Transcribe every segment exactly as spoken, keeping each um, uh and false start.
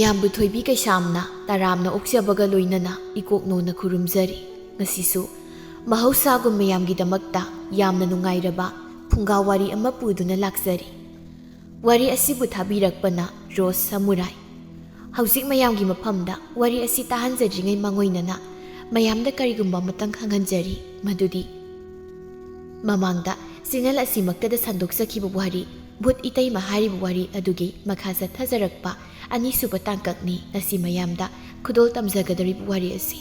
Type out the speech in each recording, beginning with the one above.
ꯃꯌꯥꯝꯕꯨ ꯊꯣꯏꯕꯤ ꯀꯩꯁꯥꯝꯅ ꯇꯔꯥꯝꯅ ꯑꯣꯛꯆꯕꯒ ꯂꯣꯏꯅꯅ ꯏꯀꯣꯛꯅꯣꯅ ꯈꯨꯔꯨꯝꯖꯔꯤ꯫ ꯉꯁꯤꯁꯨ ꯃꯍꯧꯁꯥꯒꯨꯝ ꯃꯌꯥꯝꯒꯤꯗꯃꯛꯇ ꯌꯥꯝꯅ ꯅꯨꯡꯉꯥꯏꯔꯕ ꯐꯨꯡꯒꯥ ꯋꯥꯔꯤ ꯑꯃ ꯄꯨꯗꯨꯅ ꯂꯥꯛꯆꯔꯤ꯫ ꯋꯥꯔꯤ ꯑꯁꯤꯕꯨ ꯊꯥꯕꯤꯔꯛꯄꯅ ꯔꯣꯁ ꯁꯃꯨꯔꯥꯏ꯫ ꯍꯧꯖꯤꯛ ꯃꯌꯥꯝꯒꯤ ꯃꯐꯝꯗ ꯋꯥꯔꯤ ꯑꯁꯤ ꯇꯥꯍꯟꯖꯗ꯭ꯔꯤꯉꯩ ꯃꯥꯡꯑꯣꯏꯅꯅ ꯃꯌꯥꯝꯗ ꯀꯔꯤꯒꯨꯝꯕ ꯑꯃꯇꯪ ꯈꯪꯍꯟꯖꯔꯤ, ꯃꯗꯨꯗꯤ ꯃꯃꯥꯡꯗ ꯆꯦꯅꯦꯜ ꯑꯁꯤꯃꯛꯇꯗ ꯁꯟꯗꯣꯛꯆꯈꯤꯕ ꯋꯥꯔꯤ, ꯚꯨꯠ ꯏꯇꯩꯃ ꯍꯥꯏꯔꯤꯕ ꯋꯥꯔꯤ ꯑꯗꯨꯒꯤ ꯃꯈꯥ ꯆꯠꯊꯖꯔꯛꯄ ꯑꯅꯤꯁꯨꯕ ꯇꯥꯡꯀꯛꯅꯤ ꯉꯁꯤ ꯃꯌꯥꯝꯗ ꯈꯨꯗꯣꯜ ꯇꯝꯖꯒꯗꯧꯔꯤꯕ ꯋꯥꯔꯤ ꯑꯁꯤ꯫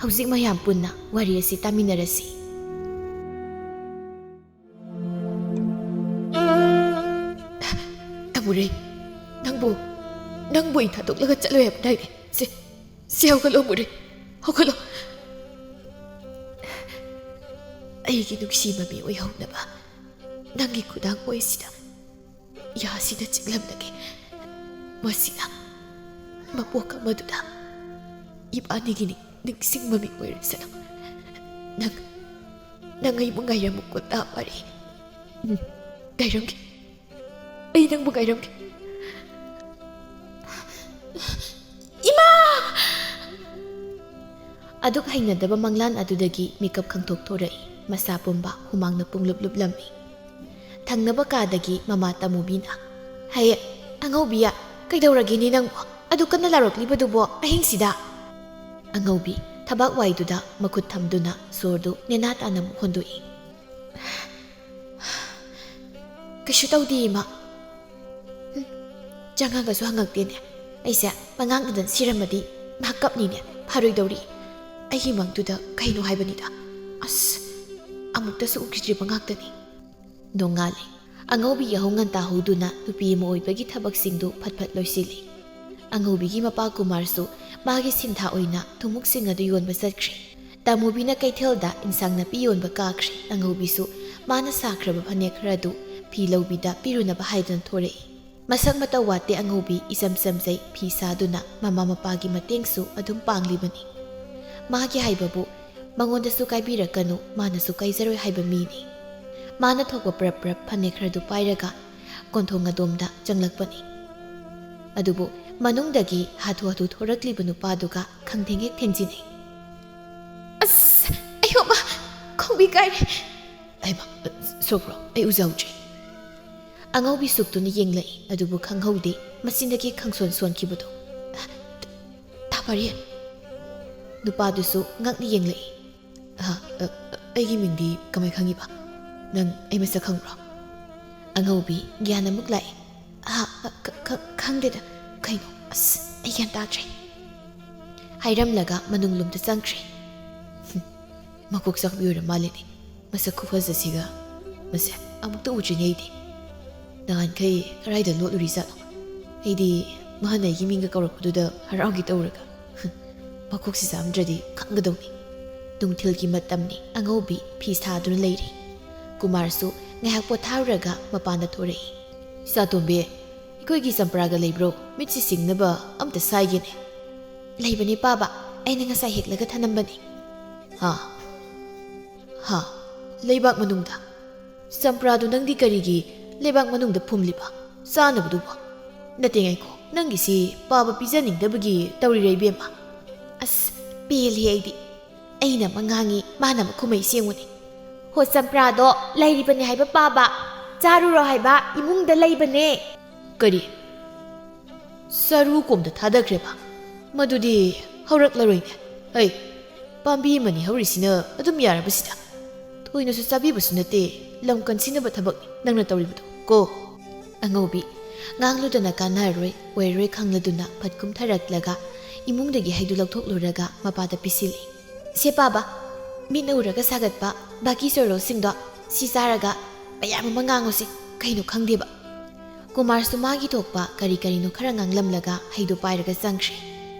ꯍꯧꯖꯤꯛ ꯃꯌꯥꯝ ꯄꯨꯟꯅ ꯋꯥꯔꯤ ꯑꯁꯤ ꯇꯥꯃꯤꯟꯅꯔꯁꯤ꯫ ꯑꯃꯨꯔꯩ, ꯅꯪꯕꯨ, ꯅꯪꯕꯨ ꯑꯩ ꯊꯥꯗꯣꯛꯂꯒ ꯆꯠꯂꯣꯏ ꯍꯥꯏꯕꯗꯥꯏꯅꯦ? ꯁꯦ, ꯁꯦ, ꯍꯧꯒꯠꯂꯣ, ꯑꯃꯨꯔꯩ, ꯍꯧꯒꯠꯂꯣ꯫ ꯑꯩꯒꯤ ꯅꯨꯡꯁꯤꯕ ꯃꯤꯑꯣꯏ ꯍꯧꯅꯕ ꯅꯪꯒꯤ ꯈꯨꯗꯥꯡ ꯑꯣꯏꯁꯤꯗ ꯌꯥꯁꯤꯗ ꯆꯤꯛꯂꯝꯂꯒꯦ꯫ ꯃꯁꯤꯅ ꯃꯄꯣꯛ ꯑꯃꯗꯨꯗ ꯏꯕꯥꯅꯤꯒꯤ ꯅꯤꯡ-, ꯅꯤꯡꯁꯤꯡꯕ ꯃꯤ ꯑꯣꯏꯔꯁꯅꯨ꯫ ꯅꯪ, ꯅꯪ ꯑꯩꯕꯨ ꯉꯥꯏꯔꯝꯃꯨꯀꯣ, ꯇꯥꯃꯔꯤ꯫ ꯎꯝ, ꯉꯥꯏꯔꯝꯒꯦ꯫ ꯑꯩ ꯅꯪꯕꯨ ꯉꯥꯏꯔꯝꯒꯦ꯫ ꯏꯃꯥ! ꯑꯗꯨꯛ ꯍꯩꯅꯗꯕ ꯃꯪꯂꯥꯟ ꯑꯗꯨꯗꯒꯤ ꯃꯤꯀꯞ ꯈꯪꯊꯣꯛ ꯊꯣꯔꯛꯏ꯫ ꯃꯁꯥ ꯄꯨꯝꯕ ꯍꯨꯃꯥꯡꯅ ꯄꯨꯡꯂꯨꯞ ꯂꯨꯞꯂꯝꯃꯤ꯫ ꯊꯪꯅꯕ ꯀꯥꯗꯒꯤ ꯃꯃꯥ ꯇꯥꯃꯨꯕꯤꯅ, "ꯍꯦ, ꯑꯉꯧꯕꯤꯌꯥ, ꯀꯩꯗꯧꯔꯒꯦꯅꯦ ꯅꯪꯕꯣ? ꯑꯗꯨ ꯀꯟꯅ ꯂꯥꯎꯔꯛꯂꯤꯕꯗꯨꯕꯣ ꯑꯍꯤꯡꯁꯤꯗ?" ꯑꯉꯧꯕꯤ ꯊꯕꯥꯛ ꯋꯥꯏꯗꯨꯗ ꯃꯈꯨꯠ ꯊꯝꯗꯨꯅ ꯁꯣꯔꯗꯨ ꯅꯦꯅꯥ ꯇꯥꯅ ꯑꯃꯨꯛ ꯍꯣꯟꯗꯣꯛꯏ꯫ "ꯀꯩꯁꯨ ꯇꯧꯗꯦ, ꯏꯃꯥ꯫ ꯍꯨꯝ, ꯆꯪꯉꯒꯁꯨ ꯍꯪꯉꯛꯇꯦꯅꯦ꯫ ꯑꯩꯁꯦ ꯃꯉꯥꯡꯗꯨꯗ ꯁꯤꯔꯝꯃꯗꯤ ꯃꯍꯥꯛ ꯀꯞꯅꯤꯅꯦ, ꯐꯔꯣꯏꯗꯧꯔꯤ꯫ ꯑꯩꯒꯤ ꯃꯪꯗꯨꯗ ꯀꯩꯅꯣ ꯍꯥꯏꯕꯅꯤꯗ꯫ ꯑꯁ, ꯑꯃꯨꯛꯇꯁꯨ ꯎꯈꯤꯗ꯭ꯔꯤꯕ ꯉꯥꯛꯇꯅꯤ꯫" ꯅꯣꯡꯉꯥꯜꯂꯦ꯫ ꯑꯉꯧꯕꯤ ꯌꯥꯍꯧ ꯉꯟꯇꯥ ꯍꯧꯗꯨꯅ ꯅꯨꯄꯤ ꯑꯃ ꯑꯣꯏꯕꯒꯤ ꯊꯕꯛꯁꯤꯡꯗꯨ ꯐꯠ ꯐꯠ ꯂꯣꯏꯁꯤꯜꯂꯤ꯫ ꯑꯉꯧꯕꯤꯒꯤ ꯃꯄꯥ ꯀꯨꯃꯥꯔꯁꯨ ꯃꯥꯒꯤ ꯁꯤꯟꯊꯥ ꯑꯣꯏꯅ ꯊꯨꯝꯃꯣꯛꯁꯤꯡ ꯑꯗꯨ ꯌꯣꯟꯕ ꯆꯠꯈ꯭ꯔꯦ꯫ ꯇꯥꯃꯨꯕꯤꯅ ꯀꯩꯊꯦꯜꯗ ꯏꯟꯁꯥꯡ ꯅꯥꯄꯤ ꯌꯣꯟꯕ ꯀꯥꯈ꯭ꯔꯦ꯫ ꯑꯉꯧꯕꯤꯁꯨ ꯃꯥꯅ ꯁꯥꯈ꯭ꯔꯕ ꯐꯅꯦꯛ ꯈꯔꯗꯨ ꯐꯤ ꯂꯧꯕꯤꯗ ꯄꯤꯔꯨꯅꯕ ꯍꯥꯏꯗꯨꯅ ꯊꯣꯔꯛꯏ꯫ ꯃꯁꯛ ꯃꯇꯧ ꯋꯥꯠꯇꯦ ꯑꯉꯧꯕꯤ, ꯏꯆꯝ ꯆꯝꯖꯩ, ꯐꯤ ꯁꯥꯗꯨꯅ ꯃꯃꯥ ꯃꯄꯥꯒꯤ ꯃꯇꯦꯡꯁꯨ ꯑꯗꯨꯝ ꯄꯥꯡꯂꯤꯕꯅꯤ꯫ ꯃꯥꯒꯤ ꯍꯥꯏꯕꯕꯨ ꯃꯉꯣꯟꯗꯁꯨ ꯀꯥꯏꯕꯤꯔꯛꯀꯅꯨ, ꯃꯥꯅꯁꯨ ꯀꯥꯏꯖꯔꯣꯏ ꯍꯥꯏꯕ ꯃꯤꯅꯤ꯫ ꯃꯥꯅ ꯊꯣꯛꯄ ꯄ꯭ꯔꯞ ꯄ꯭ꯔꯞ ꯐꯅꯦꯛ ꯈꯔꯗꯨ ꯄꯥꯏꯔꯒ ꯀꯣꯟꯊꯣꯡ ꯑꯗꯣꯝꯗ ꯆꯪꯂꯛꯄꯅꯤ꯫ ꯑꯗꯨꯕꯨ ꯃꯅꯨꯡꯗꯒꯤ ꯍꯥꯊꯨ ꯍꯥꯊꯨ ꯊꯣꯔꯛꯂꯤꯕ ꯅꯨꯄꯥꯗꯨꯒ ꯈꯪꯊꯦꯡ ꯍꯦꯛ ꯊꯦꯡꯖꯤꯟꯅꯩ꯫ "ꯑꯁ, ꯑꯌꯣꯃ, ꯈꯣꯡꯕꯤ ꯀꯥꯏꯔꯦ!" "ꯑꯩꯃ, ꯁꯣꯛꯄ꯭ꯔꯣ? ꯑꯩ ꯎꯖꯍꯧꯗ꯭ꯔꯦ꯫" ꯑꯉꯧꯕꯤ ꯁꯨꯛꯇꯨꯅ ꯌꯦꯡꯂꯛꯏ, ꯑꯗꯨꯕꯨ ꯈꯪꯍꯧꯗꯦ ꯃꯆꯤꯟꯗꯒꯤ ꯈꯪꯁꯣꯟ ꯁꯣꯟꯈꯤꯕꯗꯣ꯫ "ꯊꯥ ꯐꯥꯔꯤ?" ꯅꯨꯄꯥꯗꯨꯁꯨ ꯉꯛꯅ ꯌꯦꯡꯂꯛꯏ꯫ "ꯑ, ꯑ, ꯑꯩꯒꯤ ꯃꯤꯡꯗꯤ ꯀꯃꯥꯏ ꯈꯪꯉꯤꯕ? ꯅꯪ ꯑꯩ ꯃꯁꯛ ꯈꯪꯕ꯭ꯔꯣ?" ꯑꯉꯧꯕꯤ ꯒ꯭ꯌꯥꯟ ꯑꯃꯨꯛ ꯂꯥꯛꯏ꯫ "ꯑ, ꯑ, ꯈ-, ꯈ-, ꯈꯪꯗꯦꯗ꯫ ꯀꯩꯅꯣ? ꯑꯁ, ꯑꯩ ꯒ꯭ꯌꯥꯟ ꯇꯥꯗ꯭ꯔꯦ꯫" ꯍꯥꯏꯔꯝꯂꯒ ꯃꯅꯨꯡ ꯂꯣꯝꯗ ꯆꯪꯈ꯭ꯔꯦ꯫ "ꯍꯨꯝ, ꯃꯀꯣꯛ ꯆꯥꯛꯄꯤ ꯑꯣꯏꯔ ꯃꯥꯜꯂꯦꯅꯦ, ꯃꯁꯛ ꯈꯨꯐꯖꯁꯤꯒ꯫ ꯃꯁꯦ ꯑꯃꯨꯛꯇ ꯎꯗ꯭ꯔꯤꯅꯦ ꯑꯩꯗꯤ꯫ ꯅꯍꯥꯟꯈꯩ ꯀꯗꯥꯏꯗ ꯂꯣꯠꯂꯨꯔꯤꯖꯥꯠꯅꯣ? ꯑꯩꯗꯤ ꯃꯥꯅ ꯑꯩꯒꯤ ꯃꯤꯡꯒ ꯀꯧꯔꯛꯄꯗꯨꯗ ꯍꯔꯥꯎꯒꯦ ꯇꯧꯔꯒ꯫ ꯍꯨꯝ, ꯃꯀꯣꯛꯁꯤ ꯆꯥꯝꯗ꯭ꯔꯗꯤ ꯈꯪꯒꯗꯧꯅꯤ꯫" ꯅꯨꯡꯊꯤꯜꯒꯤ ꯃꯇꯝꯅꯤ꯫ ꯑꯉꯧꯕꯤ ꯐꯤ ꯁꯥꯗꯨꯅ ꯂꯩꯔꯤ꯫ ꯀꯨꯃꯥꯔꯁꯨ ꯉꯥꯏꯍꯥꯛ ꯄꯣꯊꯥꯔꯨꯔꯒ ꯃꯄꯥꯟꯗ ꯊꯣꯔꯛꯏ꯫ "ꯏꯆꯥꯇꯣꯝꯕꯤ, ꯑꯩꯈꯣꯏꯒꯤ ꯆꯝꯄ꯭ꯔꯥꯒ ꯂꯩꯕ꯭ꯔꯣ? ꯃꯤꯠꯁꯤ ꯁꯤꯡꯅꯕ ꯑꯝꯇ ꯁꯥꯏꯒꯦꯅꯦ꯫" "ꯂꯩꯕꯅꯦ ꯄꯥꯕ, ꯑꯩꯅ ꯉꯁꯥꯏ ꯍꯦꯛꯂꯒ ꯊꯅꯝꯕꯅꯦ꯫" "ꯍꯥ? ꯍꯥ? ꯂꯩꯕꯥꯛ ꯃꯅꯨꯡꯗ? ꯆꯝꯄ꯭ꯔꯥꯗꯨ ꯅꯪꯗꯤ ꯀꯔꯤꯒꯤ ꯂꯩꯕꯥꯛ ꯃꯅꯨꯡꯗ ꯐꯨꯝꯂꯤꯕ? ꯆꯥꯅꯕꯗꯨꯕꯨ? ꯅꯠꯇꯦ, ꯉꯥꯏꯈꯣ, ꯅꯪꯒꯤꯁꯤ ꯄꯥꯕ ꯄꯤꯖꯅꯤꯡꯗꯕꯒꯤ ꯇꯧꯔꯤꯔ, ꯏꯕꯦꯝꯃ?" "ꯑꯁ, ꯄꯦꯜꯂꯦ ꯑꯩꯗꯤ꯫ ꯑꯩꯅ ꯑꯃ ꯉꯥꯡꯉꯤ, ꯃꯥꯅ ꯑꯃ ꯈꯨꯝꯃꯛꯏ, ꯌꯦꯡꯉꯨꯅꯦ꯫ ꯍꯣ, ꯆꯝꯄ꯭ꯔꯥꯗꯣ ꯂꯩꯔꯤꯕꯅꯦ ꯍꯥꯏꯕ ꯄꯥꯕ, ꯆꯥꯔꯨꯔꯣ ꯍꯥꯏꯕ, ꯏꯃꯨꯡꯗ ꯂꯩꯕꯅꯦ꯫" "ꯀꯔꯤ? ꯆꯔꯨ ꯀꯣꯝꯗ ꯊꯥꯗꯈ꯭ꯔꯦꯕ? ꯃꯗꯨꯗꯤ ꯍꯧꯔꯛꯂꯔꯣꯏꯅꯦ꯫ ꯍꯩ, ꯄꯥꯝꯕꯤ ꯑꯃꯅꯤ ꯍꯧꯔꯤꯁꯤꯅ ꯑꯗꯨꯝ ꯌꯥꯔꯕꯁꯤꯗ꯫ ꯊꯣꯏꯅꯁꯨ ꯆꯥꯕꯤꯕꯁꯨ ꯅꯠꯇꯦ, ꯂꯝ ꯀꯟꯁꯤꯟꯅꯕ ꯊꯕꯛꯅꯤ ꯅꯪꯅ ꯇꯧꯔꯤꯕꯗꯣ ꯀꯣ꯫" ꯑꯉꯧꯕꯤ ꯉꯥꯡꯂꯨꯗꯅ ꯀꯥꯟꯅꯔꯔꯣꯏ, ꯑꯣꯏꯔꯔꯣꯏ ꯈꯪꯂꯗꯨꯅ ꯐꯠ ꯀꯨꯝꯊꯔꯛꯂꯒ ꯏꯃꯨꯡꯗꯒꯤ ꯍꯩꯗꯨ ꯂꯧꯊꯣꯛꯂꯨꯔꯒ ꯃꯄꯥꯗ ꯄꯤꯁꯤꯜꯂꯤ꯫ "ꯁꯦ ꯄꯥꯕ, ꯃꯤꯠꯅ ꯎꯔꯒ ꯁꯥꯒꯠꯄ ꯕꯥꯀꯤ ꯆꯣꯔꯣꯜꯁꯤꯡꯗꯣ ꯁꯤ ꯆꯥꯔꯒ ꯃꯌꯥꯝ ꯑꯃ ꯉꯥꯡꯉꯨꯁꯤ, ꯀꯩꯅꯣ ꯈꯪꯗꯦꯕ꯫" ꯀꯨꯃꯥꯔꯁꯨ ꯃꯥꯒꯤ ꯊꯣꯛꯄ ꯀꯔꯤ ꯀꯔꯤꯅꯣ ꯈꯔ ꯉꯥꯡꯂꯝꯂꯒ ꯍꯩꯗꯨ ꯄꯥꯏꯔꯒ ꯆꯪꯈ꯭ꯔꯦ꯫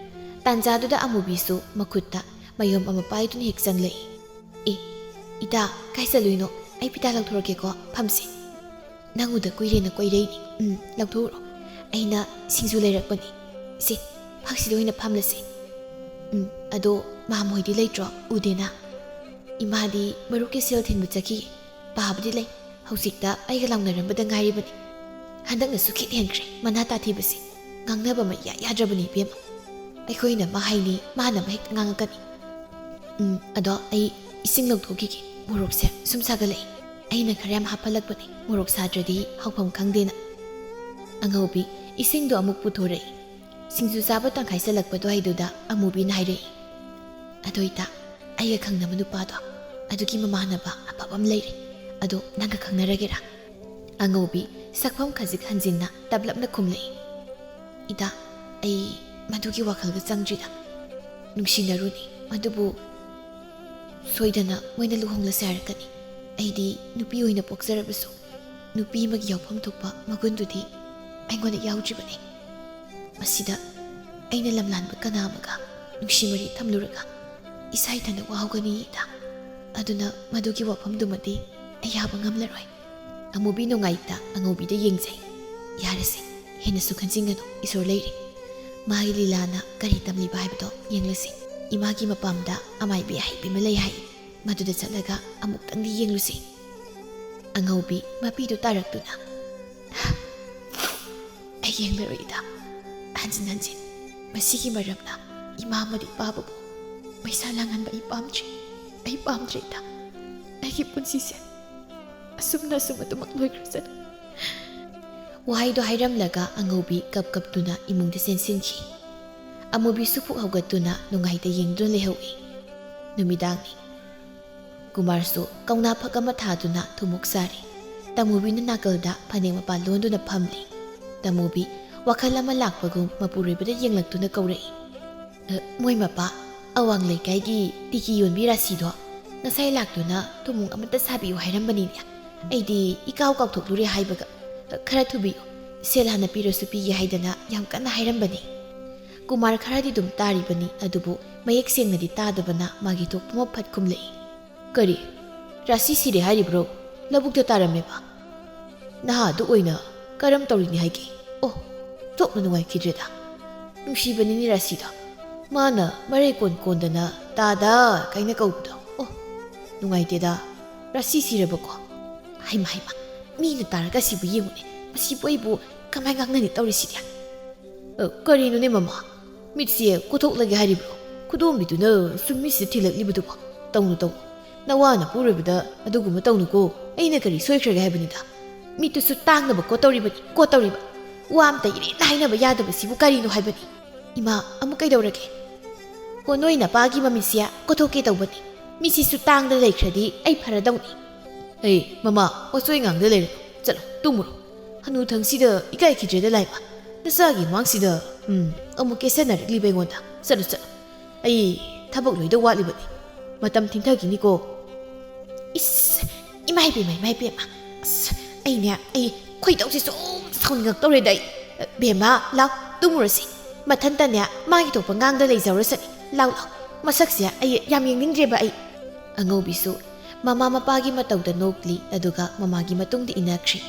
ꯇꯥꯟꯖꯥꯗꯨꯗ ꯑꯃꯨꯕꯤꯁꯨ ꯃꯈꯨꯠꯇ ꯃꯌꯣꯝ ꯑꯃ ꯄꯥꯏꯗꯨꯅ ꯍꯦꯛ ꯆꯪꯂꯛꯏ꯫ "ꯑꯦ, ꯏꯇꯥ, ꯀꯥꯏ ꯆꯠꯂꯨꯏꯅꯣ? ꯑꯩ ꯐꯤꯗꯥ ꯂꯧꯊꯣꯔꯛꯀꯦꯀꯣ, ꯐꯝꯁꯦ꯫" "ꯅꯪ ꯎꯗ ꯀꯨꯏꯔꯦꯅ ꯀꯣꯏꯔꯛꯏꯅꯤ꯫ ꯎꯝ, ꯂꯧꯊꯣꯛꯎꯔꯣ꯫ ꯑꯩꯅ ꯁꯤꯡꯖꯨ ꯂꯩꯔꯛꯄꯅꯤ꯫ ꯁꯦ, ꯐꯛꯁꯤꯗ ꯑꯣꯏꯅ ꯐꯝꯂꯁꯦ꯫ ꯎꯝ, ꯑꯗꯣ ꯃꯥꯃꯣꯏꯗꯤ ꯂꯩꯇ꯭ꯔꯣ? ꯎꯗꯦꯅ?" "ꯏꯃꯥꯗꯤ ꯃꯔꯨꯞꯀꯤ ꯁꯦꯜ ꯊꯤꯟꯕ ꯆꯠꯈꯤ꯫ ꯄꯥꯕꯗꯤ ꯂꯩ꯫ ꯍꯧꯖꯤꯛꯇ ꯑꯩꯒ ꯂꯥꯎꯅꯔꯝꯕꯗ ꯉꯥꯏꯔꯤꯕꯅꯤ꯫ ꯍꯟꯗꯛꯅꯁꯨ ꯈꯤꯠ ꯍꯦꯟꯈ꯭ꯔꯦ, ꯃꯅꯥ ꯇꯥꯊꯤꯕꯁꯦ꯫" ꯉꯥꯡꯅꯕ ꯃꯩ ꯏꯌꯥ ꯌꯥꯗ꯭ꯔꯕꯅꯤ ꯏꯕꯦꯝꯃ꯫ ꯑꯩꯈꯣꯏꯅ ꯑꯃ ꯍꯥꯏꯅꯤ, ꯃꯥꯅ ꯑꯃ ꯍꯦꯛꯇ ꯉꯥꯡꯉꯛꯀꯅꯤ꯫ ꯎꯝ, ꯑꯗꯣ ꯑꯩ ꯏꯁꯤꯡ ꯂꯧꯊꯣꯛꯈꯤꯒꯦ, ꯃꯣꯔꯣꯛꯁꯦ ꯁꯨꯝ ꯁꯥꯒꯠꯂꯛꯏ꯫ ꯑꯩꯅ ꯈꯔ ꯌꯥꯝ ꯍꯥꯞꯍꯜꯂꯛꯄꯅꯦ, ꯃꯣꯔꯣꯛ ꯁꯥꯗ꯭ꯔꯗꯤ ꯍꯧꯐꯝ ꯈꯪꯗꯦꯅ꯫ ꯑꯉꯧꯕꯤ ꯏꯁꯤꯡꯗꯣ ꯑꯃꯨꯛ ꯄꯨꯊꯣꯔꯛꯏ꯫ ꯁꯤꯡꯖꯨ ꯆꯥꯕ ꯇꯪꯈꯥꯏ ꯆꯜꯂꯛꯄ ꯑꯗꯨꯋꯥꯏꯗꯨꯗ ꯑꯃꯨꯕꯤꯅ ꯍꯥꯏꯔꯛꯏ, "ꯑꯗꯣ ꯏꯇꯥ, ꯑꯩꯒ ꯈꯪꯅꯕ ꯅꯨꯄꯥꯗꯣ, ꯑꯗꯨꯒꯤ ꯃꯃꯥꯟꯅꯕ ꯑꯐꯕ ꯑꯃ ꯂꯩꯔꯦ꯫ ꯑꯗꯣ ꯅꯪꯒ ꯈꯪꯅꯔꯒꯦꯔꯥ?" ꯑꯉꯧꯕꯤ ꯁꯛꯐꯝ ꯈꯖꯤꯛ ꯍꯟꯖꯤꯟꯅ ꯇꯞꯂꯞꯅ ꯈꯨꯝꯂꯛꯏ, "ꯏꯇꯥ, ꯑꯩ ꯃꯗꯨꯒꯤ ꯋꯥꯈꯜꯒ ꯆꯪꯗ꯭ꯔꯤꯗ꯫ ꯅꯨꯡꯁꯤꯅꯔꯨꯅꯤ, ꯑꯗꯨꯕꯨ ꯁꯣꯏꯗꯅ ꯃꯣꯏꯅ ꯂꯨꯍꯣꯡꯂꯁꯦ ꯍꯥꯏꯔꯛꯀꯅꯤ꯫ ꯑꯩꯗꯤ ꯅꯨꯄꯤ ꯑꯣꯏꯅ ꯄꯣꯛꯆꯔꯕꯁꯨ ꯅꯨꯄꯤ ꯑꯃꯒꯤ ꯌꯥꯎꯐꯝ ꯊꯣꯛꯄ ꯃꯒꯨꯟꯗꯨꯗꯤ ꯑꯩꯉꯣꯟꯗ ꯌꯥꯎꯗ꯭ꯔꯤꯕꯅꯤ꯫ ꯃꯁꯤꯗ ꯑꯩꯅ ꯂꯝꯂꯥꯟꯕ ꯀꯅꯥ ꯑꯃꯒ ꯅꯨꯡꯁꯤ ꯃꯔꯤ ꯊꯝꯂꯨꯔꯒ ꯏꯁꯥ ꯏꯊꯟꯗ ꯋꯥꯍꯧꯒꯅꯤ ꯏꯇꯥ꯫ ꯑꯗꯨꯅ ꯃꯗꯨꯒꯤ ꯋꯥꯐꯝꯗꯨꯃꯗꯤ ꯑꯩ ꯌꯥꯕ ꯉꯝꯂꯔꯣꯏ꯫" ꯑꯃꯨꯕꯤ ꯅꯨꯡꯉꯥꯏꯇ ꯑꯉꯧꯕꯤꯗ ꯌꯦꯡꯖꯩ꯫ "ꯌꯥꯔꯦꯁꯦ, ꯍꯦꯟꯅꯁꯨ ꯈꯟꯖꯤꯟꯒꯅꯨ, ꯏꯁꯣꯔ ꯂꯩꯔꯤ꯫ ꯃꯥꯒꯤ ꯂꯤꯂꯥꯅ ꯀꯔꯤ ꯇꯝꯂꯤꯕ ꯍꯥꯏꯕꯗꯣ ꯌꯦꯡꯂꯁꯤ꯫ ꯏꯃꯥꯒꯤ ꯃꯄꯥꯝꯗ ꯑꯃꯥꯏꯕꯤ ꯑꯍꯩꯕꯤ ꯑꯃ ꯂꯩ ꯍꯥꯏ, ꯃꯗꯨꯗ ꯆꯠꯂꯒ ꯑꯃꯨꯛꯇꯪꯗꯤ ꯌꯦꯡꯂꯨꯁꯤ꯫" ꯑꯉꯧꯕꯤ ꯃꯄꯤꯗꯨ ꯇꯥꯔꯛꯇꯨꯅ, "ꯑꯩ ꯌꯦꯡꯂꯔꯣꯏ ꯏꯇꯥ꯫ ꯍꯟꯖꯤꯟ ꯍꯟꯖꯤꯟ ꯃꯁꯤꯒꯤ ꯃꯔꯝꯅ ꯏꯃꯥ ꯑꯃꯗꯤ ꯏꯄꯥꯕꯨ ꯃꯩꯁꯥ ꯂꯥꯡꯍꯟꯕ ꯑꯩ ꯄꯥꯝꯗ꯭ꯔꯦ꯫ ꯑꯩ ꯄꯥꯝꯗ꯭ꯔꯦ ꯏꯇꯥ꯫ ꯑꯩꯒꯤ ꯄꯨꯟꯁꯤꯁꯦ ꯑꯁꯨꯝꯅ ꯑꯁꯨꯝ ꯑꯗꯨꯃꯛ ꯂꯣꯏꯈ꯭ꯔꯁꯅꯨ꯫" ꯋꯥꯍꯩꯗꯣ ꯍꯥꯏꯔꯝꯂꯒ ꯑꯉꯧꯕꯤ ꯀꯞ ꯀꯞꯇꯨꯅ ꯏꯃꯨꯡꯗ ꯆꯦꯟꯁꯤꯟꯈꯤ꯫ ꯑꯃꯨꯕꯤꯁꯨ ꯐꯨꯛ ꯍꯧꯒꯠꯇꯨꯅ ꯅꯨꯡꯉꯥꯏꯇ ꯌꯦꯡꯗꯨꯅ ꯂꯩꯍꯧꯏ꯫ ꯅꯨꯃꯤꯗꯥꯡꯅꯤ꯫ ꯀꯨꯃꯥꯔꯁꯨ ꯀꯧꯅꯥ ꯐꯛ ꯑꯃ ꯊꯥꯗꯨꯅ ꯊꯨꯝꯃꯣꯛ ꯆꯥꯔꯤ꯫ ꯇꯃꯨꯕꯤꯅ ꯅꯥꯀꯜꯗ ꯐꯅꯦꯛ ꯃꯄꯥꯟ ꯂꯣꯟꯗꯨꯅ ꯐꯝꯂꯤ꯫ ꯇꯃꯨꯕꯤ ꯋꯥꯈꯜ ꯑꯃ ꯂꯥꯛꯄꯒꯨꯝ ꯃꯄꯨꯔꯣꯏꯕꯗ ꯌꯦꯡꯂꯛꯇꯨꯅ ꯀꯧꯔꯛꯏ, "ꯑ, ꯃꯣꯏ ꯃꯄꯥ, ꯑꯋꯥꯡ ꯂꯩꯀꯥꯏꯒꯤ ꯇꯤꯀꯤ ꯌꯣꯟꯕꯤ ꯔꯥꯁꯤꯗꯣ ꯉꯁꯥꯏ ꯂꯥꯛꯇꯨꯅ ꯊꯨꯝꯃꯣꯛ ꯑꯃꯇ ꯁꯥꯕꯤꯌꯨ ꯍꯥꯏꯔꯝꯕꯅꯤꯅꯦ꯫ ꯑꯩꯗꯤ ꯏꯀꯥꯎ ꯀꯥꯎꯊꯣꯛꯂꯨꯔꯦ ꯍꯥꯏꯕꯒ꯫ ꯑ, ꯈꯔ ꯊꯨꯕꯤꯌꯨ, ꯁꯦꯜ ꯍꯥꯟꯅ ꯄꯤꯔꯁꯨ ꯄꯤꯒꯦ ꯍꯥꯏꯗꯅ ꯌꯥꯝ ꯀꯟꯅ ꯍꯥꯏꯔꯝꯕꯅꯤ꯫" ꯀꯨꯃꯥꯔ ꯈꯔꯗꯤ ꯑꯗꯨꯝ ꯇꯥꯔꯤꯕꯅꯤ, ꯑꯗꯨꯕꯨ ꯃꯌꯦꯛ ꯁꯦꯡꯅꯗꯤ ꯇꯥꯗꯕꯅ ꯃꯥꯒꯤ ꯊꯣꯛꯄ ꯑꯃ ꯐꯠ ꯈꯨꯝꯂꯛꯏ꯫ "ꯀꯔꯤ? ꯔꯥꯁꯤ ꯁꯤꯔꯦ ꯍꯥꯏꯔꯤꯕ꯭ꯔꯣ? ꯂꯧꯕꯨꯛꯇ ꯇꯥꯔꯝꯃꯦꯕ? ꯅꯍꯥꯗꯨ ꯑꯣꯏꯅ ꯀꯔꯝ ꯇꯧꯔꯤꯅꯤ ꯍꯥꯏꯒꯦ? ꯑꯣ, ꯊꯣꯛꯅ ꯅꯨꯡꯉꯥꯏꯈꯤꯗ꯭ꯔꯦꯗ꯫ ꯅꯨꯡꯁꯤꯕꯅꯤꯅꯦ ꯔꯥꯁꯤꯗꯣ꯫ ꯃꯥꯅ ꯃꯔꯩ ꯀꯣꯟ ꯀꯣꯟꯗꯅ 'ꯇꯥꯗ' ꯀꯥꯏꯅ ꯀꯧꯕꯗꯣ꯫ ꯑꯣ, ꯅꯨꯡꯉꯥꯏꯇꯦꯗ꯫ ꯔꯥꯁꯤ ꯁꯤꯔꯕꯀꯣ? ꯍꯩꯃ, ꯍꯩꯃ, ꯃꯤꯅ ꯇꯥꯔꯒ ꯁꯤꯕꯨ ꯌꯦꯡꯉꯨꯅꯦ꯫ ꯃꯁꯤꯕꯨ ꯑꯩꯕꯨ ꯀꯃꯥꯏ ꯉꯥꯡꯅꯅꯤ ꯇꯧꯔꯤꯁꯤꯗꯤ?" "ꯑ, ꯀꯔꯤꯅꯣꯅꯦ ꯃꯃꯥ? ꯃꯤꯠꯁꯦ ꯀꯣꯊꯣꯛꯂꯒꯦ ꯍꯥꯏꯔꯤꯕ꯭ꯔꯣ? ꯈꯨꯗꯣꯝꯕꯤꯗꯨꯅ ꯁꯨꯝ ꯃꯤꯠꯁꯤꯗ ꯊꯤꯜꯂꯛꯂꯤꯕꯗꯨꯕꯣ? ꯇꯧꯅꯨ, ꯇꯧꯅꯨ꯫ ꯅꯋꯥ ꯅꯄꯨꯔꯣꯏꯕꯗ ꯑꯗꯨꯒꯨꯝꯕ ꯇꯧꯅꯨꯀꯣ꯫ ꯑꯩꯅ ꯀꯔꯤ ꯁꯣꯏꯈ꯭ꯔꯒꯦ ꯍꯥꯏꯕꯅꯤꯗ? ꯃꯤꯠꯇꯨꯁꯨ ꯇꯥꯡꯅꯕ ꯀꯣꯠꯇꯧꯔꯤꯕꯅꯤ, ꯀꯣꯠꯇꯧꯔꯤꯕ꯫ ꯋꯥ ꯑꯝꯇ ꯏꯔꯦꯅ ꯍꯥꯏꯅꯕ ꯌꯥꯗꯕꯁꯤꯕꯨ ꯀꯔꯤꯅꯣ ꯍꯥꯏꯕꯅꯤ? ꯏꯃꯥ, ꯑꯃꯨꯛ ꯀꯩꯗꯧꯔꯒꯦ? ꯍꯣ, ꯅꯣꯏ ꯅꯄꯥꯒꯤ ꯃꯃꯤꯠꯁꯦ ꯀꯣꯊꯣꯛꯀꯦ ꯇꯧꯕꯅꯤ꯫ ꯃꯤꯠꯁꯤꯁꯨ ꯇꯥꯡꯗ ꯂꯩꯈ꯭ꯔꯗꯤ ꯑꯩ ꯐꯔꯗꯧꯅꯤ꯫ ꯑꯦ, ꯃꯃꯥ, ꯋꯥꯆꯣꯏ ꯉꯥꯡꯗ ꯂꯩꯔꯅꯨ꯫ ꯆꯠꯂꯣ, ꯇꯨꯝꯃꯨꯔꯣ꯫ ꯍꯅꯨ ꯊꯪꯁꯤꯗ ꯏꯀꯥꯏꯈꯤꯗ꯭ꯔꯦꯗ ꯂꯥꯏꯃ꯫ ꯅꯆꯥꯒꯤ ꯃꯥꯡꯁꯤꯗ, ꯎꯝ, ꯑꯃꯨꯛ ꯀꯦꯁꯟꯅꯔꯛꯂꯤꯕ ꯑꯩꯉꯣꯟꯗ꯫ ꯆꯠꯂꯨ, ꯆꯠꯂꯨ꯫ ꯑꯩ ꯊꯕꯛ ꯂꯣꯏꯗ ꯋꯥꯠꯂꯤꯕꯅꯤ꯫ ꯃꯇꯝ ꯊꯤꯟꯊꯈꯤꯅꯤꯀꯣ꯫ ꯏꯁ, ꯏꯃꯥ ꯏꯕꯦꯝꯃ, ꯏꯃꯥ ꯏꯕꯦꯝꯃ꯫ ꯑꯁ, ꯑꯩꯅꯦ, ꯑꯩ ꯈꯣꯏꯗꯧꯁꯦ ꯁꯨꯝ ꯁꯥꯎꯅꯤꯡꯉꯛꯇꯧꯔꯦꯗ ꯑꯩ꯫ ꯕꯦꯝꯃ, ꯂꯥꯎ, ꯇꯨꯝꯃꯨꯔꯁꯤ꯫ ꯃꯊꯟꯇꯅꯦ, ꯃꯥꯒꯤ ꯊꯣꯛꯄ ꯉꯥꯡꯗ ꯂꯩꯖꯔꯁꯅꯤ꯫ ꯂꯥꯎ, ꯂꯥꯎ꯫ ꯃꯁꯛꯁꯦ ꯑꯩ ꯌꯥꯝ ꯌꯦꯡꯅꯤꯡꯗ꯭ꯔꯦꯕ ꯑꯩ꯫ ꯑꯉꯧꯕꯤꯁꯨ ꯃꯃꯥ ꯃꯄꯥꯒꯤ ꯃꯇꯧꯗ ꯅꯣꯛꯂꯤ, ꯑꯗꯨꯒ ꯃꯃꯥꯒꯤ ꯃꯇꯨꯡꯗ ꯏꯟꯅꯈ꯭ꯔꯤ꯫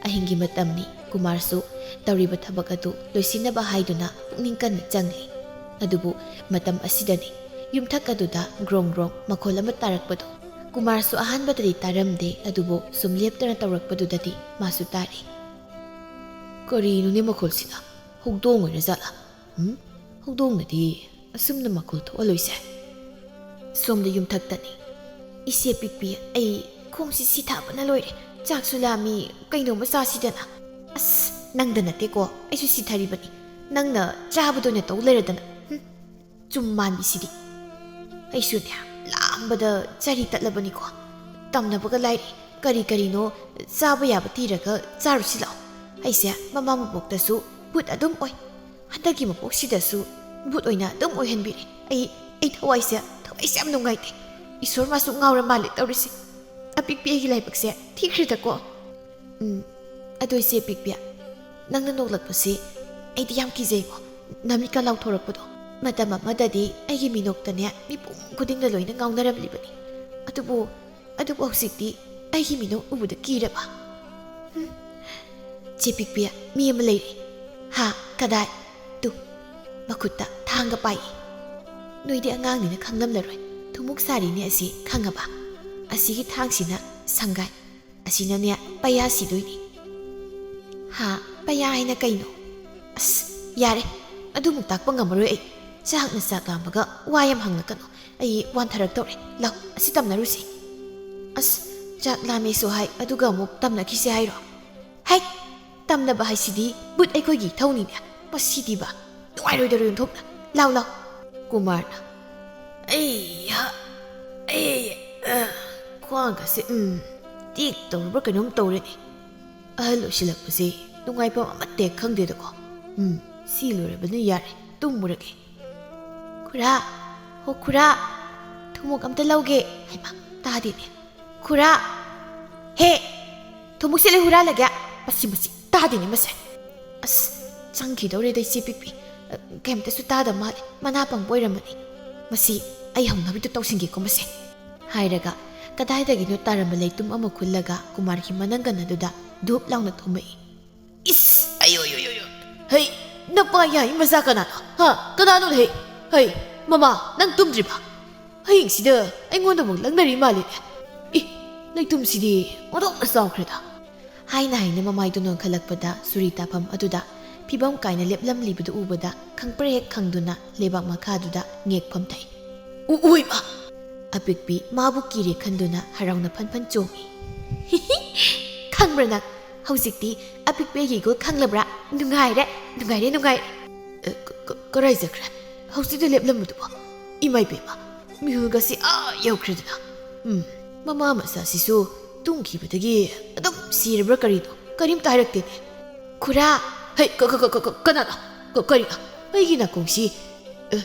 ꯑꯍꯤꯡꯒꯤ ꯃꯇꯝꯅꯤ꯫ ꯀꯨꯃꯥꯔꯁꯨ ꯇꯧꯔꯤꯕ ꯊꯕꯛ ꯑꯗꯨ ꯂꯣꯏꯁꯤꯟꯅꯕ ꯍꯥꯏꯗꯨꯅ ꯄꯨꯛꯅꯤꯡ ꯀꯟꯅ ꯆꯪꯂꯤ꯫ ꯑꯗꯨꯕꯨ ꯃꯇꯝ ꯑꯁꯤꯗꯅꯤ ꯌꯨꯝꯊꯛ ꯑꯗꯨꯗ ꯒ꯭ꯔꯣꯡ ꯒ꯭ꯔꯣꯡ ꯃꯈꯣꯜ ꯑꯃ ꯇꯥꯔꯛꯄꯗꯨ꯫ ꯀꯨꯃꯥꯔꯁꯨ ꯑꯍꯥꯟꯕꯗꯗꯤ ꯇꯥꯔꯝꯗꯦ, ꯑꯗꯨꯕꯨ ꯁꯨꯝ ꯂꯦꯞꯇꯅ ꯇꯧꯔꯛꯄꯗꯨꯗꯗꯤ ꯃꯥꯁꯨ ꯇꯥꯔꯦ꯫ "ꯀꯔꯤꯅꯣꯅꯦ ꯃꯈꯣꯜꯁꯤꯅ? ꯍꯧꯗꯣꯡ ꯑꯣꯏꯔꯖꯥꯠꯂꯥ? ꯎꯝ? ꯍꯧꯗꯣꯡꯅꯗꯤ ꯑꯁꯨꯝꯅ ꯃꯈꯣꯜ ꯊꯣꯛꯍꯜꯂꯣꯏꯁꯦ꯫" ꯁꯣꯝꯗ ꯌꯨꯝꯊꯛꯇꯅꯤ꯫ "ꯏꯆꯦ ꯄꯤꯛꯄꯤ, ꯑꯩ ꯈꯣꯡꯁꯤ ꯁꯤꯊꯕꯅ ꯂꯣꯏꯔꯦ꯫ ꯆꯥꯛꯁꯨ ꯂꯥꯝꯃꯤ, ꯀꯩꯅꯣꯝꯃ ꯆꯥꯁꯤꯗꯅ꯫" "ꯑꯁ, ꯅꯪꯗ ꯅꯠꯇꯦꯀꯣ, ꯑꯩꯁꯨ ꯁꯤꯊꯔꯤꯕꯅꯤ꯫ ꯅꯪꯅ ꯆꯥꯕꯗ ꯑꯣꯏꯅ ꯇꯧ ꯂꯩꯔꯗꯅ꯫ ꯍꯨꯝ, ꯆꯨꯝ ꯃꯥꯟꯕꯤꯁꯤꯗꯤ꯫ ꯑꯩꯁꯨꯅꯦ, ꯂꯥꯝꯕꯗ ꯆꯔꯤ ꯇꯠꯂꯕꯅꯤꯀꯣ꯫ ꯇꯝꯅꯕꯒ ꯂꯥꯏꯔꯤ, ꯀꯔꯤ ꯀꯔꯤꯅꯣ ꯆꯥꯕ ꯌꯥꯕ ꯊꯤꯔꯒ ꯆꯥꯔꯨꯁꯤ ꯂꯥꯛꯑꯣ꯫ ꯑꯩꯁꯦ ꯃꯃꯥ ꯃꯄꯣꯛꯇꯁꯨ ꯕꯨꯠ ꯑꯗꯨꯝ ꯑꯣꯏ꯫ ꯍꯟꯗꯛꯀꯤ ꯃꯄꯣꯛꯁꯤꯗꯁꯨ ꯕꯨꯠ ꯑꯣꯏꯅ ꯑꯗꯨꯝ ꯑꯣꯏꯍꯟꯕꯤꯔꯦ꯫ ꯑꯩ, ꯑꯩ ꯊꯋꯥꯏꯁꯦ, ꯊꯋꯥꯏꯁꯦ ꯌꯥꯝ ꯅꯨꯡꯉꯥꯏꯇꯦ꯫ ꯏꯁꯣꯔ ꯃꯥꯁꯨ ꯉꯥꯎꯔ ꯃꯥꯜꯂꯦ ꯇꯧꯔꯤꯁꯦ꯫ ꯑꯄꯤꯛꯄꯤ ꯑꯩꯒꯤ ꯂꯥꯏꯕꯛꯁꯦ ꯊꯤꯈ꯭ꯔꯦꯗꯀꯣ꯫" "ꯎꯝ, ꯑꯗꯣ ꯏꯆꯦ ꯄꯤꯛꯄꯤ, ꯅꯪꯅ ꯅꯣꯛꯂꯛꯄꯁꯤ ꯑꯩꯗꯤ ꯌꯥꯝ ꯀꯤꯖꯩꯀꯣ, ꯅꯃꯤꯠꯀ ꯂꯥꯎꯊꯣꯔꯛꯄꯗꯣ꯫ ꯃꯇꯝ ꯑꯃꯗꯗꯤ ꯑꯩꯒꯤ ꯃꯤꯅꯣꯛꯇꯅꯦ ꯃꯤꯄꯨꯝ ꯈꯨꯗꯤꯡꯅ ꯂꯣꯏꯅ ꯉꯥꯎꯅꯔꯝꯂꯤꯕꯅꯤ꯫ ꯑꯗꯨꯕꯨ, ꯑꯗꯨꯕꯨ ꯍꯧꯖꯤꯛꯇꯤ ꯑꯩꯒꯤ ꯃꯤꯅꯣꯛ ꯎꯕꯗ ꯀꯤꯔꯕ꯫" "ꯍꯨꯝ, ꯆꯦ ꯄꯤꯛꯄꯤ, ꯃꯤ ꯑꯃ ꯂꯩꯔꯦ꯫" "ꯍꯥ, ꯀꯗꯥꯏ?" "ꯇꯨ, ꯃꯈꯨꯠꯇ ꯊꯥꯡꯒ ꯄꯥꯏ꯫ ꯅꯣꯏꯗꯤ ꯑꯉꯥꯡꯅꯤꯅ ꯈꯪꯂꯝꯂꯔꯣꯏ꯫ ꯊꯨꯝꯃꯨꯛ ꯁꯥꯔꯤꯅꯦ ꯑꯁꯤ, ꯈꯪꯉꯕ? ꯑꯁꯤꯒꯤ ꯊꯥꯡꯁꯤꯅ ꯁꯪꯒꯥꯏ, ꯑꯁꯤꯅꯅꯦ ꯄꯩꯌꯥ ꯁꯤꯗꯣꯏꯅꯤ꯫" "ꯍꯥ, ꯄꯩꯌꯥ ꯍꯥꯏꯅ ꯀꯩꯅꯣ?" "ꯑꯁ, "ꯌꯥꯔꯦ, ꯑꯗꯨꯃꯨꯛ ꯇꯥꯛꯄ ꯉꯝꯃꯔꯣꯏ ꯑꯩ꯫ ꯆꯥꯛꯅ ꯆꯥꯛ ꯂꯥꯝꯕꯒ ꯋꯥ ꯌꯥꯝ ꯍꯪꯂꯛꯀꯅꯨ꯫ ꯑꯩ ꯋꯥꯟꯊꯔꯛꯇꯧꯔꯦ꯫ ꯂꯥꯎ, ꯑꯁꯤ ꯇꯝꯅꯔꯨꯁꯤ꯫ ꯑꯁ, ꯆꯥꯛ ꯂꯥꯝꯃꯦꯁꯨ ꯍꯥꯏ, ꯑꯗꯨꯒ ꯑꯃꯨꯛ ꯇꯝꯅꯈꯤꯁꯦ ꯍꯥꯏꯔꯣ? ꯍꯩ, ꯇꯝꯅꯕ ꯍꯥꯏꯁꯤꯗꯤ ꯕꯨꯠ ꯑꯩꯈꯣꯏꯒꯤ ꯏꯊꯧꯅꯤꯅꯦ꯫ ꯃꯁꯤꯗꯤꯕ, ꯅꯨꯡꯉꯥꯏꯔꯣꯏꯗꯧꯔꯤ ꯑꯣꯟꯊꯣꯛꯅ꯫ ꯂꯥꯎ, ꯂꯥꯎ꯫" ꯀꯨꯃꯥꯔꯅ, "ꯑꯩ, ꯑꯩ, ꯑ, ꯈ꯭ꯋꯥꯡꯒꯁꯦ, ꯎꯝ, ꯇꯦꯛ ꯇꯧꯔꯕ꯭ꯔꯥ ꯀꯩꯅꯣꯝ ꯇꯧꯔꯦꯅꯦ꯫ ꯑꯍꯜ ꯑꯣꯏꯁꯤꯜꯂꯛꯄꯁꯦ ꯅꯨꯡꯉꯥꯏꯐꯝ ꯑꯃꯠꯇ ꯍꯦꯛ ꯈꯪꯗꯦꯗꯀꯣ꯫ ꯎꯝ, ꯁꯤ ꯂꯣꯏꯔꯕꯅ ꯌꯥꯔꯦ, ꯇꯨꯝꯃꯨꯔꯒꯦ꯫" "ꯈꯨꯔꯥ, ꯍꯣ ꯈꯨꯔꯥ, ꯊꯨꯝꯃꯣꯛ ꯑꯝꯇ ꯂꯧꯒꯦ꯫" ꯍꯩꯃꯥ, ꯇꯥꯗꯦꯅꯦ꯫ "ꯈꯨꯔꯥ, ꯍꯦ, ꯊꯨꯝꯃꯣꯛꯁꯦ ꯂꯣꯏ ꯍꯨꯔꯥꯜꯂꯒꯦ꯫" ꯃꯁꯤ, ꯃꯁꯤ, ꯇꯥꯗꯦꯅꯦ ꯃꯁꯦ꯫ ꯑꯁ, ꯆꯪꯈꯤꯗꯧꯔꯦꯗ ꯏꯆꯦ ꯄꯤꯛꯄꯤ꯫ ꯑ, ꯀꯩꯝꯇꯁꯨ ꯇꯥꯗ ꯃꯥꯜꯂꯦ꯫ ꯃꯅꯥ ꯄꯪꯕ ꯑꯣꯏꯔꯝꯃꯅꯤ꯫ ꯃꯁꯤ ꯑꯩ ꯍꯧꯅꯕꯤꯗꯨ ꯇꯧꯁꯤꯟꯒꯦꯀꯣ ꯃꯁꯦ꯫ ꯍꯥꯏꯔꯒ ꯀꯗꯥꯏꯗꯒꯤꯅꯣ ꯇꯥꯔꯝꯕ ꯂꯩꯇꯨꯝ ꯑꯃ ꯈꯨꯜꯂꯒ ꯀꯨꯃꯥꯔꯒꯤ ꯃꯅꯪꯒꯟ ꯑꯗꯨꯗ ꯙꯨꯞ ꯂꯥꯎꯅ ꯊꯣꯝꯃꯛꯏ꯫ "ꯏꯁ! ꯑꯌꯣ, ꯌꯣ, ꯌꯣ, ꯌꯣ! ꯍꯩ, ꯅꯄꯥ ꯌꯥꯏ ꯃꯆꯥ ꯀꯅꯥꯅꯣ? ꯍꯥ? ꯀꯅꯥꯅꯣ? ꯍꯩ, ꯍꯩ, ꯃꯃꯥ, ꯅꯪ ꯇꯨꯝꯗ꯭ꯔꯤꯕ? ꯍꯌꯦꯡꯁꯤꯗ ꯑꯩꯉꯣꯟꯗ ꯑꯃꯨꯛ ꯂꯪꯅꯔꯤ ꯃꯥꯜꯂꯦꯅꯦ꯫ ꯏ, ꯂꯩꯇꯨꯝꯁꯤꯗꯤ ꯑꯣꯟꯊꯣꯛꯅ ꯆꯥꯎꯈ꯭ꯔꯦꯗ꯫" ꯍꯥꯏꯅ ꯍꯥꯏꯅ ꯃꯃꯥꯏꯗꯨ ꯅꯣꯟꯈꯠꯂꯛꯄꯗ ꯁꯨꯔꯤ ꯇꯥꯐꯝ ꯑꯗꯨꯗ ꯐꯤꯕꯝ ꯀꯥꯏꯅ ꯂꯦꯞꯂꯝꯂꯤꯕꯗꯨ ꯎꯕꯗ ꯈꯪꯄ꯭ꯔꯦꯛ ꯍꯦꯛ ꯈꯪꯗꯨꯅ ꯂꯩꯕꯥꯛ ꯃꯈꯥꯗꯨꯗ ꯉꯦꯛ ꯐꯝꯊꯩ꯫ "ꯎ-, ꯎꯏꯃ!" ꯑꯄꯤꯛꯄꯤ ꯃꯥꯕꯨ ꯀꯤꯔꯦ ꯈꯟꯗꯨꯅ ꯍꯔꯥꯎꯅ ꯐꯟ ꯐꯟ ꯆꯣꯡꯏ꯫ "ꯈꯪꯕ꯭ꯔꯥ ꯅꯪ? ꯍꯧꯖꯤꯛꯇꯤ ꯑꯄꯤꯛꯄꯤ ꯑꯩꯒꯤ ꯏꯒꯨꯜ ꯈꯪꯂꯕ꯭ꯔꯥ? ꯅꯨꯡꯉꯥꯏꯔꯦ, ꯅꯨꯡꯉꯥꯏꯔꯦ, ꯅꯨꯡꯉꯥꯏꯔꯦ꯫" "ꯑ, ꯀ-, ꯀ-, ꯀꯔꯥꯏ ꯆꯠꯈ꯭ꯔꯦ? ꯍꯧꯖꯤꯛꯇ ꯂꯦꯞꯂꯝꯕꯗꯨꯕꯣ? ꯏꯃꯥ ꯏꯕꯦꯝꯃ, ꯃꯤꯍꯨꯜꯒꯁꯤ ꯑꯥ ꯌꯧꯈ꯭ꯔꯦꯗꯅ꯫ ꯎꯝ, ꯃꯃꯥ ꯃꯆꯥꯁꯤꯁꯨ ꯇꯨꯝꯈꯤꯕꯗꯒꯤ ꯑꯗꯨꯝ ꯁꯤꯔꯕ꯭ꯔꯥ ꯀꯔꯤꯅꯣ? ꯀꯔꯤꯝꯇ ꯍꯥꯏꯔꯛꯇꯦꯅꯦ꯫" "ꯈꯨꯔꯥ!" "ꯍꯩ, ꯀ-, ꯀ-, ꯀ-, ꯀ-, ꯀ-, ꯀꯅꯥꯅꯣ? ꯀ-, ꯀꯔꯤꯅꯣ? ꯑꯩꯒꯤ ꯅꯥꯀꯣꯡꯁꯤ, ꯑ,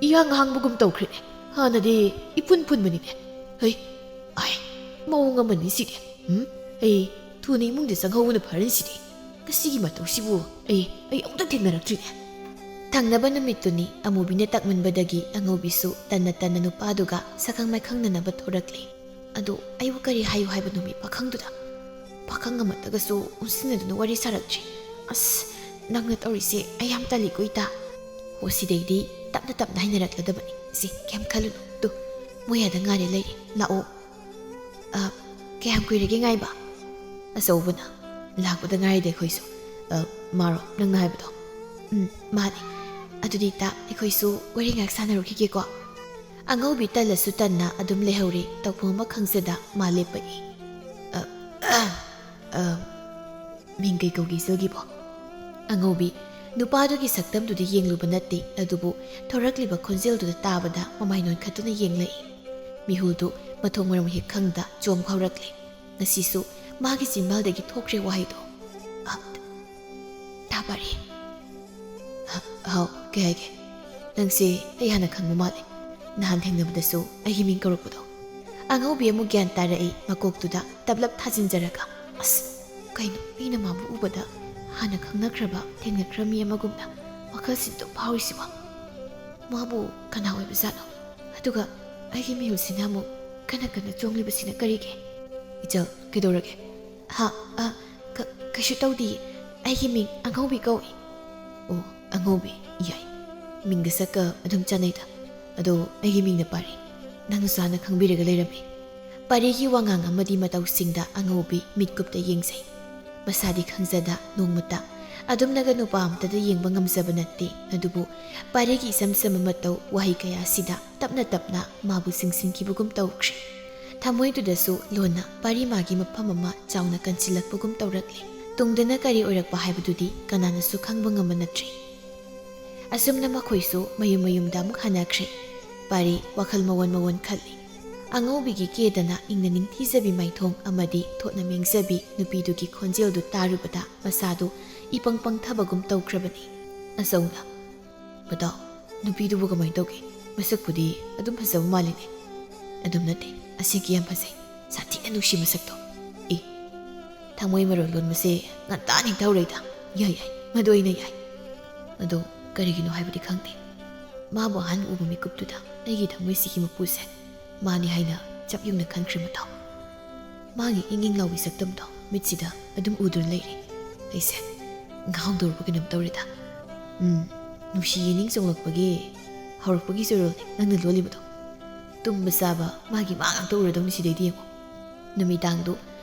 ꯏꯍꯥꯡ ꯍꯥꯡꯕꯒꯨꯝ ꯇꯧꯈ꯭ꯔꯦꯅꯦ꯫ ꯍꯥꯟꯅꯗꯤ ꯏꯐꯨꯟ ꯐꯨꯟꯕꯅꯤꯅꯦ꯫ ꯍꯩ, ꯑꯥꯏ, ꯃꯑꯣꯡ ꯑꯃꯅꯤ ꯁꯤꯗꯤ꯫ ꯎꯝ, ꯑꯩ ꯊꯨꯅ ꯏꯃꯨꯡꯗ ꯆꯪꯍꯧꯕꯅ ꯐꯔꯅꯤ ꯁꯤꯗꯤ꯫ ꯉꯁꯤꯒꯤ ꯃꯇꯧꯁꯤꯕꯨ ꯑꯩ, ꯑꯩ ꯑꯃꯨꯛꯇ ꯊꯦꯡꯅꯔꯛꯇ꯭ꯔꯤꯅꯦ꯫" ꯊꯪꯅꯕ ꯅꯨꯃꯤꯠꯇꯨꯅꯤ꯫ ꯑꯃꯨꯕꯤꯅ ꯇꯛꯃꯟꯕꯗꯒꯤ ꯑꯉꯧꯕꯤꯁꯨ ꯇꯟꯅ ꯇꯟꯅ ꯅꯨꯄꯥꯗꯨꯒ ꯁꯛꯈꯪ ꯃꯥꯏꯈꯪꯅꯅꯕ ꯊꯣꯔꯛꯂꯦ꯫ ꯑꯗꯣ ꯑꯩꯕꯨ ꯀꯔꯤ ꯍꯥꯏꯌꯨ ꯍꯥꯏꯕꯅꯣ ꯃꯤ ꯄꯥꯈꯪꯗꯨꯗ? ꯄꯥꯈꯪ ꯑꯃꯠꯇꯒꯁꯨ ꯑꯣꯟꯁꯤꯟꯅꯗꯨꯅ ꯋꯥꯔꯤ ꯁꯥꯔꯛꯇ꯭ꯔꯤ꯫ ꯑꯁ, ꯅꯪꯅ ꯇꯧꯔꯤꯁꯦ ꯑꯩ ꯌꯥꯝ ꯇꯜꯂꯤꯀꯣ ꯏꯇꯥ꯫ ꯍꯣ, ꯁꯤꯗꯩꯗꯤ ꯇꯞꯅ ꯇꯞꯅ ꯍꯥꯏꯅꯔꯛꯂꯗꯕꯅꯤ꯫ ꯁꯤ ꯀꯩꯝ ꯈꯜꯂꯨꯅꯨ꯫ ꯇꯨ, ꯃꯣꯏ ꯑꯥꯗ ꯉꯥꯏꯔꯦ ꯂꯩꯔꯦ꯫ ꯂꯥꯛꯑꯣ꯫ ꯑ, ꯀꯌꯥꯝ ꯀꯨꯏꯔꯒꯦ ꯉꯥꯏꯕ? ꯑꯆꯧꯕꯅ, "ꯂꯥꯛꯄꯗ ꯉꯥꯏꯔꯤꯗ ꯑꯩꯈꯣꯏꯁꯨ꯫" "ꯑ, ꯃꯥꯔꯣ ꯅꯪꯅ ꯍꯥꯏꯕꯗꯣ?" "ꯎꯝ, ꯃꯥꯅꯦ꯫ ꯑꯗꯨꯗꯤ ꯏꯇꯥ, ꯑꯩꯈꯣꯏꯁꯨ ꯋꯥꯔꯤ ꯉꯥꯏꯍꯥꯛ ꯁꯥꯟꯅꯔꯨꯈꯤꯒꯦꯀꯣ?" ꯑꯉꯧꯕꯤ ꯇꯜꯂꯁꯨ ꯇꯟꯅ ꯑꯗꯨꯝ ꯂꯩꯍꯧꯔꯦ꯫ ꯇꯧꯐꯝ ꯑꯃ ꯈꯪꯖꯗ ꯃꯥ ꯂꯦꯞꯄꯛꯏ꯫ "ꯑ, ꯑ, ꯃꯤꯡ ꯀꯩ ꯀꯧꯒꯦ ꯏꯆꯜꯒꯤꯕꯣ?" ꯑꯉꯧꯕꯤ ꯅꯨꯄꯥꯗꯨꯒꯤ ꯁꯛꯇꯝꯗꯨꯗ ꯌꯦꯡꯂꯨꯕ ꯅꯠꯇꯦ, ꯑꯗꯨꯕꯨ ꯊꯣꯔꯛꯂꯤꯕ ꯈꯣꯟꯖꯦꯜꯗꯨꯗ ꯇꯥꯕꯗ ꯃꯃꯥꯏ ꯅꯣꯟꯈꯠꯇꯨꯅ ꯌꯦꯡꯂꯛꯏ꯫ ꯃꯤꯍꯨꯜꯗꯨ ꯃꯊꯣꯡ ꯃꯔꯝ ꯍꯦꯛ ꯈꯪꯗ ꯆꯣꯝ ꯐꯥꯎꯔꯛꯂꯦ꯫ ꯉꯁꯤꯁꯨ ꯃꯥꯒꯤ ꯆꯤꯟꯕꯥꯜꯗꯒꯤ ꯊꯣꯛꯈ꯭ꯔꯦ ꯋꯥꯍꯩꯗꯣ꯫ "ꯑ, ꯇꯥ ꯄꯥꯔꯤ꯫" "ꯍ-, ꯍꯥꯎ, ꯀꯩ ꯍꯥꯏꯒꯦ? ꯅꯪꯁꯦ ꯑꯩ ꯍꯥꯟꯅ ꯈꯪꯕ ꯃꯥꯜꯂꯦ꯫ ꯅꯍꯥꯟ ꯊꯦꯡꯅꯕꯗꯁꯨ ꯑꯩꯒꯤ ꯃꯤꯡ ꯀꯧꯔꯛꯄꯗꯣ꯫" ꯑꯉꯧꯕꯤ ꯑꯃꯨꯛ ꯒ꯭ꯌꯥꯟ ꯇꯥꯔꯛꯏ, ꯃꯀꯣꯛꯇꯨꯗ ꯇꯞꯂꯞ ꯊꯥꯖꯤꯟꯖꯔꯒ, "ꯑꯁ, ꯀꯩꯅꯣ ꯑꯩꯅ ꯃꯥꯕꯨ ꯎꯕꯗ ꯍꯥꯟꯅ ꯈꯪꯅꯈ꯭ꯔꯕ, ꯊꯦꯡꯅꯈ꯭ꯔ ꯃꯤ ꯑꯃꯒꯨꯝꯅ ꯋꯥꯈꯜꯁꯤꯗ ꯑꯗꯨꯝ ꯐꯥꯎꯔꯤꯁꯤꯕꯣ? ꯃꯥꯕꯨ ꯀꯅꯥ ꯑꯣꯏꯕꯖꯥꯠꯅꯣ? ꯑꯗꯨꯒ ꯑꯩꯒꯤ ꯃꯤꯍꯨꯜꯁꯤꯅ ꯑꯃꯨꯛ ꯀꯟꯅ ꯀꯟꯅ ꯆꯣꯡꯂꯤꯕꯁꯤꯅ ꯀꯔꯤꯒꯤ?" "ꯏꯆꯜ, ꯀꯩꯗꯧꯔꯒꯦ?" "ꯍꯥ? ꯑ, ꯀ-, ꯀꯩꯁꯨ ꯇꯧꯗꯤꯌꯦ꯫ ꯑꯩꯒꯤ ꯃꯤꯡ ꯑꯉꯧꯕꯤ ꯀꯧꯏ꯫" "ꯑꯣ, ꯑꯉꯧꯕꯤ, ꯌꯥꯏ꯫ ꯃꯤꯡꯒ ꯁꯛꯀ ꯑꯗꯨꯝ ꯆꯥꯅꯩꯗ꯫ ꯑꯗꯣ ꯑꯩꯒꯤ ꯃꯤꯡꯅ ꯄꯥꯔꯤ꯫ ꯅꯪꯅꯁꯨ ꯍꯥꯟꯅ ꯈꯪꯕꯤꯔꯒ ꯂꯩꯔꯝꯃꯤ꯫" ꯄꯥꯔꯤꯒꯤ ꯋꯥꯉꯥꯡ ꯑꯃꯗꯤ ꯃꯇꯧꯁꯤꯡꯗ ꯑꯉꯧꯕꯤ ꯃꯤꯠꯀꯨꯞꯇ ꯌꯦꯡꯖꯩ꯫ ꯃꯁꯥꯗꯤ ꯈꯪꯖꯗ ꯅꯣꯡꯃꯇ ꯑꯗꯨꯝꯅꯒ ꯅꯨꯄꯥ ꯑꯝꯇꯗ ꯌꯦꯡꯕ ꯉꯝꯖꯕ ꯅꯠꯇꯦ, ꯑꯗꯨꯕꯨ ꯄꯥꯔꯤꯒꯤ ꯏꯆꯝ ꯆꯝꯕ ꯃꯇꯧ, ꯋꯥꯍꯩ ꯀꯌꯥꯁꯤꯗ ꯇꯞꯅ ꯇꯞꯅ ꯃꯥꯕꯨ ꯆꯤꯡꯁꯤꯟꯈꯤꯕꯒꯨꯝ ꯇꯧꯈ꯭ꯔꯦ꯫ ꯊꯃꯣꯏꯗꯨꯗꯁꯨ ꯂꯣꯟꯅ ꯄꯥꯔꯤ ꯃꯥꯒꯤ ꯃꯐꯝ ꯑꯃ ꯆꯥꯎꯅ ꯀꯟꯁꯤꯜꯂꯛꯄꯒꯨꯝ ꯇꯧꯔꯛꯂꯦ꯫ ꯇꯨꯡꯗꯅ ꯀꯔꯤ ꯑꯣꯏꯔꯛꯄ ꯍꯥꯏꯕꯗꯨꯗꯤ ꯀꯅꯥꯅꯁꯨ ꯈꯪꯕ ꯉꯝꯕ ꯅꯠꯇ꯭ꯔꯤ꯫ ꯑꯁꯨꯝꯅ ꯃꯈꯣꯏꯁꯨ ꯃꯌꯨꯝ ꯃꯌꯨꯝꯗ ꯑꯃꯨꯛ ꯍꯟꯅꯈ꯭ꯔꯦ꯫ ꯄꯥꯔꯤ ꯋꯥꯈꯜ ꯃꯑꯣꯟ ꯃꯑꯣꯟ ꯈꯜꯂꯤ꯫ ꯑꯉꯧꯕꯤꯒꯤ ꯀꯦꯗꯅ ꯏꯪꯅ ꯅꯤꯡꯊꯤꯖꯕꯤ ꯃꯥꯏꯊꯣꯡ ꯑꯃꯗꯤ ꯊꯣꯠꯅ ꯃꯦꯡꯖꯕꯤ ꯅꯨꯄꯤꯗꯨꯒꯤ ꯈꯣꯟꯖꯦꯜꯗꯨ ꯇꯥꯔꯨꯕꯗ ꯃꯁꯥꯗꯨ ꯏꯄꯪ ꯄꯪꯊꯕꯒꯨꯝ ꯇꯧꯈ꯭ꯔꯕꯅꯤ꯫ ꯑꯆꯧꯅ, "ꯃꯇꯥꯎ, ꯅꯨꯄꯤꯗꯨꯕꯨ ꯀꯃꯥꯏꯅ ꯇꯧꯒꯦ? ꯃꯁꯛꯄꯨꯗꯤ ꯑꯗꯨꯝ ꯐꯖꯕ ꯃꯥꯜꯂꯤꯅꯦ꯫" "ꯑꯗꯨꯝ ꯅꯠꯇꯦ, ꯑꯁꯦꯡꯀꯤ ꯌꯥꯝ ꯐꯖꯩ꯫ ꯁꯥꯊꯤꯅ ꯅꯨꯡꯁꯤ ꯃꯁꯛꯇꯣ꯫ ꯑꯦ, ꯊꯃꯣꯏ ꯃꯔꯣꯜ ꯂꯣꯟꯕꯁꯦ ꯉꯟꯇꯥ ꯅꯤꯡꯊꯧꯔꯩꯗ꯫ ꯌꯥꯏ, ꯌꯥꯏ, ꯃꯗꯨ ꯑꯩꯅ ꯌꯥꯏ꯫ ꯑꯗꯣ ꯀꯔꯤꯒꯤꯅꯣ ꯍꯥꯏꯕꯗꯤ ꯈꯪꯗꯦ, ꯃꯥꯕꯨ ꯑꯍꯥꯟꯕ ꯎꯕ ꯃꯤꯀꯨꯞꯇꯨꯗ ꯑꯩꯒꯤ ꯊꯃꯣꯏꯁꯤꯒꯤ ꯃꯄꯨꯁꯦ ꯃꯥꯅꯤ ꯍꯥꯏꯅ ꯆꯞ ꯌꯨꯡꯅ ꯈꯟꯈ꯭ꯔꯦ ꯃꯇꯥꯎ꯫ ꯃꯥꯒꯤ ꯏꯪ ꯏꯪ ꯂꯥꯎꯕꯤ ꯁꯛꯇꯝꯗꯣ ꯃꯤꯠꯁꯤꯗ ꯑꯗꯨꯝ ꯎꯗꯨꯅ ꯂꯩꯔꯦ꯫ ꯑꯩꯁꯦ ꯉꯥꯎꯗꯧꯔꯕ ꯀꯩꯅꯣꯝ ꯇꯧꯔꯦꯗ꯫ ꯎꯝ, ꯅꯨꯡꯁꯤ ꯌꯦꯅꯤꯡ ꯆꯣꯡꯂꯛꯄꯒꯤ ꯍꯧꯔꯛꯄꯒꯤ ꯆꯣꯏꯔꯣꯜꯅꯦ ꯅꯪꯅ ꯂꯣꯜꯂꯤꯕꯗꯣ꯫ ꯇꯨꯝꯕ ꯆꯥꯕ ꯃꯥꯒꯤ ꯃꯥ ꯉꯥꯛꯇ ꯎꯔꯗꯧꯅꯤ ꯁꯤꯗꯩꯗꯤ ꯌꯦꯡꯉꯣ꯫" ꯅꯨꯃꯤꯗꯥꯡꯗꯨ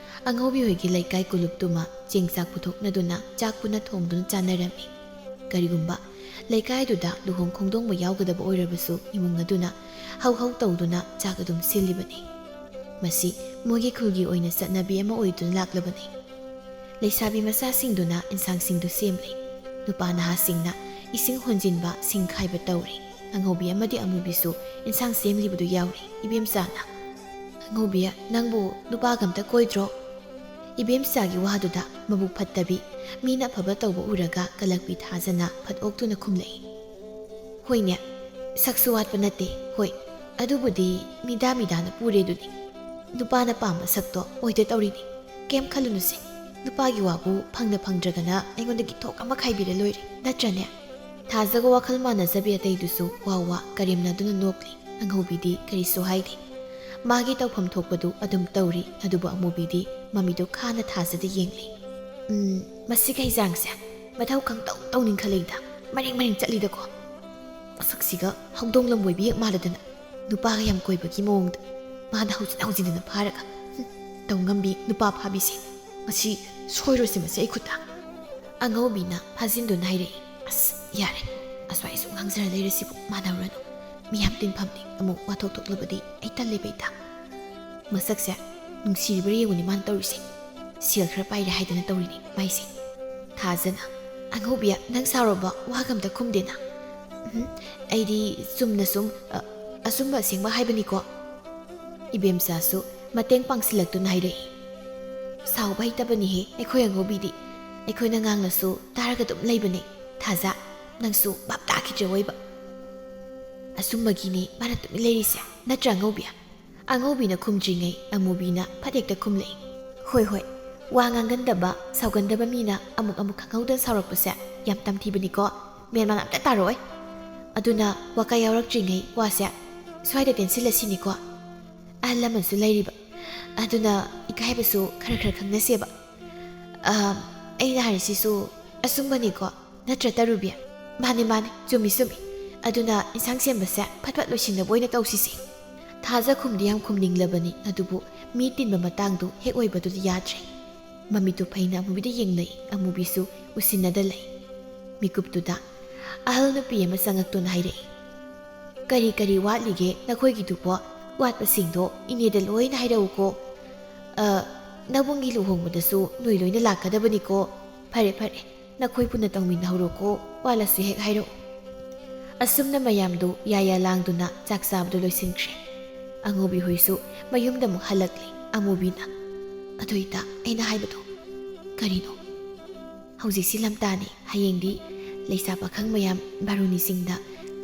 ꯑꯉꯧꯕꯤ ꯍꯣꯏꯒꯤ ꯂꯩꯀꯥꯏ ꯀꯣꯂꯨꯞꯇꯨꯃ ꯆꯦꯡ ꯆꯥꯛ ꯄꯨꯊꯣꯛꯅꯗꯨꯅ ꯆꯥꯛ ꯄꯨꯟꯅ ꯊꯣꯡꯗꯨꯅ ꯆꯥꯅꯔꯝꯃꯤ꯫ ꯀꯔꯤꯒꯨꯝꯕ ꯂꯩꯀꯥꯏꯗꯨꯗ ꯂꯨꯍꯣꯡ ꯈꯣꯡꯗꯣꯡꯕ ꯌꯥꯎꯒꯗꯕ ꯑꯣꯏꯔꯕꯁꯨ ꯏꯃꯨꯡ ꯑꯗꯨꯅ ꯍꯧ ꯍꯧ ꯇꯧꯗꯨꯅ ꯆꯥꯛ ꯑꯗꯨꯝ ꯁꯤꯜꯂꯤꯕꯅꯤ꯫ ꯃꯁꯤ ꯃꯣꯏꯒꯤ ꯈꯨꯜꯒꯤ ꯑꯣꯏꯅ ꯆꯠꯅꯕꯤ ꯑꯃ ꯑꯣꯏꯗꯨꯅ ꯂꯥꯛꯂꯕꯅꯤ꯫ ꯂꯩꯁꯥꯕꯤ ꯃꯆꯥꯁꯤꯡꯗꯨꯅ ꯏꯟꯁꯥꯡꯁꯤꯡꯗꯨ ꯁꯦꯝꯂꯤ꯫ ꯅꯨꯄꯥ ꯅꯍꯥꯁꯤꯡꯅ ꯏꯁꯤꯡ ꯍꯣꯟꯖꯤꯟꯕ, ꯁꯤꯡ ꯈꯥꯏꯕ ꯇꯧꯔꯤ꯫ ꯑꯉꯧꯕꯤ ꯑꯃꯗꯤ ꯑꯃꯨꯕꯤꯁꯨ ꯏꯟꯁꯥꯡ ꯁꯦꯝꯂꯤꯕꯗꯨ ꯌꯥꯎꯔꯤ꯫ ꯏꯕꯦꯝꯆꯥꯅ, "ꯑꯉꯧꯕꯤ, ꯅꯪꯕꯨ ꯅꯨꯄꯥꯒ ꯑꯝꯇ ꯀꯣꯏꯗ꯭ꯔꯣ?" ꯏꯕꯦꯝꯆꯥꯒꯤ ꯋꯥꯗꯨꯗ ꯃꯕꯨꯛ ꯐꯠꯇꯕꯤ, ꯃꯤꯅ ꯑꯐꯕ ꯇꯧꯕ ꯎꯔꯒ ꯀꯂꯛꯄꯤ ꯊꯥꯖꯅ ꯐꯠ ꯑꯣꯛꯇꯨꯅ ꯈꯨꯝꯂꯛꯏ꯫ "ꯍꯣꯏꯅꯦ, ꯁꯛꯁꯨ ꯋꯥꯠꯄ ꯅꯠꯇꯦ꯫ ꯍꯣꯏ, ꯑꯗꯨꯕꯨꯗꯤ ꯃꯤꯗꯥ ꯃꯤꯗꯥꯅ ꯄꯨꯔꯦ ꯑꯗꯨꯅꯤ꯫ ꯅꯨꯄꯥꯅ ꯄꯥꯝꯕ ꯁꯛꯇꯣ ꯑꯣꯏꯗ ꯇꯧꯔꯤꯅꯤ꯫ ꯀꯩꯝ ꯈꯜꯂꯨꯅꯨꯁꯦ꯫ ꯅꯨꯄꯥꯒꯤ ꯋꯥꯕꯨ ꯐꯪꯗ ꯐꯪꯗ꯭ꯔꯒꯅ ꯑꯩꯉꯣꯟꯗꯒꯤ ꯊꯣꯛ ꯑꯃ ꯈꯥꯏꯕꯤꯔ ꯂꯣꯏꯔꯦ, ꯅꯠꯇ꯭ꯔꯅꯦ?" ꯊꯥꯖꯒ ꯋꯥꯈꯜ ꯃꯥꯟꯅꯖꯕꯤ ꯑꯇꯩꯗꯨꯁꯨ ꯋꯥ ꯋꯥ ꯀꯔꯦꯝꯅꯗꯨꯅ ꯅꯣꯛꯂꯤ꯫ ꯑꯉꯧꯕꯤꯗꯤ ꯀꯔꯤꯁꯨ ꯍꯥꯏꯗꯦ꯫ ꯃꯥꯒꯤ ꯇꯧꯐꯝ ꯊꯣꯛꯄꯗꯨ ꯑꯗꯨꯝ ꯇꯧꯔꯤ꯫ ꯑꯗꯨꯕꯨ ꯑꯃꯨꯕꯤꯗꯤ ꯃꯃꯤꯗꯨ ꯈꯥꯅ ꯊꯥꯖꯗ ꯌꯦꯡꯂꯤ꯫ "ꯎꯝ, ꯃꯁꯤꯒꯤ ꯍꯩꯖꯥꯡꯁꯦ ꯃꯊꯧ ꯈꯪꯇꯧ ꯇꯧꯅꯤꯡꯈꯠꯂꯛꯏꯗ꯫ ꯃꯔꯦꯡ ꯃꯔꯦꯡ ꯆꯠꯂꯤꯗꯀꯣ꯫ ꯃꯁꯛꯁꯤꯒ ꯍꯧꯗꯣꯡ ꯂꯝꯕꯣꯏꯕꯤ ꯍꯦꯛ ꯃꯥꯜꯂꯗꯅ꯫ ꯅꯨꯄꯥꯒ ꯌꯥꯝ ꯀꯣꯏꯕꯒꯤ ꯃꯑꯣꯡꯗ꯫ ꯃꯥꯅ ꯍꯧꯖꯤꯟ ꯍꯧꯖꯤꯟꯗꯅ ꯐꯥꯔꯒ꯫ ꯍꯨꯝ, ꯇꯧ ꯉꯝꯕꯤ ꯅꯨꯄꯥ ꯐꯥꯕꯤꯁꯦ꯫ ꯃꯁꯤ ꯁꯣꯏꯔꯣꯏꯁꯦ, ꯃꯁꯤ ꯑꯩ ꯈꯨꯠꯇ꯫" ꯑꯉꯧꯕꯤꯅ ꯐꯥꯖꯤꯟꯗꯨꯅ ꯍꯥꯏꯔꯛꯏ꯫ "ꯑꯁ, ꯌꯥꯔꯦ꯫ ꯑꯁ꯭ꯋꯥꯏ ꯁꯨꯝ ꯉꯥꯡꯖꯔ ꯂꯩꯔꯁꯤꯕꯨ ꯃꯥꯟꯅꯔꯨꯔꯅꯨ꯫ ꯃꯤ ꯌꯥꯝ ꯇꯤꯟꯐꯝꯅꯤ, ꯑꯃꯨꯛ ꯋꯥꯊꯣꯛ ꯊꯣꯛꯂꯕꯗꯤ ꯑꯩ ꯇꯜꯂꯦꯕ ꯏꯇꯥ꯫ ꯃꯁꯛꯁꯦ ꯅꯨꯡꯁꯤꯔꯤꯕ꯭ꯔꯥ ꯌꯦꯡꯉꯨꯅꯦ ꯃꯥꯅ ꯇꯧꯔꯤꯁꯦ꯫ ꯁꯦꯜ ꯈꯔ ꯄꯥꯏꯔꯦ ꯍꯥꯏꯗꯅ ꯇꯧꯔꯤꯅꯤ ꯃꯥꯏꯁꯦ꯫" ꯊꯥꯖꯅ, "ꯑꯉꯧꯕꯤ, ꯅꯪ ꯁꯥꯎꯔꯕꯣ? ꯋꯥꯒ ꯑꯝꯇ ꯈꯨꯝꯗꯦꯅ?" "ꯎꯝ, ꯑꯩꯗꯤ ꯆꯨꯝꯅ ꯁꯨꯝ, ꯑ, ꯑꯆꯨꯝꯕ ꯑꯁꯦꯡꯕ ꯍꯥꯏꯕꯅꯤꯀꯣ꯫" ꯏꯕꯦꯝꯆꯥꯁꯨ ꯃꯇꯦꯡ ꯄꯥꯡꯁꯤꯜꯂꯛꯇꯨꯅ ꯍꯥꯏꯔꯛꯏ꯫ "ꯁꯥꯎꯕ ꯍꯩꯇꯕꯅꯤꯍꯦ ꯑꯩꯈꯣꯏ ꯑꯉꯧꯕꯤꯗꯤ꯫ ꯑꯩꯈꯣꯏꯅ ꯉꯥꯡꯂꯁꯨ ꯇꯥꯔꯒ ꯑꯗꯨꯝ ꯂꯩꯕꯅꯦ꯫ ꯊꯥꯖ, ꯅꯪꯁꯨ ꯚꯥꯞ ꯇꯥꯈꯤꯗ꯭ꯔꯦ ꯑꯣꯏꯕ꯫ ꯑꯆꯨꯝꯕꯒꯤꯅꯦ ꯃꯥꯅ ꯇꯨꯃꯤꯟ ꯂꯩꯔꯤꯁꯦ, ꯅꯠꯇ꯭ꯔꯥ ꯑꯉꯧꯕꯤ?" ꯑꯉꯧꯕꯤꯅ ꯈꯨꯝꯗ꯭ꯔꯤꯉꯩ ꯑꯃꯨꯕꯤꯅ ꯐꯠ ꯍꯦꯛꯇ ꯈꯨꯝꯂꯛꯏ꯫ "ꯍꯣꯏ, ꯍꯣꯏ, ꯋꯥ ꯉꯥꯡꯒꯟꯗꯕ, ꯁꯥꯎꯒꯟꯗꯕ ꯃꯤꯅ ꯑꯃꯨꯛ ꯑꯃꯨꯛ ꯈꯪꯍꯧꯗꯅ ꯁꯥꯎꯔꯛꯄꯁꯦ ꯌꯥꯝ ꯇꯝꯊꯤꯕꯅꯤꯀꯣ꯫ ꯃꯦꯟ ꯃꯥꯟ ꯑꯝꯇ ꯇꯥꯔꯛꯑꯣꯏ꯫ ꯑꯗꯨꯅ ꯋꯥꯀꯥ ꯌꯥꯎꯔꯛꯇ꯭ꯔꯤꯉꯩ ꯋꯥꯁꯦ ꯁ꯭ꯋꯥꯏꯗ ꯇꯦꯟꯁꯤꯜꯂꯁꯤꯅꯤꯀꯣ꯫ ꯑꯍꯜ ꯂꯃꯟꯁꯨ ꯂꯩꯔꯤꯕ꯫ ꯑꯗꯨꯅ ꯏꯀꯥꯏꯕꯁꯨ ꯈꯔ ꯈꯔ ꯈꯪꯅꯁꯦꯕ꯫ ꯑ, ꯑꯩꯅ ꯍꯥꯏꯔꯤꯁꯤꯁꯨ ꯑꯆꯨꯝꯕꯅꯤꯀꯣ, ꯅꯠꯇ꯭ꯔ ꯇꯔꯨꯕꯤ?" "ꯃꯥꯅꯦ, ꯃꯥꯅꯦ, ꯆꯨꯝꯃꯤ, ꯆꯨꯝꯃꯤ꯫ ꯑꯗꯨꯅ ꯏꯟꯁꯥꯡ ꯁꯦꯝꯕꯁꯦ ꯐꯠ ꯐꯠ ꯂꯣꯏꯁꯤꯟꯅꯕ ꯑꯣꯏꯅ ꯇꯧꯁꯤꯁꯦ꯫" ꯊꯥꯖ ꯈꯨꯝꯗꯤ ꯌꯥꯝ ꯈꯨꯝꯅꯤꯡꯂꯕꯅꯤ, ꯑꯗꯨꯕꯨ ꯃꯤ ꯇꯤꯟꯕ ꯃꯇꯥꯡꯗꯨ ꯍꯦꯛ ꯑꯣꯏꯕꯗꯨꯗ ꯌꯥꯗ꯭ꯔꯦ꯫ ꯃꯃꯤꯠꯇꯨ ꯐꯩꯅ ꯑꯃꯨꯕꯤꯗ ꯌꯦꯡꯂꯛꯏ, ꯑꯃꯨꯕꯤꯁꯨ ꯎꯁꯤꯟꯅꯗ ꯂꯩ꯫ ꯃꯤꯀꯨꯞꯇꯨꯗ ꯑꯍꯜ ꯅꯨꯄꯤ ꯑꯃ ꯆꯪꯉꯛꯇꯨꯅ ꯍꯥꯏꯔꯛꯏ, "ꯀꯔꯤ ꯀꯔꯤ ꯋꯥꯠꯂꯤꯒꯦ ꯅꯈꯣꯏꯒꯤꯗꯨꯕꯣ? ꯋꯥꯠꯄꯁꯤꯡꯗꯣ ꯏꯅꯦꯗ ꯂꯣꯏꯅ ꯍꯥꯏꯔꯛꯎꯀꯣ꯫ ꯑ, ꯅꯕꯨꯡꯒꯤ ꯂꯨꯍꯣꯡꯕꯗꯁꯨ ꯅꯣꯏ ꯂꯣꯏꯅ ꯂꯥꯛꯀꯗꯕꯅꯤꯀꯣ꯫ ꯐꯔꯦ ꯐꯔꯦ, ꯅꯈꯣꯏ ꯄꯨꯟꯅ ꯇꯧꯃꯤꯟꯅꯍꯧꯔꯣꯀꯣ, ꯋꯥꯠꯂꯁꯨ ꯍꯦꯛ ꯍꯥꯏꯔꯛꯎ"꯫ ꯑꯁꯨꯝꯅ ꯃꯌꯥꯝꯗꯨ ꯌꯥꯌꯥ ꯂꯥꯡꯗꯨꯅ ꯆꯥꯛ ꯆꯥꯕꯗꯨ ꯂꯣꯏꯁꯤꯟꯈ꯭ꯔꯦ꯫ ꯑꯉꯧꯕꯤ ꯍꯣꯏꯁꯨ ꯃꯌꯨꯝꯗ ꯑꯃꯨꯛ ꯍꯜꯂꯛꯂꯦ꯫ ꯑꯃꯨꯕꯤꯅ, "ꯑꯗꯨ ꯏꯇꯥ, ꯑꯩꯅ ꯍꯥꯏꯕꯗꯣ ꯀꯔꯤꯅꯣ?" "ꯍꯧꯖꯤꯛꯁꯤ ꯂꯝꯇꯥꯅꯤ, ꯍꯌꯦꯡꯗꯤ ꯂꯩꯁꯥ ꯄꯥꯈꯪ ꯃꯌꯥꯝ ꯕꯥꯔꯨꯅꯤ ꯆꯤꯡꯗ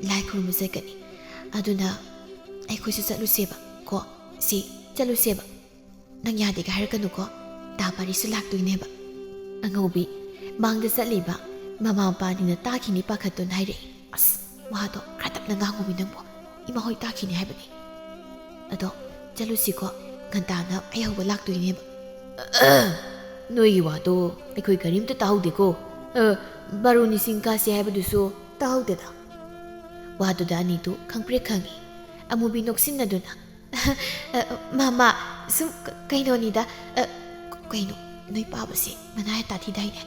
ꯂꯥꯏ ꯈꯨꯔꯨꯝꯕ ꯆꯠꯀꯅꯤ꯫ ꯑꯗꯨꯅ ꯑꯩꯈꯣꯏꯁꯨ ꯆꯠꯂꯨꯁꯦꯕ ꯀꯣ꯫ ꯁꯤ, ꯆꯠꯂꯨꯁꯦꯕ꯫ ꯅꯪ ꯌꯥꯗꯦꯒ ꯍꯥꯏꯔꯛꯀꯅꯨꯀꯣ, ꯇꯥ ꯄꯥꯔꯤꯁꯨ ꯂꯥꯛꯇꯣꯏꯅꯦꯕ"꯫ ꯑꯉꯧꯕꯤ ꯃꯥꯡꯗ ꯆꯠꯂꯤꯕ ꯃꯃꯥ ꯃꯄꯥꯅꯤꯅ ꯇꯥꯈꯤꯅꯤ ꯄꯥꯈꯠꯇꯨꯅ ꯍꯥꯏꯔꯛꯏ, "ꯑꯁ, ꯋꯥꯗꯣ ꯈꯔ ꯇꯞꯅ ꯉꯥꯡꯉꯨꯃꯤ ꯅꯪꯕꯨ, ꯏꯃꯥ ꯍꯣꯏ ꯇꯥꯈꯤꯅꯤ ꯍꯥꯏꯕꯅꯤ꯫ ꯑꯗꯣ ꯆꯠꯂꯨꯁꯤꯀꯣ, ꯉꯟꯇꯥꯅ ꯑꯩ ꯍꯧꯕ ꯂꯥꯛꯇꯣꯏꯅꯦꯕ"꯫ "ꯅꯣꯏꯒꯤ ꯋꯥꯗꯣ ꯑꯩꯈꯣꯏ ꯀꯔꯤꯝꯇ ꯇꯥꯍꯧꯗꯦꯀꯣ꯫ ꯑ, ꯕꯥꯔꯨꯅꯤ ꯆꯤꯡ ꯀꯥꯁꯦ ꯍꯥꯏꯕꯗꯨꯁꯨ ꯇꯥꯍꯧꯗꯦꯗ"꯫ ꯋꯥꯗꯨꯗ ꯑꯅꯤꯗꯨ ꯈꯪꯄ꯭ꯔꯦꯛ ꯈꯪꯉꯤ꯫ ꯑꯃꯨꯕꯤ ꯅꯣꯛꯁꯤꯟꯅꯗꯨꯅ, "ꯑ, ꯃꯥ, ꯃꯥ, ꯁꯨꯝ ꯀ-, ꯀꯩꯅꯣꯅꯤꯗ, ꯑ, ꯀ-, ꯀꯩꯅꯣ, ꯅꯣꯏ ꯄꯥꯕꯁꯦ ꯃꯅꯥ ꯌꯥꯝ ꯇꯥꯊꯤꯗꯥꯏꯅꯦ?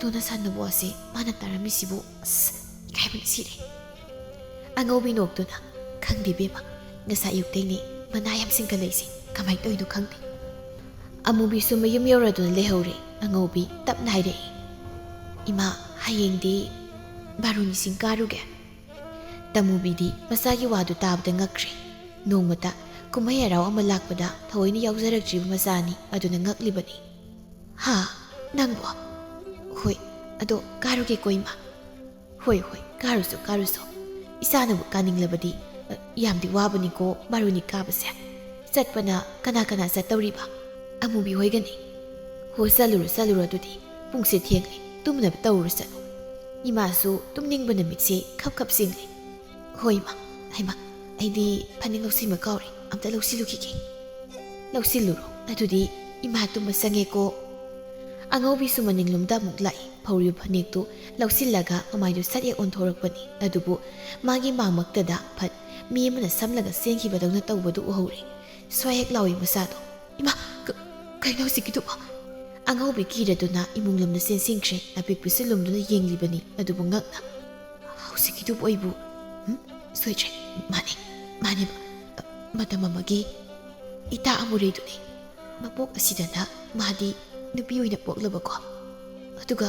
ꯂꯣꯟꯅ ꯁꯥꯟꯅꯕ ꯋꯥꯁꯦ ꯃꯥꯅ ꯇꯥꯔꯝꯃꯤꯁꯤꯕꯨ, ꯑꯁ, ꯏꯀꯥꯏꯕꯅ ꯁꯤꯔꯦ"꯫ ꯑꯉꯧꯕꯤ ꯅꯣꯛꯇꯨꯅ, "ꯈꯪꯗꯦ ꯏꯕꯦꯝꯃ, ꯉꯁꯥꯏ ꯑꯌꯨꯛꯇꯩꯅꯦ ꯃꯅꯥ ꯌꯥꯝ ꯁꯤꯡꯒꯠꯂꯛꯏꯁꯦ, ꯀꯃꯥꯏꯅ ꯇꯧꯔꯤꯅꯣ ꯈꯪꯗꯦ"꯫ ꯑꯃꯨꯕꯤꯁꯨ ꯃꯌꯨꯝ ꯌꯧꯔꯗꯨꯅ ꯂꯩꯍꯧꯔꯦ꯫ ꯑꯉꯧꯕꯤ ꯇꯞꯅ ꯍꯥꯏꯔꯛꯏ, "ꯏꯃꯥ, ꯍꯌꯦꯡꯗꯤ ꯕꯥꯔꯨꯅꯤ ꯆꯤꯡ ꯀꯥꯔꯨꯒꯦ"꯫ ꯇꯃꯨꯕꯤꯗꯤ ꯃꯆꯥꯒꯤ ꯋꯥꯗꯨ ꯇꯥꯕꯗ ꯉꯛꯈ꯭ꯔꯦ꯫ ꯅꯣꯡꯃꯇ ꯀꯨꯝꯍꯩ ꯍꯔꯥꯎ ꯑꯃ ꯂꯥꯛꯄꯗ ꯊꯑꯣꯏꯅ ꯌꯥꯎꯖꯔꯛꯇ꯭ꯔꯤꯕ ꯃꯆꯥꯅꯤ ꯑꯗꯨꯅ ꯉꯛꯂꯤꯕꯅꯤ꯫ "ꯍꯥ? ꯅꯪꯕꯣ?" "ꯍꯣꯏ, ꯑꯗꯣ ꯀꯥꯔꯨꯒꯦꯀꯣ ꯏꯃꯥ"꯫ "ꯍꯣꯏ, ꯍꯣꯏ, ꯀꯥꯔꯨꯁꯣ, ꯀꯥꯔꯨꯁꯣ꯫ ꯏꯆꯥꯅꯕꯨ ꯀꯥꯅꯤꯡꯂꯕꯗꯤ, ꯑ, ꯌꯥꯝꯗꯤ ꯋꯥꯕꯅꯤꯀꯣ ꯕꯥꯔꯨꯅꯤ ꯀꯥꯕꯁꯦ꯫ ꯆꯠꯄꯅ ꯀꯅꯥ ꯀꯅꯥ ꯆꯠꯇꯧꯔꯤꯕ?" "ꯑꯃꯨꯕꯤ ꯍꯣꯏꯒꯅꯤ"꯫ "ꯍꯣ, ꯆꯠꯂꯨꯔꯣ, ꯆꯠꯂꯨꯔꯣ, ꯑꯗꯨꯗꯤ ꯄꯨꯡꯁꯦ ꯊꯦꯡꯂꯦ, ꯇꯨꯝꯅꯕ ꯇꯧꯔꯨꯔꯣ, ꯆꯠꯂꯨ"꯫ ꯏꯃꯥꯁꯨ ꯇꯨꯝꯅꯤꯡꯕꯅ ꯃꯤꯠꯁꯦ ꯈꯞ ꯈꯞ ꯆꯤꯡꯂꯤ꯫ "ꯍꯣꯏ ꯏꯃꯥ, ꯍꯩꯃꯥ, ꯑꯩꯗꯤ ꯐꯅꯦꯛ ꯂꯧꯁꯤꯟꯕ ꯀꯥꯎꯔꯦ, ꯑꯝꯇ ꯂꯧꯁꯤꯜꯂꯨꯈꯤꯒꯦ"꯫ "ꯂꯧꯁꯤꯜꯂꯨꯔꯣ, ꯑꯗꯨꯗꯤ ꯏꯃꯥ ꯇꯨꯝꯕ ꯆꯪꯉꯦꯀꯣ"꯫ ꯑꯉꯧꯕꯤꯁꯨ ꯃꯅꯤꯡꯂꯣꯝꯗ ꯑꯃꯨꯛ ꯂꯥꯛꯏ꯫ ꯐꯧꯔꯤꯕ ꯐꯅꯦꯛꯇꯨ ꯂꯧꯁꯤꯜꯂꯒ ꯃꯃꯥꯏꯗꯨ ꯁꯠ ꯍꯦꯛ ꯑꯣꯟꯊꯣꯔꯛꯄꯅꯤ꯫ ꯑꯗꯨꯕꯨ ꯃꯥꯒꯤ ꯃꯥꯡꯃꯛꯇꯗ ꯐꯠ ꯃꯤ ꯑꯃꯅ ꯁꯝꯂꯒ ꯆꯦꯟꯈꯤꯕꯗꯧꯅ ꯇꯧꯕꯗꯨ ꯎꯍꯧꯔꯦ꯫ ꯁ꯭ꯋꯥꯏ ꯍꯦꯛ ꯂꯥꯎꯏ ꯃꯆꯥꯗꯣ꯫ "ꯏꯃꯥ, ꯀ-, ꯀꯩꯅꯣ ꯍꯧꯖꯤꯛꯀꯤꯗꯨꯕꯣ?" ꯑꯉꯧꯕꯤ ꯀꯤꯔꯗꯨꯅ ꯏꯃꯨꯡ ꯂꯣꯝꯗ ꯆꯦꯟꯁꯤꯟꯈ꯭ꯔꯦ꯫ ꯑꯄꯤꯛꯄꯤꯁꯨ ꯂꯨꯝꯗꯨꯅ ꯌꯦꯡꯂꯤꯕꯅꯤ꯫ ꯑꯗꯨꯕꯨ ꯉꯛꯅ, "ꯍꯧꯖꯤꯛꯀꯤꯗꯨꯕꯨ ꯑꯩꯕꯨ, ꯎꯝ? ꯁꯣꯏꯗ꯭ꯔꯦ꯫ ꯃꯥꯅꯦ, ꯃꯥꯅꯦꯕ꯫ ꯃꯇꯝ ꯑꯃꯒꯤ ꯏꯇꯥ ꯑꯃꯨꯔꯩꯗꯨꯅꯤ꯫ ꯃꯄꯣꯛ ꯑꯁꯤꯗꯅ ꯃꯥꯗꯤ ꯅꯨꯄꯤ ꯑꯣꯏꯅ ꯄꯣꯛꯂꯕꯀꯣ꯫ ꯑꯗꯨꯒ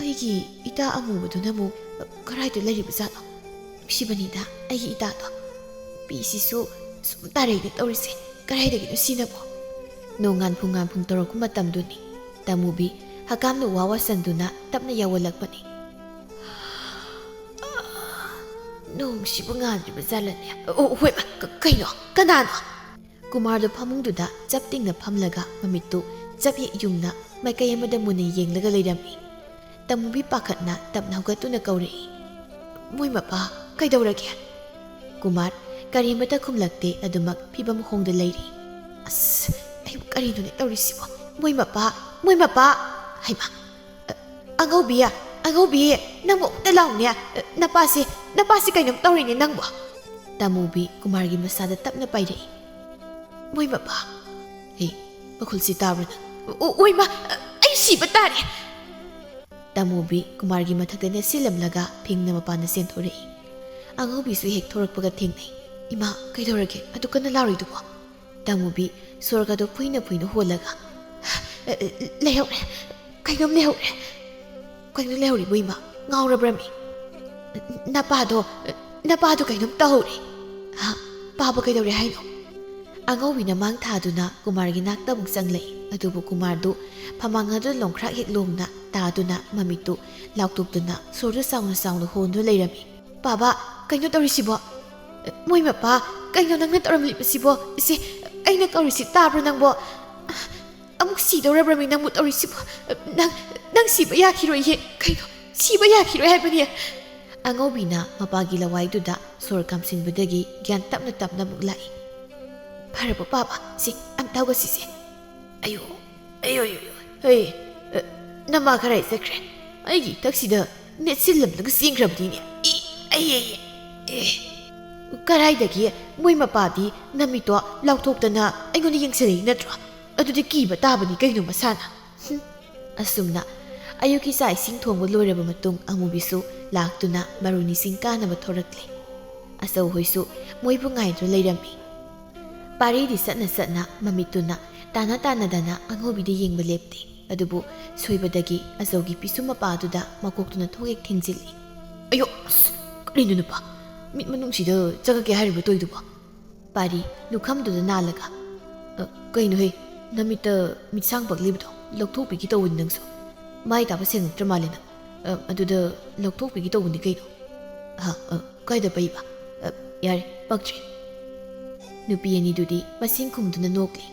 ꯑꯩꯒꯤ ꯏꯇꯥ ꯑꯃꯨꯕꯗꯨꯅ ꯑꯃꯨꯛ ꯀꯔꯥꯏꯗ ꯂꯩꯔꯤꯕꯖꯥꯠꯅꯣ? ꯅꯨꯡꯁꯤꯕꯅꯤꯗ ꯑꯩꯒꯤ ꯏꯇꯥꯗꯣ꯫ ꯅꯨꯄꯤꯁꯤꯁꯨ ꯁꯨꯝ ꯇꯥꯔꯩꯅꯦ ꯇꯧꯔꯤꯁꯦ꯫ ꯀꯗꯥꯏꯗꯒꯤꯅꯣ ꯁꯤꯅꯕꯣ?" ꯅꯣꯡ ꯉꯥꯟꯐꯨꯡ ꯉꯥꯟꯐꯨꯡ ꯇꯧꯔꯛꯄ ꯃꯇꯝꯗꯨꯅꯤ꯫ ꯇꯃꯨꯕꯤ ꯍꯀꯥꯝꯅ ꯋꯥ ꯋꯥꯁꯟꯗꯨꯅ ꯇꯞꯅ ꯌꯥꯎꯍꯜꯂꯛꯄꯅꯤ꯫ "ꯅꯣꯡꯁꯤꯕꯨ ꯉꯥꯟꯗ꯭ꯔꯤꯕ ꯖꯥꯠꯂꯅꯦ? ꯑꯣ, ꯍꯣꯏ, ꯀ-, ꯀꯩꯅꯣ? ꯀꯅꯥꯅꯣ?" ꯀꯨꯃꯥꯔꯗꯣ ꯐꯃꯨꯡꯗꯨꯗ ꯆꯞ ꯇꯤꯡꯅ ꯐꯝꯂꯒ ꯃꯃꯤꯠꯇꯨ ꯆꯞ ꯍꯦꯛ ꯌꯨꯡꯅ ꯃꯥꯏꯀꯩ ꯑꯃꯗ ꯃꯨꯟꯅ ꯌꯦꯡꯂꯒ ꯂꯩꯔꯝꯃꯤ꯫ ꯇꯃꯨꯕꯤ ꯄꯥꯈꯠꯅ ꯇꯞꯅ ꯍꯧꯒꯠꯇꯨꯅ ꯀꯧꯔꯛꯏ, "ꯃꯣꯏ ꯃꯄꯥ, ꯀꯩꯗꯧꯔꯒꯦ?" ꯀꯨꯃꯥꯔ ꯀꯔꯤꯃꯇ ꯈꯨꯝꯂꯛꯇꯦ, ꯑꯗꯨꯃꯛ ꯐꯤꯕꯝ ꯍꯣꯡꯗ ꯂꯩꯔꯤ꯫ "ꯑꯁ, ꯑꯩꯕꯨ ꯀꯔꯤꯅꯣꯅꯦ ꯇꯧꯔꯤꯁꯤꯕꯣ? ꯃꯣꯏ ꯃꯄꯥ, ꯃꯣꯏ ꯃꯄꯥ!" ꯍꯩꯃꯥ! "ꯑ, ꯑꯉꯧꯕꯤ, ꯑꯉꯧꯕꯤ, ꯅꯪꯕꯨ ꯑꯃꯨꯛꯇ ꯂꯥꯎꯅꯦ꯫ ꯑ, ꯅꯄꯥꯁꯦ, ꯅꯄꯥꯁꯦ ꯀꯩꯅꯣꯝ ꯇꯧꯔꯤꯅꯦ ꯅꯪꯕꯨ!" ꯇꯃꯨꯕꯤ ꯀꯨꯃꯥꯔꯒꯤ ꯃꯁꯥꯗ ꯇꯞꯅ ꯄꯥꯏꯔꯛꯏ꯫ "ꯃꯣꯏ ꯃꯄꯥ!" "ꯍꯦ, ꯃꯈꯨꯜꯁꯤ ꯇꯥꯕ꯭ꯔꯥ ꯅꯪ?" "ꯑꯣ, ꯑꯣꯏꯃꯥ, ꯑ, ꯑꯩ ꯁꯤꯕ ꯇꯥꯔꯦ!" ꯇꯃꯨꯕꯤ ꯀꯨꯃꯥꯔꯒꯤ ꯃꯊꯛꯇ ꯅꯦꯠꯁꯤꯜꯂꯝꯂꯒ ꯐꯤꯡꯅ ꯃꯄꯥꯟꯗ ꯆꯦꯟꯊꯣꯔꯛꯏ꯫ ꯑꯉꯧꯕꯤꯁꯨ ꯍꯦꯛ ꯊꯣꯔꯛꯄꯒ ꯊꯦꯡꯅꯩ꯫ "ꯏꯃꯥ, ꯀꯩꯗꯧꯔꯒꯦ? ꯑꯗꯨ ꯀꯟꯅ ꯂꯥꯎꯔꯤꯗꯨꯕꯣ?" ꯇꯃꯨꯕꯤ ꯁꯣꯔꯒꯗꯣ ꯐꯨꯏꯅ ꯐꯨꯏꯅ ꯍꯣꯜꯂꯒ, "ꯂꯩꯍꯧꯔꯦ, ꯀꯩꯅꯣꯝ ꯂꯩꯍꯧꯔꯦ!" "ꯀꯩꯅꯣ ꯂꯩꯍꯧꯔꯤꯕꯣ ꯏꯃꯥ? ꯉꯥꯎꯔꯕ꯭ꯔꯃꯤ?" "ꯅꯄꯥꯗꯣ, ꯅꯄꯥꯗꯣ ꯀꯩꯅꯣꯝ ꯇꯧꯍꯧꯔꯦ!" "ꯍꯥ? ꯄꯥꯕ ꯀꯩꯗꯧꯔꯦ ꯍꯥꯏꯅꯣ?" ꯑꯉꯧꯕꯤꯅ ꯃꯥꯡ ꯊꯥꯗꯨꯅ ꯀꯨꯃꯥꯔꯒꯤ ꯅꯥꯛꯇ ꯑꯃꯨꯛ ꯆꯪꯂꯛꯏ꯫ ꯑꯗꯨꯕꯨ ꯀꯨꯃꯥꯔꯗꯨ ꯐꯃꯥꯡ ꯑꯗꯨ ꯂꯣꯡꯈ꯭ꯔꯥꯛ ꯍꯦꯛ ꯂꯣꯡꯅ ꯇꯥꯗꯨꯅ ꯃꯃꯤꯠꯇꯨ ꯂꯥꯎꯊꯣꯛꯇꯨꯅ ꯁꯣꯔꯗꯨ ꯆꯥꯎꯅ ꯆꯥꯎꯅ ꯍꯣꯟꯗꯨꯅ ꯂꯩꯔꯝꯃꯤ꯫ "ꯄꯥꯕ, ꯀꯩꯅꯣ ꯇꯧꯔꯤꯁꯤꯕꯣ? ꯃꯣꯏ ꯃꯄꯥ, ꯀꯩꯅꯣ ꯅꯪꯅ ꯇꯧꯔꯝꯂꯤꯕꯁꯤꯕꯣ? ꯏꯆꯦ, ꯑꯩꯅ ꯀꯧꯔꯤꯁꯤ ꯇꯥꯕ꯭ꯔꯣ ꯅꯪꯕꯣ? ꯑꯃꯨꯛ ꯁꯤꯗꯧꯔꯕ꯭ꯔꯃꯤ ꯅꯪꯕꯨ ꯇꯧꯔꯤꯁꯤꯕꯣ? ꯅꯪ, ꯅꯪ ꯁꯤꯕ ꯌꯥꯈꯤꯔꯣꯏꯌꯦ꯫ ꯀꯩꯅꯣ, ꯁꯤꯕ ꯌꯥꯈꯤꯔꯣꯏ ꯍꯥꯏꯕꯅꯦ!" ꯑꯉꯧꯕꯤꯅ ꯃꯄꯥꯒꯤ ꯂꯋꯥꯏꯗꯨꯗ ꯁꯣꯔ ꯀꯥꯝꯁꯤꯟꯕꯗꯒꯤ ꯒ꯭ꯌꯥꯟ ꯇꯞꯅ ꯇꯞꯅ ꯑꯃꯨꯛ ꯂꯥꯛꯏ꯫ "ꯐꯔꯕꯣ ꯄꯥꯕ? ꯁꯤ ꯑꯝꯇ ꯍꯧꯒꯠꯁꯤꯁꯦ꯫ ꯑꯌꯣ, ꯑꯌꯣ, ꯑꯌꯣ, ꯑꯌꯣ꯫ ꯍꯩ, ꯑ, ꯅꯃꯥ ꯀꯗꯥꯏ ꯆꯠꯈ꯭ꯔꯦ? ꯑꯩꯒꯤ ꯏꯊꯛꯁꯤꯗ ꯅꯦꯠꯁꯤꯜꯂꯝꯂꯒ ꯆꯦꯟꯈ꯭ꯔꯕꯅꯤꯅꯦ꯫ ꯏ, ꯑꯩ, ꯑꯩ, ꯑꯦ꯫ ꯀꯗꯥꯏꯗꯒꯤ ꯃꯣꯏ ꯃꯄꯥꯗꯤ ꯅꯃꯤꯠꯇꯣ ꯂꯥꯎꯊꯣꯛꯇꯅ ꯑꯩꯉꯣꯟꯗ ꯌꯦꯡꯁꯤꯜꯂꯛꯏ ꯅꯠꯇ꯭ꯔꯣ? ꯑꯗꯨꯗꯤ ꯀꯤꯕ ꯇꯥꯕꯅꯤ ꯀꯩꯅꯣ ꯃꯁꯥꯅ꯫ ꯍꯨꯝ꯫ ꯑꯁꯨꯝꯅ ꯑꯌꯨꯛꯀꯤ ꯆꯥꯛ ꯏꯁꯤꯡ ꯊꯣꯡꯕ ꯂꯣꯏꯔꯕ ꯃꯇꯨꯡ ꯑꯃꯨꯕꯤꯁꯨ ꯂꯥꯛꯇꯨꯅ ꯃꯔꯨꯅꯤꯁꯤꯡ ꯀꯥꯅꯕ ꯊꯣꯔꯛꯂꯦ꯫ ꯑꯆꯧ ꯍꯣꯏꯁꯨ ꯃꯣꯏꯕꯨ ꯉꯥꯏꯗꯨꯅ ꯂꯩꯔꯝꯃꯤ꯫ ꯄꯥꯔꯤꯗꯤ ꯆꯠꯅ ꯆꯠꯅ ꯃꯃꯤꯠꯇꯨꯅ ꯇꯥꯅ ꯇꯥꯅꯗꯅ ꯑꯉꯧꯕꯤꯗ ꯌꯦꯡꯕ ꯂꯦꯞꯇꯦ꯫ ꯑꯗꯨꯕꯨ ꯁꯣꯏꯕꯗꯒꯤ ꯑꯆꯧꯒꯤ ꯄꯤꯁꯨꯝ ꯃꯄꯥꯗꯨꯗ ꯃꯀꯣꯛꯇꯨꯅ ꯊꯣꯛ ꯍꯦꯛ ꯊꯤꯟꯖꯤꯜꯂꯤ꯫ "ꯑꯌꯣ, ꯑꯁ, ꯀꯔꯤꯅꯣ ꯅꯨꯄꯥ? ꯃꯤꯠ ꯃꯅꯨꯡꯁꯤꯗ ꯆꯪꯉꯛꯀꯦ ꯍꯥꯏꯔꯤꯕ ꯇꯧꯏꯗꯨꯕꯣ?" ꯄꯥꯔꯤ ꯂꯨꯈꯝꯗꯨꯗ ꯅꯥꯜꯂꯒ, "ꯑ, ꯀꯩꯅꯣꯍꯦ, ꯅꯃꯤꯠꯇ ꯃꯤꯠꯁꯥꯡ ꯄꯛꯂꯤꯕꯗꯣ ꯂꯧꯊꯣꯛꯄꯤꯒꯦ ꯇꯧꯕꯅꯤ ꯅꯪꯁꯨ꯫ ꯃꯥꯏ ꯇꯥꯕ ꯁꯦꯡꯉꯛꯇ꯭ꯔ ꯃꯥꯜꯂꯦ ꯅꯪ꯫ ꯑ, ꯑꯗꯨꯗ ꯂꯧꯊꯣꯛꯄꯤꯒꯦ ꯇꯧꯕꯅꯤ ꯀꯩꯅꯣ꯫ ꯍꯥ, ꯑ, ꯀꯥꯏꯗ ꯄꯩꯕ? ꯑ, ꯌꯥꯔꯦ, ꯄꯛꯇ꯭ꯔꯦ꯫" ꯅꯨꯄꯤ ꯑꯅꯤꯗꯨꯗꯤ ꯃꯁꯤꯡ ꯈꯨꯝꯗꯨꯅ ꯅꯣꯛꯂꯤ꯫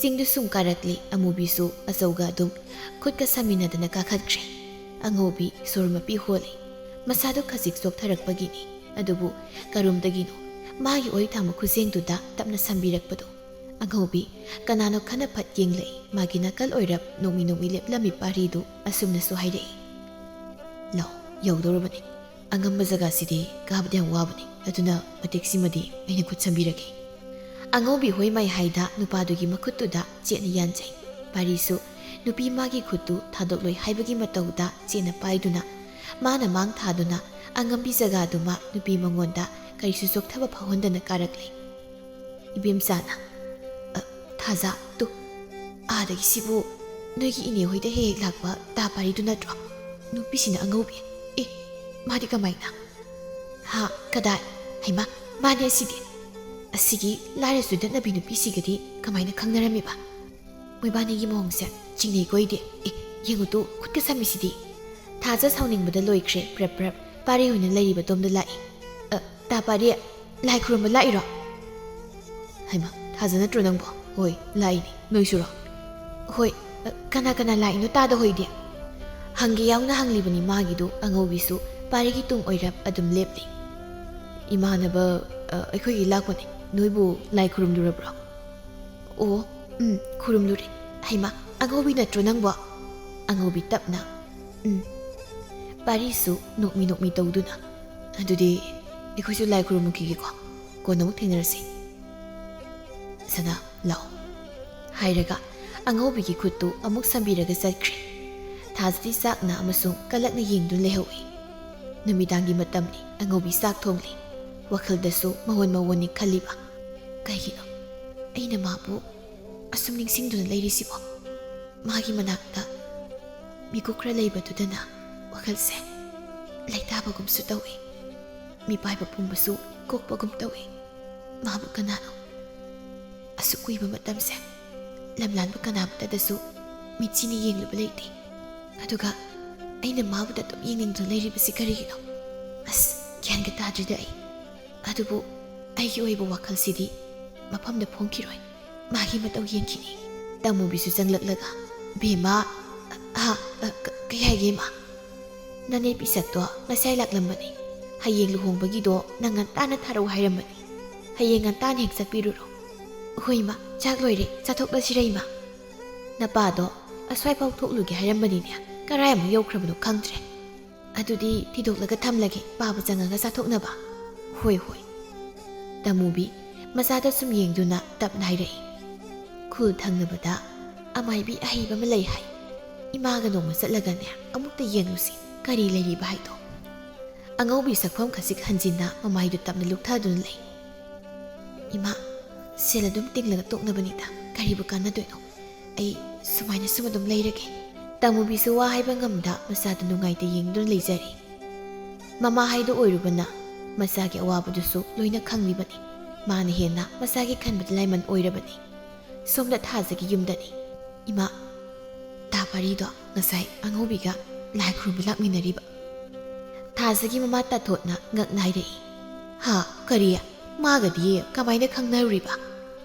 ꯆꯤꯡꯗꯨ ꯁꯨꯝ ꯀꯥꯔꯛꯂꯤ, ꯑꯃꯨꯕꯤꯁꯨ ꯑꯆꯧꯒ ꯑꯗꯨꯝ ꯈꯨꯠꯀ ꯁꯝꯃꯤꯟꯅꯗꯅ ꯀꯥꯈꯠꯈ꯭ꯔꯦ꯫ ꯑꯉꯧꯕꯤ ꯁꯣꯔ ꯃꯄꯤ ꯍꯣꯜꯂꯤ꯫ ꯃꯁꯥꯗꯨ ꯈꯖꯤꯛ ꯆꯣꯛꯊꯔꯛꯄꯒꯤꯅꯤ, ꯑꯗꯨꯕꯨ ꯀꯔꯣꯝꯗꯒꯤꯅꯣ ꯃꯥꯒꯤ ꯑꯣꯏ ꯊꯥꯡꯕ ꯈꯨꯖꯦꯡꯗꯨꯗ ꯇꯞꯅ ꯁꯝꯕꯤꯔꯛꯄꯗꯨ꯫ ꯑꯉꯧꯕꯤ ꯀꯅꯥꯅꯣ ꯈꯟꯅ ꯐꯠ ꯌꯦꯡꯂꯛꯏ꯫ ꯃꯥꯒꯤ ꯅꯥꯀꯜ ꯑꯣꯏꯔꯞ ꯅꯣꯡꯃꯤ ꯅꯣꯡꯃꯤ ꯂꯦꯞꯂꯝꯃꯤ ꯄꯥꯔꯤꯗꯨ ꯑꯁꯨꯝꯅꯁꯨ ꯍꯥꯏꯔꯛꯏ, "ꯂꯥꯎ, ꯌꯧꯗꯧꯔꯕꯅꯤ꯫ ꯑꯉꯝꯕ ꯖꯒꯥꯁꯤꯗꯤ ꯀꯥꯕꯗ ꯌꯥꯝ ꯋꯥꯕꯅꯤ, ꯑꯗꯨꯅ ꯃꯇꯦꯛꯁꯤꯃꯗꯤ ꯑꯩꯅ ꯈꯨꯠ ꯁꯝꯕꯤꯔꯒꯦ꯫" ꯑꯉꯧꯕꯤ ꯍꯣꯏ ꯃꯥꯏ ꯍꯥꯏꯗ ꯅꯨꯄꯥꯗꯨꯒꯤ ꯃꯈꯨꯠꯇꯨꯗ ꯆꯦꯠꯅ ꯌꯥꯟꯖꯩ꯫ ꯄꯥꯔꯤꯁꯨ ꯅꯨꯄꯤ ꯃꯥꯒꯤ ꯈꯨꯠꯇꯨ ꯊꯥꯗꯣꯛꯂꯣꯏ ꯍꯥꯏꯕꯒꯤ ꯃꯇꯧꯗ ꯆꯦꯠꯅ ꯄꯥꯏꯗꯨꯅ, ꯃꯥꯅ ꯃꯥꯡ ꯊꯥꯗꯨꯅ ꯑꯉꯝꯕꯤ ꯖꯒꯥꯗꯨꯃ ꯅꯨꯄꯤ ꯃꯉꯣꯟꯗ ꯀꯔꯤꯁꯨ ꯆꯣꯛꯊꯕ ꯐꯥꯎꯍꯟꯗꯅ ꯀꯥꯔꯛꯂꯦ꯫ ꯏꯕꯦꯝꯆꯥꯅ, "ꯑ, ꯊꯥꯖ, ꯇꯨ, ꯑꯥꯗꯒꯤ ꯁꯤꯕꯨ ꯅꯣꯏꯒꯤ ꯏꯅꯦ ꯍꯣꯏꯗ ꯍꯦꯛ ꯍꯦꯛ ꯂꯥꯛꯄ ꯇꯥ ꯄꯥꯔꯤꯗꯨ ꯅꯠꯇ꯭ꯔꯣ? ꯅꯨꯄꯤꯁꯤꯅ ꯑꯉꯧꯕꯤ꯫ ꯑꯦ, ꯃꯥꯗꯤ ꯀꯃꯥꯏꯅ?" "ꯍꯥ, ꯀꯗꯥꯏ? ꯍꯩꯃꯥ, ꯃꯥꯅꯦ ꯑꯁꯤꯗꯤ꯫ ꯑꯁꯤꯒꯤ ꯂꯥꯏꯔ ꯆꯨꯗꯠꯅꯕꯤ ꯅꯨꯄꯤꯁꯤꯒꯗꯤ ꯀꯃꯥꯏꯅ ꯈꯪꯅꯔꯝꯃꯤꯕ? ꯃꯣꯏꯕꯥꯅꯤꯒꯤ ꯃꯑꯣꯡꯁꯦ ꯆꯤꯡꯅꯩꯀꯣ ꯑꯩꯗꯤ꯫ ꯑꯦ, ꯌꯦꯡꯉꯨ ꯇꯨ, ꯈꯨꯠꯀ ꯁꯝꯃꯤꯁꯤꯗꯤ꯫" ꯊꯥꯖ ꯁꯥꯎꯅꯤꯡꯕꯗ ꯂꯣꯏꯈ꯭ꯔꯦ, ꯄ꯭ꯔꯞ ꯄ꯭ꯔꯞ ꯄꯥꯔꯤ ꯍꯣꯏꯅ ꯂꯩꯔꯤꯕ ꯗꯣꯝꯗ ꯂꯥꯛꯏ꯫ "ꯑ, ꯇꯥ ꯄꯥꯔꯤ, ꯂꯥꯏ ꯈꯨꯔꯨꯝꯕ ꯂꯥꯛꯏꯔꯣ?" "ꯍꯩꯃꯥ, ꯊꯥꯖ ꯅꯠꯇ꯭ꯔꯣ ꯅꯪꯕꯣ?" "ꯍꯣꯏ, ꯂꯥꯛꯏꯅꯤ꯫ ꯅꯣꯏꯁꯨꯔꯣ?" "ꯍꯣꯏ, ꯑ, ꯀꯅꯥ ꯀꯅꯥ ꯂꯥꯛꯏꯅꯣ ꯇꯥꯗ ꯍꯣꯏꯗꯤ?" ꯍꯪꯒꯦ ꯌꯥꯎꯅ ꯍꯪꯂꯤꯕꯅꯤ ꯃꯥꯒꯤꯗꯨ꯫ ꯑꯉꯧꯕꯤꯁꯨ ꯄꯥꯔꯤꯒꯤ ꯇꯨꯡ ꯑꯣꯏꯔꯞ ꯑꯗꯨꯝ ꯂꯦꯞꯂꯤ꯫ "ꯏꯃꯥꯟꯅꯕ, ꯑ, ꯑꯩꯈꯣꯏꯒꯤ ꯂꯥꯛꯄꯅꯤ꯫ ꯅꯣꯏꯕꯨ ꯂꯥꯏ ꯈꯨꯔꯨꯝꯂꯨꯔꯕ꯭ꯔꯣ?" "ꯑꯣ, ꯎꯝ, ꯈꯨꯔꯨꯝꯂꯨꯔꯦ꯫ ꯍꯩꯃꯥ, ꯑꯉꯧꯕꯤ ꯅꯠꯇ꯭ꯔꯣ ꯅꯪꯕꯣ?" ꯑꯉꯧꯕꯤ ꯇꯞꯅ, "ꯎꯝ꯫" ꯄꯥꯔꯤꯁꯨ ꯅꯣꯛꯃꯤ ꯅꯣꯛꯃꯤ ꯇꯧꯗꯨꯅ, "ꯑꯗꯨꯗꯤ ꯑꯩꯈꯣꯏꯁꯨ ꯂꯥꯏ ꯈꯨꯔꯨꯝꯃꯨꯈꯤꯒꯦꯀꯣ꯫ ꯀꯣꯟꯅ ꯑꯃꯨꯛ ꯊꯦꯡꯅꯔꯁꯤ꯫ ꯁꯅꯥ, ꯂꯥꯛꯑꯣ꯫" ꯍꯥꯏꯔꯒ ꯑꯉꯧꯕꯤꯒꯤ ꯈꯨꯠꯇꯨ ꯑꯃꯨꯛ ꯁꯝꯕꯤꯔꯒ ꯆꯠꯈ꯭ꯔꯦ꯫ ꯊꯥꯖꯗꯤ ꯆꯥꯛꯅ ꯑꯃꯁꯨꯡ ꯀꯂꯛꯅ ꯌꯦꯡꯗꯨꯅ ꯂꯩꯍꯧꯏ꯫ ꯅꯨꯃꯤꯗꯥꯡꯒꯤ ꯃꯇꯝꯅꯤ꯫ ꯑꯉꯧꯕꯤ ꯆꯥꯛ ꯊꯣꯡꯂꯤ꯫ ꯋꯥꯈꯜꯗꯁꯨ ꯃꯋꯣꯟ ꯃꯋꯣꯟꯅꯤ ꯈꯜꯂꯤꯕ꯫ ꯀꯩꯒꯤꯅꯣ ꯑꯩꯅ ꯃꯥꯕꯨ ꯑꯁꯨꯝ ꯅꯤꯡꯁꯤꯡꯗꯨꯅ ꯂꯩꯔꯤꯁꯤꯕꯣ? ꯃꯥꯒꯤ ꯃꯅꯥꯛꯇ ꯃꯤꯀꯨꯞ ꯈꯔ ꯂꯩꯕꯗꯨꯗꯅ ꯋꯥꯈꯜꯁꯦ ꯂꯩꯇꯥꯕꯒꯨꯝꯁꯨ ꯇꯧꯏ꯫ ꯃꯤꯄꯥꯏꯕ ꯄꯨꯝꯕꯁꯨ ꯀꯣꯛꯄꯒꯨꯝ ꯇꯧꯏ꯫ ꯃꯥꯕꯨ ꯀꯅꯥꯅꯣ ꯑꯁꯨꯛ ꯀꯨꯏꯕ ꯃꯇꯝꯁꯦ ꯂꯝꯂꯥꯟꯕ ꯀꯅꯥꯃꯠꯇꯗꯁꯨ ꯃꯤꯠꯁꯤꯅ ꯌꯦꯡꯂꯨꯕ ꯂꯩꯇꯦ꯫ ꯑꯗꯨꯒ ꯑꯩꯅ ꯃꯥꯕꯨꯗ ꯑꯗꯨꯝ ꯌꯦꯡꯅꯤꯡꯗꯨꯅ ꯂꯩꯔꯤꯕꯁꯤ ꯀꯔꯤꯒꯤꯅꯣ? ꯑꯁ, ꯒ꯭ꯌꯥꯟꯒ ꯇꯥꯗ꯭ꯔꯤꯗ ꯑꯩ꯫ ꯑꯗꯨꯕꯨ ꯑꯩꯒꯤ ꯑꯣꯏꯕ ꯋꯥꯈꯜꯁꯤꯗꯤ ꯃꯐꯝꯗ ꯐꯣꯡꯈꯤꯔꯣꯏ꯫ ꯃꯥꯒꯤ ꯃꯇꯧ ꯌꯦꯡꯈꯤꯅꯤ꯫ ꯇꯥꯃꯨꯕꯤꯁꯨ ꯆꯪꯂꯛꯂꯒ, "ꯕꯦꯝꯃ, ꯑ, ꯑ, ꯀ-, ꯀꯩ ꯍꯥꯏꯒꯦ, ꯏꯃꯥ?" "ꯅꯅꯦ ꯄꯤꯁꯛꯇꯣ ꯉꯁꯥꯏ ꯂꯥꯛꯂꯝꯕꯅꯤ꯫ ꯍꯌꯦꯡ ꯂꯨꯍꯣꯡꯕꯒꯤꯗꯣ ꯅꯪ ꯉꯟꯇꯥꯅ ꯊꯥꯔꯛꯎ ꯍꯥꯏꯔꯝꯕꯅꯤ꯫ ꯍꯌꯦꯡ ꯉꯟꯇꯥꯅ ꯍꯦꯛ ꯆꯠꯄꯤꯔꯨꯔꯣ꯫" "ꯍꯣꯏ, ꯏꯃꯥ, ꯆꯥꯛ ꯂꯣꯏꯔꯦ, ꯆꯥꯊꯣꯛꯂꯁꯤꯔ, ꯏꯃꯥ?" "ꯅꯄꯥꯗꯣ ꯑꯁ꯭ꯋꯥꯏꯐꯥꯎ ꯊꯣꯛꯂꯨꯒꯦ ꯍꯥꯏꯔꯝꯕꯅꯤꯅꯦ, ꯀꯔꯥꯏ ꯑꯃꯨꯛ ꯌꯧꯈ꯭ꯔꯕꯅꯣ ꯈꯪꯗ꯭ꯔꯦ꯫ ꯑꯗꯨꯗꯤ ꯊꯤꯗꯣꯛꯂꯒ ꯊꯝꯂꯒꯦ, ꯄꯥꯕ ꯆꯪꯉꯒ ꯆꯥꯊꯣꯛꯅꯕ꯫" "ꯍꯣꯏ, ꯍꯣꯏ꯫" ꯇꯥꯃꯨꯕꯤ ꯃꯆꯥꯗ ꯁꯨꯝ ꯌꯦꯡꯗꯨꯅ ꯇꯞꯅ ꯍꯥꯏꯔꯛꯏ, "ꯈꯨꯜ ꯊꯪꯅꯕꯗ ꯑꯃꯥꯏꯕꯤ ꯑꯍꯩꯕ ꯑꯃ ꯂꯩ ꯍꯥꯏ꯫ ꯏꯃꯥꯒ ꯅꯣꯡꯃ ꯆꯠꯂꯒꯅꯦ, ꯑꯃꯨꯛꯇ ꯌꯦꯡꯂꯨꯁꯤ, ꯀꯔꯤ ꯂꯩꯔꯤꯕ ꯍꯥꯏꯗꯣ꯫" ꯑꯉꯧꯕꯤ ꯁꯛꯐꯝ ꯈꯖꯤꯛ ꯍꯟꯖꯤꯟꯅ ꯃꯃꯥꯏꯗꯨ ꯇꯞꯅ ꯂꯨꯞꯊꯗꯨꯅ ꯂꯩ꯫ "ꯏꯃꯥ, ꯁꯦꯜ ꯑꯗꯨꯝ ꯇꯤꯡꯂꯒ ꯇꯣꯛꯅꯕꯅꯤꯗ, ꯀꯔꯤꯕꯨ ꯀꯥꯟꯅꯗꯣꯏꯅꯣ? ꯑꯩ ꯁꯨꯃꯥꯏꯅ ꯁꯨꯝ ꯑꯗꯨꯝ ꯂꯩꯔꯒꯦ꯫" ꯇꯥꯃꯨꯕꯤꯁꯨ ꯋꯥ ꯍꯥꯏꯕ ꯉꯝꯗ ꯃꯆꯥꯗꯨ ꯅꯨꯡꯉꯥꯏꯇ ꯌꯦꯡꯗꯨꯅ ꯂꯩꯖꯔꯤ꯫ ꯃꯃꯥ ꯍꯥꯏꯗꯣ ꯑꯣꯏꯔꯨꯕꯅ ꯃꯆꯥꯒꯤ ꯑꯋꯥꯕꯗꯨꯁꯨ ꯂꯣꯏꯅ ꯈꯪꯂꯤꯕꯅꯤ꯫ ꯃꯥꯅ ꯍꯦꯟꯅ ꯃꯆꯥꯒꯤ ꯈꯟꯕꯗ ꯂꯥꯏꯃꯟ ꯑꯣꯏꯔꯕꯅꯤ꯫ ꯁꯣꯝꯗ ꯊꯥꯖꯒꯤ ꯌꯨꯝꯗꯅꯤ꯫ "ꯏꯃꯥ, ꯇꯥ ꯄꯥꯔꯤꯗꯣ ꯉꯁꯥꯏ ꯑꯉꯧꯕꯤꯒ ꯂꯥꯏ ꯈꯨꯔꯨꯝꯕ ꯂꯥꯛꯃꯤꯟꯅꯔꯤꯕ꯫" ꯊꯥꯖꯒꯤ ꯃꯃꯥ ꯇꯥꯊꯣꯠꯅ ꯉꯛꯅ ꯍꯥꯏꯔꯛꯏ, "ꯍꯥ? ꯀꯔꯤ? ꯃꯥꯒꯗꯤ ꯀꯃꯥꯏꯅ ꯈꯪꯅꯔꯨꯔꯤꯕ?"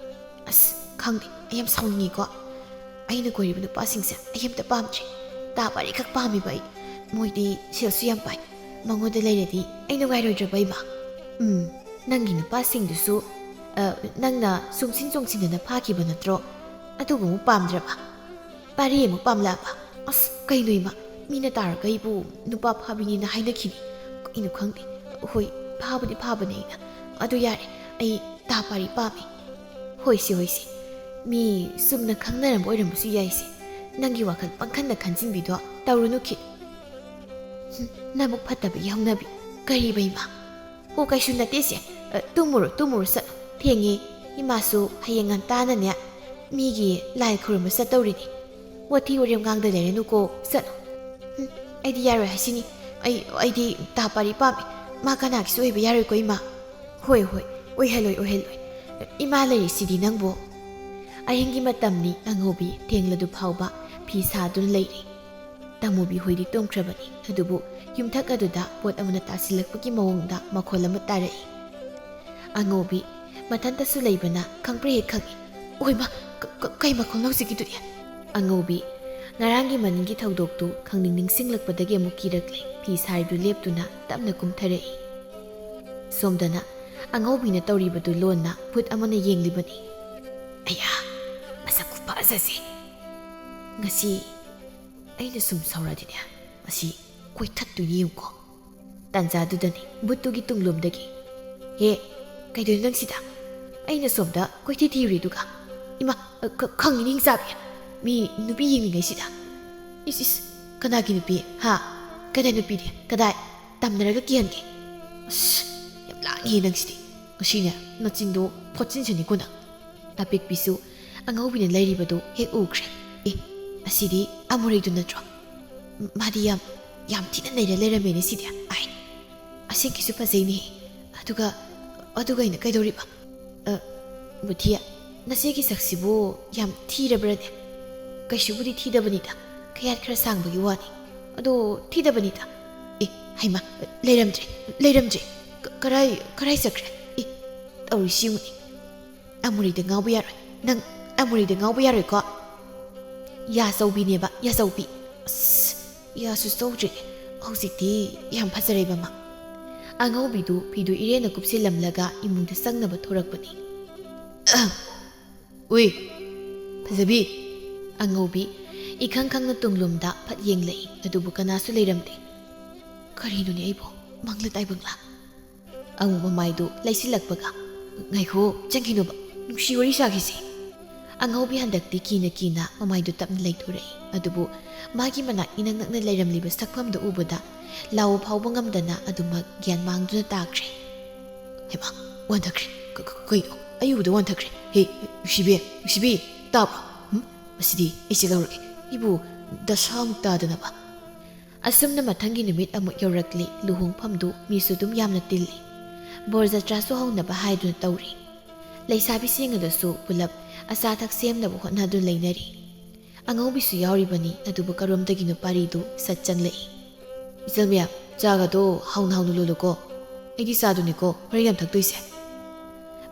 "ꯑꯁ, ꯈꯪꯗꯦ, ꯑꯩ ꯌꯥꯝ ꯁꯥꯎꯅꯤꯡꯉꯤꯀꯣ꯫ ꯑꯩꯅ ꯀꯣꯏꯔꯤꯕ ꯅꯨꯄꯥꯁꯤꯡꯁꯦ ꯑꯩ ꯑꯝꯇ ꯄꯥꯝꯗ꯭ꯔꯦ꯫ ꯇꯥ ꯄꯥꯔꯤ ꯈꯛ ꯄꯥꯝꯃꯤꯕ ꯑꯩ꯫ ꯃꯣꯏꯗꯤ ꯁꯦꯜꯁꯨ ꯌꯥꯝ ꯄꯥꯏ꯫ ꯃꯉꯣꯟꯗ ꯂꯩꯔꯗꯤ ꯑꯩ ꯅꯨꯡꯉꯥꯏꯔꯣꯏꯗ꯭ꯔꯕ, ꯏꯃꯥ?" "ꯎꯝ, ꯅꯪꯒꯤ ꯅꯨꯄꯥꯁꯤꯡꯗꯨꯁꯨ, ꯑ, ꯅꯪꯅ ꯆꯣꯡꯁꯤꯟ ꯆꯣꯡꯁꯤꯟꯗꯅ ꯐꯥꯈꯤꯕ ꯅꯠꯇ꯭ꯔꯣ? ꯑꯗꯨꯒ ꯑꯃꯨꯛ ꯄꯥꯝꯗ꯭ꯔꯕ? ꯄꯥꯔꯤ ꯑꯃꯨꯛ ꯄꯥꯝꯂꯛꯑꯕ? ꯑꯁ, ꯀꯩꯅꯣ ꯏꯃꯥ, ꯃꯤꯅ ꯇꯥꯔꯒ ꯑꯩꯕꯨ ꯅꯨꯄꯥ ꯐꯥꯕꯤꯅꯤꯅ ꯍꯥꯏꯅꯈꯤꯅꯤ꯫ ꯀꯩꯅꯣ ꯈꯪꯗꯦ꯫ ꯍꯣꯏ, ꯐꯥꯕꯨꯗꯤ ꯐꯥꯕꯅꯦ ꯑꯩꯅ꯫ ꯑꯗꯨ ꯌꯥꯔꯦ, ꯑꯩ ꯇꯥ ꯄꯥꯔꯤ ꯄꯥꯝꯃꯤ꯫" "ꯍꯣꯏꯁꯦ, ꯍꯣꯏꯁꯦ, ꯃꯤ ꯆꯨꯝꯅ ꯈꯪꯅꯔꯝꯕ ꯑꯣꯏꯔꯝꯕꯁꯨ ꯌꯥꯏꯁꯦ꯫ ꯅꯪꯒꯤ ꯋꯥꯈꯜ ꯄꯪꯈꯟꯗ ꯈꯟꯖꯤꯟꯕꯤꯗꯣ ꯇꯧꯔꯨꯅꯨ ꯈꯤꯠ꯫ ꯍꯨꯝ, ꯅꯕꯨꯛ ꯐꯠꯇꯕꯒꯤ ꯍꯧꯅꯕꯤ꯫ ꯀꯔꯤꯕ ꯏꯃꯥ? ꯑꯣ, ꯀꯩꯁꯨ ꯅꯠꯇꯦꯁꯦ꯫ ꯑ, ꯇꯨꯝꯃꯨꯔꯣ, ꯇꯨꯝꯃꯨꯔꯣ, ꯆꯠꯂꯣ꯫ ꯊꯦꯡꯉꯦ꯫ ꯏꯃꯥꯁꯨ ꯍꯌꯦꯡ ꯉꯟꯇꯥꯅꯅꯦ ꯃꯤꯒꯤ ꯂꯥꯏ ꯈꯨꯔꯨꯝꯕ ꯆꯠꯇꯧꯔꯤꯅꯤ꯫ ꯋꯥꯊꯤ ꯋꯥꯔꯦꯝ ꯉꯥꯡꯗ ꯂꯩꯔꯅꯨꯀꯣ, ꯆꯠꯂꯣ꯫ ꯍꯨꯝ, ꯑꯩꯗꯤ ꯌꯥꯔꯣꯏ ꯍꯥꯏꯁꯤꯅꯤ꯫ ꯑꯩ, ꯑꯩꯗꯤ ꯇꯥ ꯄꯥꯔꯤ ꯄꯥꯝꯃꯤ꯫ ꯃꯥ ꯀꯅꯥꯒꯤꯁꯨ ꯑꯣꯏꯕ ꯌꯥꯔꯣꯏꯀꯣ, ꯏꯃꯥ꯫ ꯍꯣꯏ, ꯍꯣꯏ, ꯑꯣꯏꯍꯜꯂꯣꯏ, ꯑꯣꯏꯍꯜꯂꯣꯏ꯫ ꯏꯃꯥ ꯂꯩꯔꯤꯁꯤꯗꯤ ꯅꯪꯕꯨ꯫ ꯑꯍꯤꯡꯒꯤ ꯃꯇꯝꯅꯤ, ꯑꯉꯧꯕꯤ ꯊꯦꯡꯂꯗꯨ ꯐꯥꯎꯕ ꯐꯤ ꯁꯥꯗꯨꯅ ꯂꯩꯔꯤ꯫ ꯇꯥꯃꯨꯕꯤ ꯍꯣꯏꯗꯤ ꯇꯨꯝꯈ꯭ꯔꯕꯅꯤ, ꯑꯗꯨꯕꯨ ꯌꯨꯝꯊꯛ ꯑꯗꯨꯗ ꯄꯣꯠ ꯑꯃꯅ ꯇꯥꯁꯤꯜꯂꯛꯄꯒꯤ ꯃꯑꯣꯡꯗ ꯃꯈꯣꯜ ꯑꯃ ꯇꯥꯔꯛꯏ꯫ ꯑꯉꯧꯕꯤ ꯃꯊꯟꯇꯁꯨ ꯂꯩꯕꯅ ꯈꯪꯄ꯭ꯔꯦ ꯍꯦꯛ ꯈꯪꯏ꯫ "ꯑꯣꯏꯃ, ꯀ-, ꯀ-, ꯀꯩ ꯃꯈꯣꯜꯅꯣ ꯍꯧꯖꯤꯛꯀꯤꯗꯨꯗꯤ?" ꯑꯉꯧꯕꯤ ꯉꯔꯥꯡꯒꯤ ꯃꯅꯤꯡꯒꯤ ꯊꯧꯗꯣꯛꯇꯨ ꯈꯪꯅꯤꯡ ꯅꯤꯡꯁꯤꯡꯂꯛꯄꯗꯒꯤ ꯑꯃꯨꯛ ꯀꯤꯔꯛꯂꯦ꯫ ꯐꯤ ꯁꯥꯔꯤꯗꯨ ꯂꯦꯞꯇꯨꯅ ꯇꯞꯅ ꯀꯨꯝꯊꯔꯛꯏ꯫ ꯁꯣꯝꯗꯅ ꯑꯉꯧꯕꯤꯅ ꯇꯧꯔꯤꯕꯗꯨ ꯂꯣꯟꯅ ꯚꯨꯠ ꯑꯃꯅ ꯌꯦꯡꯂꯤꯕꯅꯤ꯫ "ꯑꯌꯥ, ꯃꯁꯛ ꯈꯨꯐꯖꯁꯦ! ꯉꯁꯤ ꯑꯩꯅ ꯁꯨꯝ ꯁꯥꯎꯔꯛꯑꯗꯤꯅꯦ, ꯃꯁꯤ ꯀꯣꯏꯊꯠꯇꯣꯏꯅꯤ ꯌꯦꯡꯉꯨꯀꯣ"꯫ ꯇꯥꯟꯖꯥꯗꯨꯗꯅꯤ ꯚꯨꯠꯇꯨꯒꯤ ꯇꯨꯡꯂꯣꯝꯗꯒꯤ, "ꯍꯦ, ꯀꯩꯗꯧꯔꯤꯅꯣ ꯅꯪ ꯁꯤꯗ? ꯑꯩꯅ ꯁꯣꯝꯗ ꯀꯣꯏꯊꯤ ꯊꯤꯔꯨꯔꯤꯗꯨꯒ꯫ ꯏꯃꯥ, ꯑ, ꯈ-, ꯈꯪꯉꯤꯅꯤ ꯍꯤꯡꯆꯥꯕꯤ꯫ ꯃꯤ ꯅꯨꯄꯤ ꯌꯦꯡꯂꯤꯉꯩꯁꯤꯗ꯫ ꯏꯁ, ꯏꯁ, ꯀꯅꯥꯒꯤ ꯅꯨꯄꯤ? ꯍꯥ? ꯀꯗꯥꯏ ꯅꯨꯄꯤꯗꯤ? ꯀꯗꯥꯏ? ꯇꯝꯅꯔꯒ ꯀꯤꯍꯟꯒꯦ꯫ ꯑꯁ, ꯌꯥꯝ ꯂꯥꯡꯉꯤꯍꯦ ꯅꯪꯁꯤꯗꯤ꯫ ꯉꯁꯤꯅꯦ ꯅꯆꯤꯟꯗꯣ ꯐꯣꯠꯆꯤꯟꯁꯅꯤꯀꯣ ꯅꯪ"꯫ ꯑꯄꯤꯛꯄꯤꯁꯨ ꯑꯉꯧꯕꯤꯅ ꯂꯩꯔꯤꯕꯗꯨ ꯍꯦꯛ ꯎꯈ꯭ꯔꯦ꯫ "ꯑꯦ, ꯑꯁꯤꯗꯤ ꯑꯃꯨꯔꯩꯗꯨ ꯅꯠꯇ꯭ꯔꯣ? ꯃꯥꯗꯤ ꯌꯥꯝ, ꯌꯥꯝ ꯊꯤꯅ ꯅꯩꯔ ꯂꯩꯔꯝꯃꯦꯅꯦ ꯁꯤꯗꯤ꯫ ꯑꯥꯏ, ꯑꯁꯦꯡꯀꯤꯁꯨ ꯐꯖꯩꯅꯦ꯫ ꯑꯗꯨꯒ, ꯑꯗꯨꯒ ꯑꯩꯅ ꯀꯩꯗꯧꯔꯤꯕ? ꯑ, ꯃꯨꯊꯤ, ꯅꯆꯦꯒꯤ ꯁꯛꯁꯤꯕꯨ ꯌꯥꯝ ꯊꯤꯔꯕ꯭ꯔꯅꯦ?" "ꯀꯩꯁꯨꯕꯨꯗꯤ ꯊꯤꯗꯕꯅꯤꯗ, ꯈꯌꯥꯠ ꯈꯔ ꯁꯥꯡꯕꯒꯤ ꯋꯥꯅꯤ꯫ ꯑꯗꯣ ꯊꯤꯗꯕꯅꯤꯗ"꯫ "ꯑꯦ, ꯍꯩꯃꯥ, ꯂꯩꯔꯝꯗ꯭ꯔꯦ, ꯂꯩꯔꯝꯗ꯭ꯔꯦ꯫ ꯀ-, ꯀꯔꯥꯏ, ꯀꯔꯥꯏ ꯆꯠꯈ꯭ꯔꯦ? ꯑꯦ, ꯇꯧꯔꯤꯁꯤ ꯌꯦꯡꯉꯨꯅꯦ꯫ ꯑꯃꯨꯔꯩꯗ ꯉꯥꯎꯕ ꯌꯥꯔꯣꯏ꯫ ꯅꯪ ꯑꯃꯨꯔꯩꯗ ꯉꯥꯎꯕ ꯌꯥꯔꯣꯏꯀꯣ"꯫ ꯌꯥꯆꯧꯕꯤꯅꯦꯕ, ꯌꯥꯆꯧꯕꯤ꯫ ꯑꯁ, ꯌꯥꯁꯨ ꯆꯧꯗ꯭ꯔꯦ꯫ ꯍꯧꯖꯤꯛꯇꯤ ꯌꯥꯝ ꯐꯖꯔꯦꯕ ꯃꯥ꯫ ꯑꯉꯧꯕꯤꯗꯨ ꯐꯤꯗꯨ ꯏꯔꯦꯟꯅ ꯀꯨꯞꯁꯤꯜꯂꯝꯂꯒ ꯏꯃꯨꯡꯗ ꯆꯪꯅꯕ ꯊꯣꯔꯛꯄꯅꯤ꯫ "ꯑꯍꯝ꯫ ꯎꯏ, ꯐꯖꯕꯤ"꯫ ꯑꯉꯧꯕꯤ ꯏꯈꯪ ꯈꯪꯅ ꯇꯨꯡꯂꯣꯝꯗ ꯐꯠ ꯌꯦꯡꯂꯛꯏ, ꯑꯗꯨꯕꯨ ꯀꯅꯥꯁꯨ ꯂꯩꯔꯝꯗꯦ꯫ "ꯀꯔꯤꯅꯣꯅꯦ ꯑꯩꯕꯨ, ꯃꯪꯂ ꯇꯥꯏꯕꯪꯂ?" ꯑꯃꯨꯛ ꯃꯃꯥꯏꯗꯨ ꯂꯩꯁꯤꯜꯂꯛꯄꯒ, "ꯉꯥꯏꯈꯣ, ꯆꯪꯈꯤꯅꯨꯕ, ꯅꯨꯡꯁꯤ ꯋꯥꯔꯤ ꯁꯥꯈꯤꯁꯤ"꯫ ꯑꯉꯧꯕꯤ ꯍꯟꯗꯛꯇꯤ ꯀꯤꯅ ꯀꯤꯅ ꯃꯃꯥꯏꯗꯨ ꯇꯞꯅ ꯂꯩꯊꯣꯔꯛꯏ꯫ ꯑꯗꯨꯕꯨ ꯃꯥꯒꯤ ꯃꯅꯥꯛ ꯏꯅꯛ ꯅꯛꯅ ꯂꯩꯔꯝꯂꯤꯕ ꯁꯛꯐꯝꯗꯨ ꯎꯕꯗ ꯂꯥꯎꯕ ꯐꯥꯎꯕ ꯉꯝꯗꯅ ꯑꯗꯨꯃꯛ ꯒ꯭ꯌꯥꯟ ꯃꯥꯡꯗꯨꯅ ꯇꯥꯈ꯭ꯔꯦ꯫ ꯍꯩꯃꯥ, ꯋꯥꯟꯊꯈ꯭ꯔꯦ꯫ ꯀ-, ꯀ-, ꯀꯩꯅꯣ? ꯑꯩ ꯎꯕꯗ ꯋꯥꯟꯊꯈ꯭ꯔꯦ꯫ ꯍꯦ, ꯅꯨꯡꯁꯤꯕꯤ, ꯅꯨꯡꯁꯤꯕꯤ, ꯇꯥꯕ꯭ꯔꯣ? ꯎꯝ? ꯃꯁꯤꯗꯤ ꯑꯩꯁꯦ ꯂꯧꯔꯒꯦ꯫ ꯑꯩꯕꯨ ꯗꯁꯥꯃꯨꯛ ꯇꯥꯗꯅꯕ꯫ ꯑꯁꯨꯝꯅ ꯃꯊꯪꯒꯤ ꯅꯨꯃꯤꯠ ꯑꯃꯨꯛ ꯌꯧꯔꯛꯂꯤ꯫ ꯂꯨꯍꯣꯡꯐꯝꯗꯨ ꯃꯤꯁꯨ ꯑꯗꯨꯝ ꯌꯥꯝꯅ ꯇꯤꯜꯂꯤ꯫ ꯕꯣꯔ ꯖꯇ꯭ꯔꯥꯁꯨ ꯍꯧꯅꯕ ꯍꯥꯏꯗꯨꯅ ꯇꯧꯔꯤ꯫ ꯂꯩꯁꯥꯕꯤꯁꯤꯡ ꯑꯗꯨꯁꯨ ꯄꯨꯂꯞ ꯑꯆꯥ ꯑꯊꯛ ꯁꯦꯝꯅꯕ ꯍꯣꯠꯅꯗꯨꯅ ꯂꯩꯅꯔꯤ꯫ ꯑꯉꯧꯕꯤꯁꯨ ꯌꯥꯎꯔꯤꯕꯅꯤ, ꯑꯗꯨꯕꯨ ꯀꯔꯣꯝꯗꯒꯤꯅꯣ ꯄꯥꯔꯤꯗꯨ ꯁꯠ ꯆꯪꯂꯛꯏ꯫ "ꯏꯆꯜ ꯃꯌꯥꯝ, ꯆꯥꯒꯗꯣ ꯍꯥꯎꯅ ꯍꯥꯎꯅ ꯂꯣꯜꯂꯨꯀꯣ꯫ ꯑꯩꯗꯤ ꯆꯥꯗꯨꯅꯤꯀꯣ ꯍꯣꯔꯦꯟ ꯌꯥꯝ ꯊꯛꯇꯣꯏꯁꯦ꯫"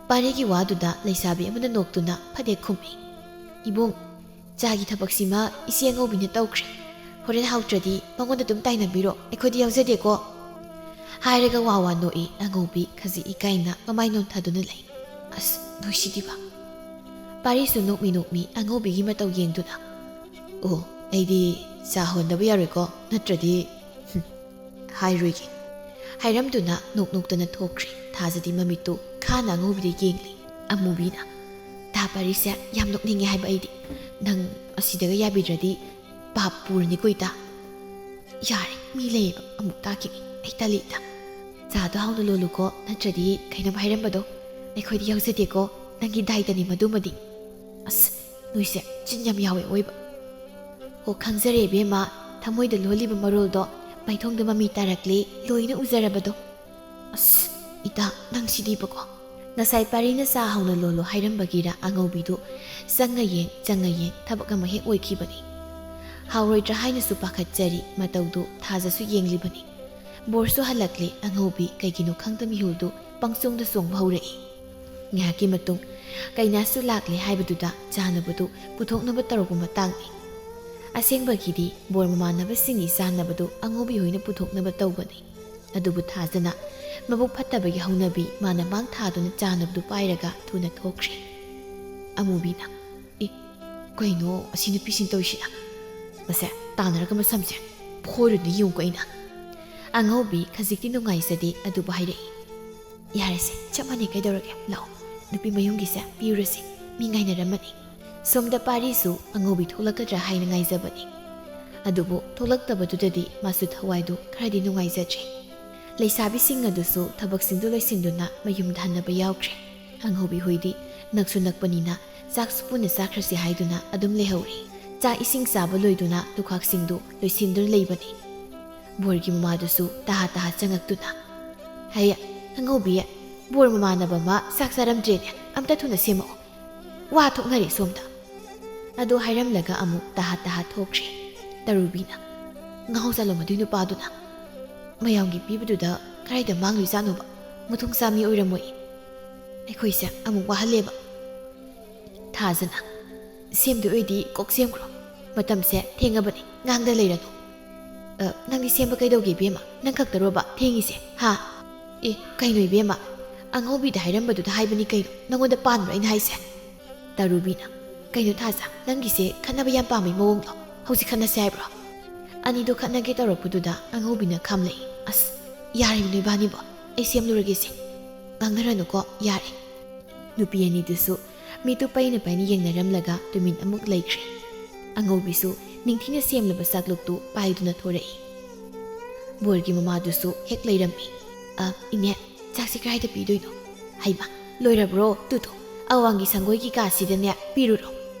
ꯄꯥꯔꯤꯒꯤ ꯋꯥꯗꯨꯗ ꯂꯩꯁꯥꯕꯤ ꯑꯃꯅ ꯅꯣꯛꯇꯨꯅ ꯐꯗꯦꯛ ꯈꯨꯝꯃꯤ꯫ "ꯏꯕꯨꯡ, ꯆꯥꯒꯤ ꯊꯕꯛꯁꯤꯃ ꯏꯆꯦ ꯑꯉꯧꯕꯤꯅ ꯇꯧꯈ꯭ꯔꯦ꯫ ꯍꯣꯔꯦꯟ ꯍꯥꯎꯇ꯭ꯔꯗꯤ ꯃꯉꯣꯟꯗ ꯑꯗꯨꯝ ꯇꯥꯏꯅꯕꯤꯔꯣ, ꯑꯩꯈꯣꯏꯗꯤ ꯌꯥꯎꯖꯗꯦꯀꯣ꯫" ꯍꯥꯏꯔꯒ ꯋꯥ ꯋꯥ ꯅꯣꯛꯏ꯫ ꯑꯉꯧꯕꯤ ꯈꯖꯤꯛ ꯏꯀꯥꯏꯅ ꯃꯃꯥꯏ ꯅꯣꯟꯊꯗꯨꯅ ꯂꯩ꯫ "ꯑꯁ, ꯅꯣꯏꯁꯤꯗꯤꯕ꯫" ꯄꯥꯔꯤꯁꯨ ꯅꯣꯛꯃꯤ ꯅꯣꯛꯃꯤ ꯑꯉꯧꯕꯤꯒꯤ ꯃꯇꯧ ꯌꯦꯡꯗꯨꯅ, "ꯑꯣ, ꯑꯩꯗꯤ ꯆꯥ ꯍꯣꯟꯗꯕ ꯌꯥꯔꯣꯏꯀꯣ, ꯅꯠꯇ꯭ꯔꯗꯤ, ꯍꯨꯝ, ꯍꯥꯏꯔꯣꯏꯒꯦ꯫" ꯍꯥꯏꯔꯝꯗꯨꯅ ꯅꯣꯛ ꯅꯣꯛꯇꯅ ꯊꯣꯛꯈ꯭ꯔꯦ꯫ ꯊꯥꯖꯗꯤ ꯃꯃꯤꯠꯇꯨ ꯈꯥꯅ ꯑꯉꯧꯕꯤꯗ ꯌꯦꯡꯂꯤ꯫ ꯑꯃꯨꯕꯤꯅ, "ꯇꯥ ꯄꯥꯔꯤꯁꯦ ꯌꯥꯝ ꯅꯣꯛꯅꯤꯡꯉꯦ ꯍꯥꯏꯕ ꯑꯩꯗꯤ꯫ ꯅꯪ ꯑꯁꯤꯗꯒ ꯌꯥꯕꯤꯗ꯭ꯔꯗꯤ ꯄꯥꯞ ꯄꯨꯔꯅꯤꯀꯣ ꯏꯇꯥ꯫" "ꯌꯥꯔꯦ, ꯃꯤ ꯂꯩꯌꯦꯕ, ꯑꯃꯨꯛ ꯇꯥꯈꯤꯅꯤ꯫ ꯑꯩ ꯇꯜꯂꯤ ꯏꯇꯥ꯫ ꯆꯥꯗꯣ ꯍꯥꯎꯅ ꯂꯣꯜꯂꯨꯀꯣ, ꯅꯠꯇ꯭ꯔꯗꯤ ꯀꯩꯅꯣꯝ ꯍꯥꯏꯔꯝꯕꯗꯣ꯫ ꯑꯩꯈꯣꯏꯗꯤ ꯌꯥꯎꯖꯗꯦꯀꯣ, ꯅꯪꯒꯤ ꯗꯥꯏꯇꯅꯤ ꯃꯗꯨꯃꯗꯤ꯫" "ꯑꯁ, ꯅꯣꯏꯁꯦ ꯆꯤꯟ ꯌꯥꯝ ꯌꯥꯎꯋꯦ ꯑꯣꯏꯕ꯫" "ꯑꯣ, ꯈꯪꯖꯔꯦ ꯏꯕꯦꯝꯃ, ꯊꯃꯣꯏꯗ ꯂꯣꯜꯂꯤꯕ ꯃꯔꯣꯜꯗꯣ ꯃꯥꯏꯊꯣꯡꯗ ꯃꯃꯤ ꯇꯥꯔꯛꯂꯦ, ꯂꯣꯏꯅ ꯎꯖꯔꯕꯗꯣ꯫" "ꯑꯁ, ꯏꯇꯥ, ꯅꯪ ꯁꯤꯗꯤꯕꯀꯣ꯫" ꯉꯁꯥꯏ ꯄꯥꯔꯤꯅ ꯆꯥ ꯍꯥꯎꯅ ꯂꯣꯜꯂꯣ ꯍꯥꯏꯔꯝꯕꯒꯤꯔ ꯑꯉꯧꯕꯤꯗꯨ ꯆꯪꯉ ꯌꯦꯡ, ꯆꯪꯉ ꯌꯦꯡ ꯊꯕꯛ ꯑꯃ ꯍꯦꯛ ꯑꯣꯏꯈꯤꯕꯅꯤ꯫ ꯍꯥꯎꯔꯣꯏꯗ꯭ꯔꯥ ꯍꯥꯏꯅꯁꯨ ꯄꯥꯈꯠꯆꯔꯤ, ꯃꯇꯧꯗꯨ ꯊꯥꯖꯁꯨ ꯌꯦꯡꯂꯤꯕꯅꯤ꯫ ꯕꯣꯔꯁꯨ ꯍꯜꯂꯛꯂꯦ, ꯑꯉꯧꯕꯤ ꯀꯩꯒꯤꯅꯣ ꯈꯪꯗ ꯃꯤꯍꯨꯜꯗꯨ ꯄꯪꯆꯣꯡꯗ ꯆꯣꯡꯕ ꯍꯧꯔꯛꯏ꯫ ꯉꯥꯏꯍꯥꯛꯀꯤ ꯃꯇꯨꯡ ꯀꯩꯅꯥꯁꯨ ꯂꯥꯛꯂꯦ ꯍꯥꯏꯕꯗꯨꯗ ꯆꯥꯅꯕꯗꯨ ꯄꯨꯊꯣꯛꯅꯕ ꯇꯧꯔꯛꯄ ꯃꯇꯥꯡꯅꯤ꯫ ꯑꯁꯦꯡꯕꯒꯤꯗꯤ ꯕꯣꯔ ꯃꯃꯥꯟꯅꯕꯁꯤꯡꯒꯤ ꯆꯥꯅꯕꯗꯨ ꯑꯉꯧꯕꯤ ꯍꯣꯏꯅ ꯄꯨꯊꯣꯛꯅꯕ ꯇꯧꯕꯅꯤ꯫ ꯑꯗꯨꯕꯨ ꯊꯥꯖꯅ ꯃꯕꯨꯛ ꯐꯠꯇꯕꯒꯤ ꯍꯧꯅꯕꯤ ꯃꯥꯅ ꯃꯥꯡ ꯊꯥꯗꯨꯅ ꯆꯥꯅꯕꯗꯨ ꯄꯥꯏꯔꯒ ꯊꯨꯅ ꯊꯣꯛꯈ꯭ꯔꯦ꯫ ꯑꯃꯨꯕꯤꯅ, "ꯑꯦ, ꯀꯩꯅꯣ ꯑꯁꯤ ꯅꯨꯄꯤꯁꯤꯡ ꯇꯧꯔꯤꯁꯤꯅ? ꯃꯁꯦ ꯇꯥꯟꯅꯔꯒ ꯃꯁꯝꯁꯦ ꯐꯣꯏꯔꯨꯅ ꯌꯦꯡꯉꯨꯀꯣ ꯑꯩꯅ꯫" ꯑꯉꯧꯕꯤ ꯈꯖꯤꯛꯇꯤ ꯅꯨꯡꯉꯥꯏꯖꯗꯦ, ꯑꯗꯨꯕꯨ ꯍꯥꯏꯔꯛꯏ, "ꯌꯥꯔꯦꯁꯦ, ꯆꯞ ꯃꯥꯟꯅꯩ, ꯀꯩꯗꯧꯔꯒꯦ? ꯂꯥꯛꯑꯣ, ꯅꯨꯄꯤ ꯃꯌꯨꯝꯒꯤꯁꯦ ꯄꯤꯔꯨꯔꯁꯤ, ꯃꯤ ꯉꯥꯏꯅꯔꯝꯃꯅꯤ꯫" ꯁꯣꯝꯗ ꯄꯥꯔꯤꯁꯨ ꯑꯉꯧꯕꯤ ꯊꯣꯛꯂꯛꯀꯗ꯭ꯔꯥ ꯍꯥꯏꯅ ꯉꯥꯏꯖꯕꯅꯤ꯫ ꯑꯗꯨꯕꯨ ꯊꯣꯛꯂꯛꯇꯕꯗꯨꯗꯗꯤ ꯃꯥꯁꯨ ꯊꯋꯥꯏꯗꯨ ꯈꯔꯗꯤ ꯅꯨꯡꯉꯥꯏꯖꯗ꯭ꯔꯦ꯫ ꯂꯩꯁꯥꯕꯤꯁꯤꯡ ꯑꯗꯨꯁꯨ ꯊꯕꯛꯁꯤꯡꯗꯨ ꯂꯣꯏꯁꯤꯟꯗꯨꯅ ꯃꯌꯨꯝꯗ ꯍꯟꯅꯕ ꯌꯥꯎꯈ꯭ꯔꯦ꯫ ꯑꯉꯧꯕꯤ ꯍꯣꯏꯗꯤ ꯅꯛꯁꯨ ꯅꯛꯄꯅꯤꯅ ꯆꯥꯛꯁꯨ ꯄꯨꯟꯅ ꯆꯥꯈ꯭ꯔꯁꯤ ꯍꯥꯏꯗꯨꯅ ꯑꯗꯨꯝ ꯂꯩꯍꯧꯔꯤ꯫ ꯆꯥꯛ ꯏꯁꯤꯡ ꯆꯥꯕ ꯂꯣꯏꯗꯨꯅ ꯂꯨꯈꯥꯛꯁꯤꯡꯗꯨ ꯂꯣꯏꯁꯤꯟꯗꯨꯅ ꯂꯩꯕꯅꯤ꯫ ꯕꯣꯔꯒꯤ ꯃꯃꯥꯗꯨꯁꯨ ꯇꯍꯥ ꯇꯍꯥ ꯆꯪꯉꯛꯇꯨꯅ, "ꯍꯩꯌꯦ, ꯑꯉꯧꯕꯤ, ꯕꯣꯔ ꯃꯃꯥꯟꯅꯕ ꯑꯃ ꯆꯥꯛ ꯆꯥꯔꯝꯗ꯭ꯔꯦꯅꯦ, ꯑꯝꯇ ꯊꯨꯅ ꯁꯦꯝꯃꯛꯑꯣ꯫ ꯋꯥ ꯊꯣꯛꯅꯔꯦ ꯁꯣꯝꯗ"꯫ ꯑꯗꯨ ꯍꯥꯏꯔꯝꯂꯒ ꯑꯃꯨꯛ ꯇꯍꯥ ꯇꯍꯥ ꯊꯣꯛꯈ꯭ꯔꯦ꯫ ꯇꯔꯨꯕꯤꯅ, "ꯉꯥꯎ ꯆꯠꯂꯣ ꯃꯗꯨꯏ ꯅꯨꯄꯥꯗꯨꯅ꯫ ꯃꯌꯥꯝꯒꯤ ꯄꯤꯕꯗꯨꯗ ꯀꯗꯥꯏꯗ ꯃꯥꯡꯂꯨꯏꯖꯥꯠꯅꯣꯕ? ꯃꯊꯣꯡ ꯆꯥꯝꯃꯤ ꯑꯣꯏꯔꯝꯃꯣꯏ꯫ ꯑꯩꯈꯣꯏꯁꯦ ꯑꯃꯨꯛ ꯋꯥꯍꯜꯂꯦꯕ"꯫ ꯊꯥꯖꯅ, "ꯁꯦꯝꯗꯣꯏ ꯑꯣꯏꯗꯤ ꯀꯣꯛ ꯁꯦꯝꯈ꯭ꯔꯣ꯫ ꯃꯇꯝꯁꯦ ꯊꯦꯡꯉꯕꯅꯤ, ꯉꯥꯡꯗ ꯂꯩꯔꯅꯨ"꯫ "ꯑ, ꯅꯪꯗꯤ ꯁꯦꯝꯕ ꯀꯩꯗꯧꯒꯦ ꯏꯕꯦꯝꯃ? ꯅꯪ ꯈꯛꯇꯔꯣꯕ ꯊꯦꯡꯉꯤꯁꯦ, ꯍꯥ?" "ꯑꯦ, ꯀꯩꯅꯣ ꯏꯕꯦꯝꯃ, ꯑꯉꯧꯕꯤꯗ ꯍꯥꯏꯔꯝꯕꯗꯨꯗ ꯍꯥꯏꯕꯅꯤ ꯀꯩꯅꯣ, ꯅꯪꯉꯣꯟꯗ ꯄꯥꯟꯕ꯭ꯔꯣ ꯑꯩꯅ ꯍꯥꯏꯁꯦ?" ꯇꯔꯨꯕꯤꯅ, "ꯀꯩꯅꯣ ꯊꯥꯖ, ꯅꯪꯒꯤꯁꯦ ꯈꯠꯅꯕ ꯌꯥꯝ ꯄꯥꯝꯕꯩ ꯃꯑꯣꯡꯂꯣ? ꯍꯧꯖꯤꯛ ꯈꯠꯅꯁꯦ ꯍꯥꯏꯕ꯭ꯔꯣ?" ꯑꯅꯤꯗꯣ ꯈꯠꯅꯒꯦ ꯇꯧꯔꯛꯄꯗꯨꯗ ꯑꯉꯧꯕꯤꯅ ꯈꯥꯝꯂꯛꯏ꯫ "ꯑꯁ, ꯌꯥꯔꯦ ꯅꯣꯏꯕꯥꯅꯤꯕꯣ, ꯑꯩ ꯁꯦꯝꯂꯨꯔꯒꯦꯁꯦ꯫ ꯉꯥꯡꯅꯔꯅꯨꯀꯣ, ꯌꯥꯔꯦ"꯫ ꯅꯨꯄꯤ ꯑꯅꯤꯗꯨꯁꯨ ꯃꯤꯠꯇꯨ ꯄꯩꯅ ꯄꯩꯅ ꯌꯦꯡꯅꯔꯝꯂꯒ ꯇꯨꯃꯤꯟ ꯑꯃꯨꯛ ꯂꯩꯈ꯭ꯔꯦ꯫ ꯑꯉꯧꯕꯤꯁꯨ ꯅꯤꯡꯊꯤꯅ ꯁꯦꯝꯂꯕ ꯆꯥꯛꯂꯨꯛꯇꯨ ꯄꯥꯏꯗꯨꯅ ꯊꯣꯔꯛꯏ꯫ ꯕꯣꯔꯒꯤ ꯃꯃꯥꯗꯨꯁꯨ ꯍꯦꯛ ꯂꯩꯔꯝꯃꯤ꯫ "ꯑ, ꯏꯅꯦ, ꯆꯥꯛꯁꯤ ꯀꯗꯥꯏꯗ ꯄꯤꯗꯣꯏꯅꯣ?" "ꯍꯩꯃ, ꯂꯣꯏꯔꯕ꯭ꯔꯣ? ꯇꯨꯗꯣ, ꯑꯋꯥꯡꯒꯤ ꯁꯪꯒꯣꯏꯒꯤ ꯀꯥꯁꯤꯗꯅꯦ ꯄꯤꯔꯨꯔꯣ"꯫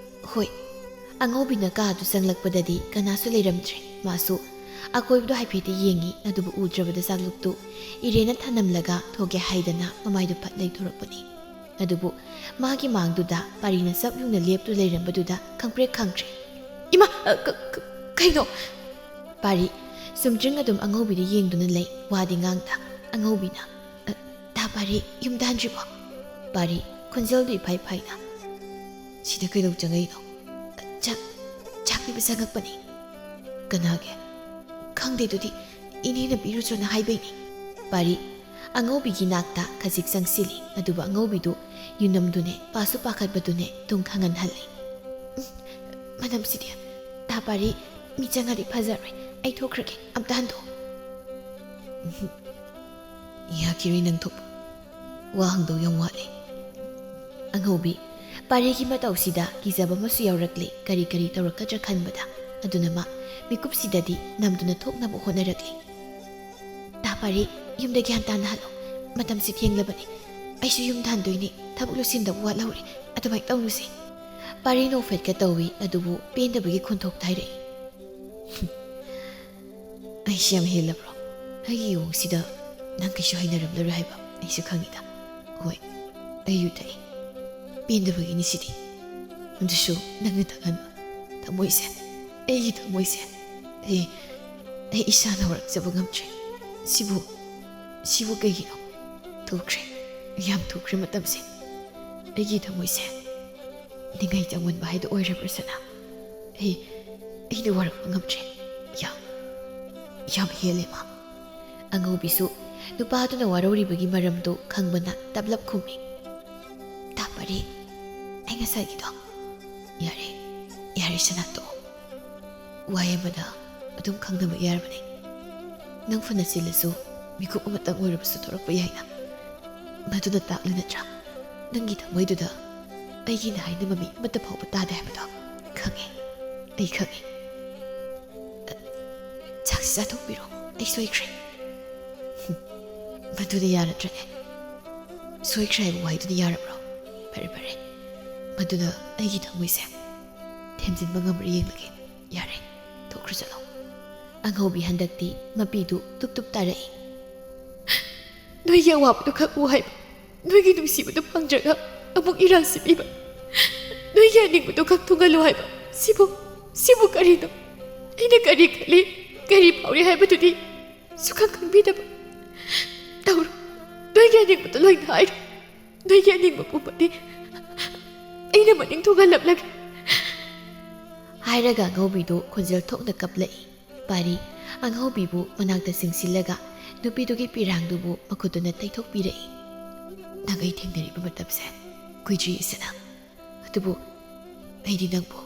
"ꯍꯣꯏ"꯫ ꯑꯉꯧꯕꯤꯅ ꯀꯥꯗꯨ ꯆꯪꯂꯛꯄꯗꯗꯤ ꯀꯅꯥꯁꯨ ꯂꯩꯔꯝꯗ꯭ꯔꯦ꯫ ꯃꯥꯁꯨ ꯑꯀꯣꯏꯕꯗꯣ ꯍꯥꯏꯐꯦꯠꯇꯤ ꯌꯦꯡꯉꯤ, ꯑꯗꯨꯕꯨ ꯎꯗ꯭ꯔꯕꯗ ꯆꯥꯛꯂꯨꯛꯇꯨ ꯏꯔꯦꯟꯅ ꯊꯅꯝꯂꯒ ꯊꯣꯛꯀꯦ ꯍꯥꯏꯗꯅ ꯃꯃꯥꯏꯗꯨ ꯐꯠ ꯂꯩꯊꯣꯔꯛꯄꯅꯤ꯫ ꯑꯗꯨꯕꯨ ꯃꯥꯒꯤ ꯃꯥꯡꯗꯨꯗ ꯄꯥꯔꯤꯅ ꯆꯞ ꯌꯨꯡꯅ ꯂꯦꯞꯇꯨ ꯂꯩꯔꯝꯕꯗꯨꯗ ꯈꯪꯄ꯭ꯔꯦꯛ ꯈꯪꯈ꯭ꯔꯦ꯫ "ꯏꯃꯥ! ꯑ, ꯀ-, ꯀ-, ꯀꯩꯅꯣ?" ꯄꯥꯔꯤ ꯆꯨꯝꯗ꯭ꯔꯤꯡ ꯑꯗꯨꯝ ꯑꯉꯧꯕꯤꯗ ꯌꯦꯡꯗꯨꯅ ꯂꯩ, ꯋꯥꯗꯤ ꯉꯥꯡꯗ꯫ ꯑꯉꯧꯕꯤꯅ, "ꯑ, ꯇꯥ ꯄꯥꯔꯤ, ꯌꯨꯝꯗ ꯍꯟꯗ꯭ꯔꯤꯕꯣ?" ꯄꯥꯔꯤ ꯈꯣꯟꯖꯦꯜꯗꯨ ꯏꯐꯥꯏ ꯐꯥꯏꯅ, "ꯁꯤꯗ ꯀꯩꯗꯧ ꯆꯪꯉꯛꯏꯅꯣ?" "ꯑ, ꯆꯥꯛ, ꯆꯥꯛ ꯄꯤꯕ ꯆꯪꯉꯛꯄꯅꯤ"꯫ "ꯀꯅꯥꯒꯤ?" "ꯈꯪꯗꯦ, ꯑꯗꯨꯗꯤ ꯏꯅꯦꯅ ꯄꯤꯔꯨꯆꯣꯅ ꯍꯥꯏꯕꯩꯅꯤ"꯫ ꯄꯥꯔꯤ ꯑꯉꯧꯕꯤꯒꯤ ꯅꯥꯛꯇ ꯈꯖꯤꯛ ꯆꯪꯁꯤꯜꯂꯤ, ꯑꯗꯨꯕꯨ ꯑꯉꯧꯕꯤꯗꯨ ꯌꯨꯅꯝꯗꯨꯅꯦ, ꯄꯥꯁꯨ ꯄꯥꯈꯠꯄꯗꯨꯅꯦ ꯇꯨꯡ ꯈꯪꯍꯟꯍꯜꯂꯤ꯫ "ꯎꯝ, ꯃꯅꯝꯁꯤꯗꯤ꯫ ꯇꯥ ꯄꯥꯔꯤ, ꯃꯤ ꯆꯪꯉꯗꯤ ꯐꯖꯔꯣꯏ꯫ ꯑꯩ ꯊꯣꯛꯈ꯭ꯔꯒꯦ, ꯑꯝꯇ ꯍꯟꯗꯣꯛꯑꯣ"꯫ "ꯎꯝ, ꯌꯥꯈꯤꯔꯣꯏ ꯅꯪ ꯊꯣꯛꯄ꯫ ꯋꯥ ꯍꯪꯗꯧ ꯌꯥꯝ ꯋꯥꯠꯂꯤ"꯫ ꯑꯉꯧꯕꯤ ꯄꯥꯔꯤꯒꯤ ꯃꯇꯧꯁꯤꯗ ꯀꯤꯖꯕ ꯑꯃꯁꯨ ꯌꯥꯎꯔꯛꯂꯦ꯫ ꯀꯔꯤ ꯀꯔꯤ ꯇꯧꯔꯛꯀꯗ꯭ꯔꯥ ꯈꯟꯕꯗ꯫ ꯑꯗꯨꯅ ꯃꯥ ꯃꯤꯀꯨꯞꯁꯤꯗꯗꯤ ꯅꯝꯗꯨꯅ ꯊꯣꯛꯅꯕ ꯍꯣꯠꯅꯔꯛꯂꯦ꯫ "ꯇꯥ ꯄꯥꯔꯤ, ꯌꯨꯝꯗ ꯒ꯭ꯌꯥꯟ ꯇꯥꯅ ꯍꯜꯂꯣ꯫ ꯃꯇꯝꯁꯤ ꯊꯦꯡꯂꯕꯅꯤ꯫ ꯑꯩꯁꯨ ꯌꯨꯝꯗ ꯍꯟꯗꯣꯏꯅꯤ꯫ ꯊꯕꯛ ꯂꯣꯏꯁꯤꯟꯗꯕ ꯋꯥꯠꯍꯧꯔꯦ꯫ ꯑꯗꯨꯃꯥꯏꯅ ꯇꯧꯅꯨꯁꯦ꯫" ꯄꯥꯔꯤ ꯅꯣꯛꯐꯦꯠꯀ ꯇꯧꯏ, ꯑꯗꯨꯕꯨ ꯄꯦꯟꯗꯕꯒꯤ ꯈꯣꯟꯊꯣꯛꯇ ꯍꯥꯏꯔꯛꯏ꯫ "ꯑꯩꯁꯤ ꯌꯥꯝ ꯍꯦꯜꯂꯕ꯭ꯔꯣ? ꯑꯩꯒꯤ ꯏꯌꯣꯡꯁꯤꯗ ꯅꯪ ꯀꯩꯁꯨ ꯍꯩꯅꯔꯝꯂꯔꯣꯏ ꯍꯥꯏꯕ ꯑꯩꯁꯨ ꯈꯪꯉꯤꯗ꯫ ꯍꯣꯏ, ꯑꯩ ꯌꯨ ꯊꯛꯏ꯫ ꯄꯦꯟꯗꯕꯒꯤꯅꯤ ꯁꯤꯗꯤ꯫ ꯑꯗꯨꯁꯨ ꯅꯪꯅ ꯊꯛꯍꯟꯕ꯫ ꯊꯃꯣꯏꯁꯦ, ꯑꯩꯒꯤ ꯊꯃꯣꯏꯁꯦ, ꯑꯩ, ꯑꯩ ꯏꯁꯥꯅ ꯋꯥꯔꯛꯆꯕ ꯉꯝꯗ꯭ꯔꯦ꯫ ꯁꯤꯕꯨ, ꯁꯤꯕꯨ ꯀꯩꯒꯤꯅꯣ? ꯊꯨꯈ꯭ꯔꯦ, ꯌꯥꯝ ꯊꯨꯈ꯭ꯔꯦ ꯃꯇꯝꯁꯦ꯫ ꯑꯩꯒꯤ ꯊꯃꯣꯏꯁꯦ ꯅꯤꯡꯉꯥꯏ ꯆꯪꯃꯟꯕ ꯍꯥꯏꯗꯣ ꯑꯣꯏꯔꯕ꯭ꯔꯥ ꯁꯅꯥ? ꯑꯩ, ꯑꯩꯅ ꯋꯥꯔꯛꯄ ꯉꯝꯗ꯭ꯔꯦ꯫ ꯌꯥꯝ, ꯌꯥꯝ ꯍꯦꯜꯂꯦ ꯃꯥ꯫" ꯑꯉꯧꯕꯤꯁꯨ ꯅꯨꯄꯥꯗꯨꯅ ꯋꯥꯔꯧꯔꯤꯕꯒꯤ ꯃꯔꯝꯗꯨ ꯈꯪꯕꯅ ꯇꯞꯂꯞ ꯈꯨꯝꯃꯤ꯫ "ꯇꯥ ꯄꯥꯔꯤ, ꯑꯩ ꯉꯁꯥꯏꯒꯤꯗꯣ꯫ ꯌꯥꯔꯦ, ꯌꯥꯔꯦ ꯁꯅꯥ, ꯇꯣꯛꯑꯣ꯫ ꯋꯥꯍꯩ ꯑꯃꯗ ꯑꯗꯨꯝ ꯈꯪꯅꯕ ꯌꯥꯔꯕꯅꯦ꯫ ꯅꯪ ꯐꯅ ꯆꯤꯜꯂꯁꯨ ꯃꯤꯀꯨꯞ ꯑꯃꯇꯪ ꯑꯣꯏꯔꯕꯁꯨ ꯊꯣꯔꯛꯄ ꯌꯥꯏꯅ꯫ ꯃꯗꯨꯅ ꯇꯥꯛꯂꯤ ꯅꯠꯇ꯭ꯔꯥ? ꯅꯪꯒꯤ ꯊꯃꯣꯏꯗꯨꯗ ꯑꯩꯒꯤꯅ ꯍꯥꯏꯅꯕ ꯃꯤ ꯑꯃꯠꯇ ꯐꯥꯎꯕ ꯇꯥꯗꯦ ꯍꯥꯏꯕꯗꯣ꯫ ꯈꯪꯉꯦ, ꯑꯩ ꯈꯪꯉꯦ꯫ ꯆꯥꯛꯁꯤ ꯆꯥꯊꯣꯛꯄꯤꯔꯣ, ꯑꯩ ꯁꯣꯏꯈ꯭ꯔꯦ꯫" "ꯃꯗꯨꯅ ꯌꯥꯔꯗ꯭ꯔꯅꯦ? ꯁꯣꯏꯈ꯭ꯔꯦ ꯍꯥꯏꯕ ꯋꯥꯍꯩꯗꯨꯅ ꯌꯥꯔꯕ꯭ꯔꯣ? ꯐꯔꯦ, ꯐꯔꯦ꯫ ꯃꯗꯨꯅ ꯑꯩꯒꯤ ꯊꯃꯣꯏꯁꯦ ꯊꯦꯝꯖꯤꯟꯕ ꯉꯝꯕ꯭ꯔꯥ ꯌꯦꯡꯂꯒꯦ꯫ ꯌꯥꯔꯦ, ꯊꯣꯛꯈ꯭ꯔꯣ ꯆꯠꯂꯣ꯫" ꯑꯉꯧꯕꯤ ꯍꯟꯗꯛꯇꯤ ꯃꯄꯤꯗꯨ ꯇꯨꯞ ꯇꯨꯞ ꯇꯥꯔꯛꯏ꯫ "ꯅꯣꯏꯒꯤ ꯑꯋꯥꯕꯗꯨ ꯈꯛ ꯎ ꯍꯥꯏꯕ, ꯅꯣꯏꯒꯤ ꯅꯨꯡꯁꯤꯕꯗꯨ ꯐꯪꯗ꯭ꯔꯒ ꯑꯃꯨꯛ ꯏꯔꯥꯡ ꯁꯤꯕꯤꯕ, ꯅꯣꯏꯒꯤ ꯑꯅꯤꯡꯕꯗꯨ ꯈꯛ ꯊꯨꯡꯍꯜꯂꯨ ꯍꯥꯏꯕ, ꯁꯤꯕꯨ, ꯁꯤꯕꯨ ꯀꯔꯤꯅꯣ? ꯑꯩꯅ ꯀꯔꯤ ꯈꯜꯂꯤ, ꯀꯔꯤ ꯐꯥꯎꯔꯤ ꯍꯥꯏꯕꯗꯨꯗꯤ ꯁꯨꯈꯪ ꯈꯪꯕꯤꯗꯕ꯫ ꯇꯧꯔꯣ, ꯅꯣꯏꯒꯤ ꯑꯅꯤꯡꯕꯗꯨ ꯂꯣꯏꯅ ꯍꯥꯏꯔꯣ꯫ ꯅꯣꯏꯒꯤ ꯑꯅꯤꯡꯕ ꯄꯨꯝꯕꯗꯤ ꯑꯩꯅ ꯃꯅꯤꯡ ꯊꯨꯡꯍꯜꯂꯛꯂꯒꯦ꯫" ꯍꯥꯏꯔꯒ ꯑꯉꯧꯕꯤꯗꯨ ꯈꯣꯟꯖꯦꯜ ꯊꯣꯛꯅ ꯀꯞꯂꯛꯏ꯫ ꯄꯥꯔꯤ ꯑꯉꯧꯕꯤꯕꯨ ꯃꯅꯥꯛꯇ ꯆꯤꯡꯁꯤꯜꯂꯒ ꯅꯨꯄꯤꯗꯨꯒꯤ ꯄꯤꯔꯥꯡꯗꯨꯕꯨ ꯃꯈꯨꯠꯇꯨꯅ ꯇꯩꯊꯣꯛꯄꯤꯔꯛꯏ꯫ "ꯅꯪ ꯑꯩ ꯊꯦꯡꯅꯔꯤꯕ ꯃꯇꯝꯁꯦ ꯀꯨꯏꯗ꯭ꯔꯤ ꯏꯆꯦꯅ꯫ ꯑꯗꯨꯕꯨ ꯑꯩꯗꯤ ꯅꯪꯕꯨ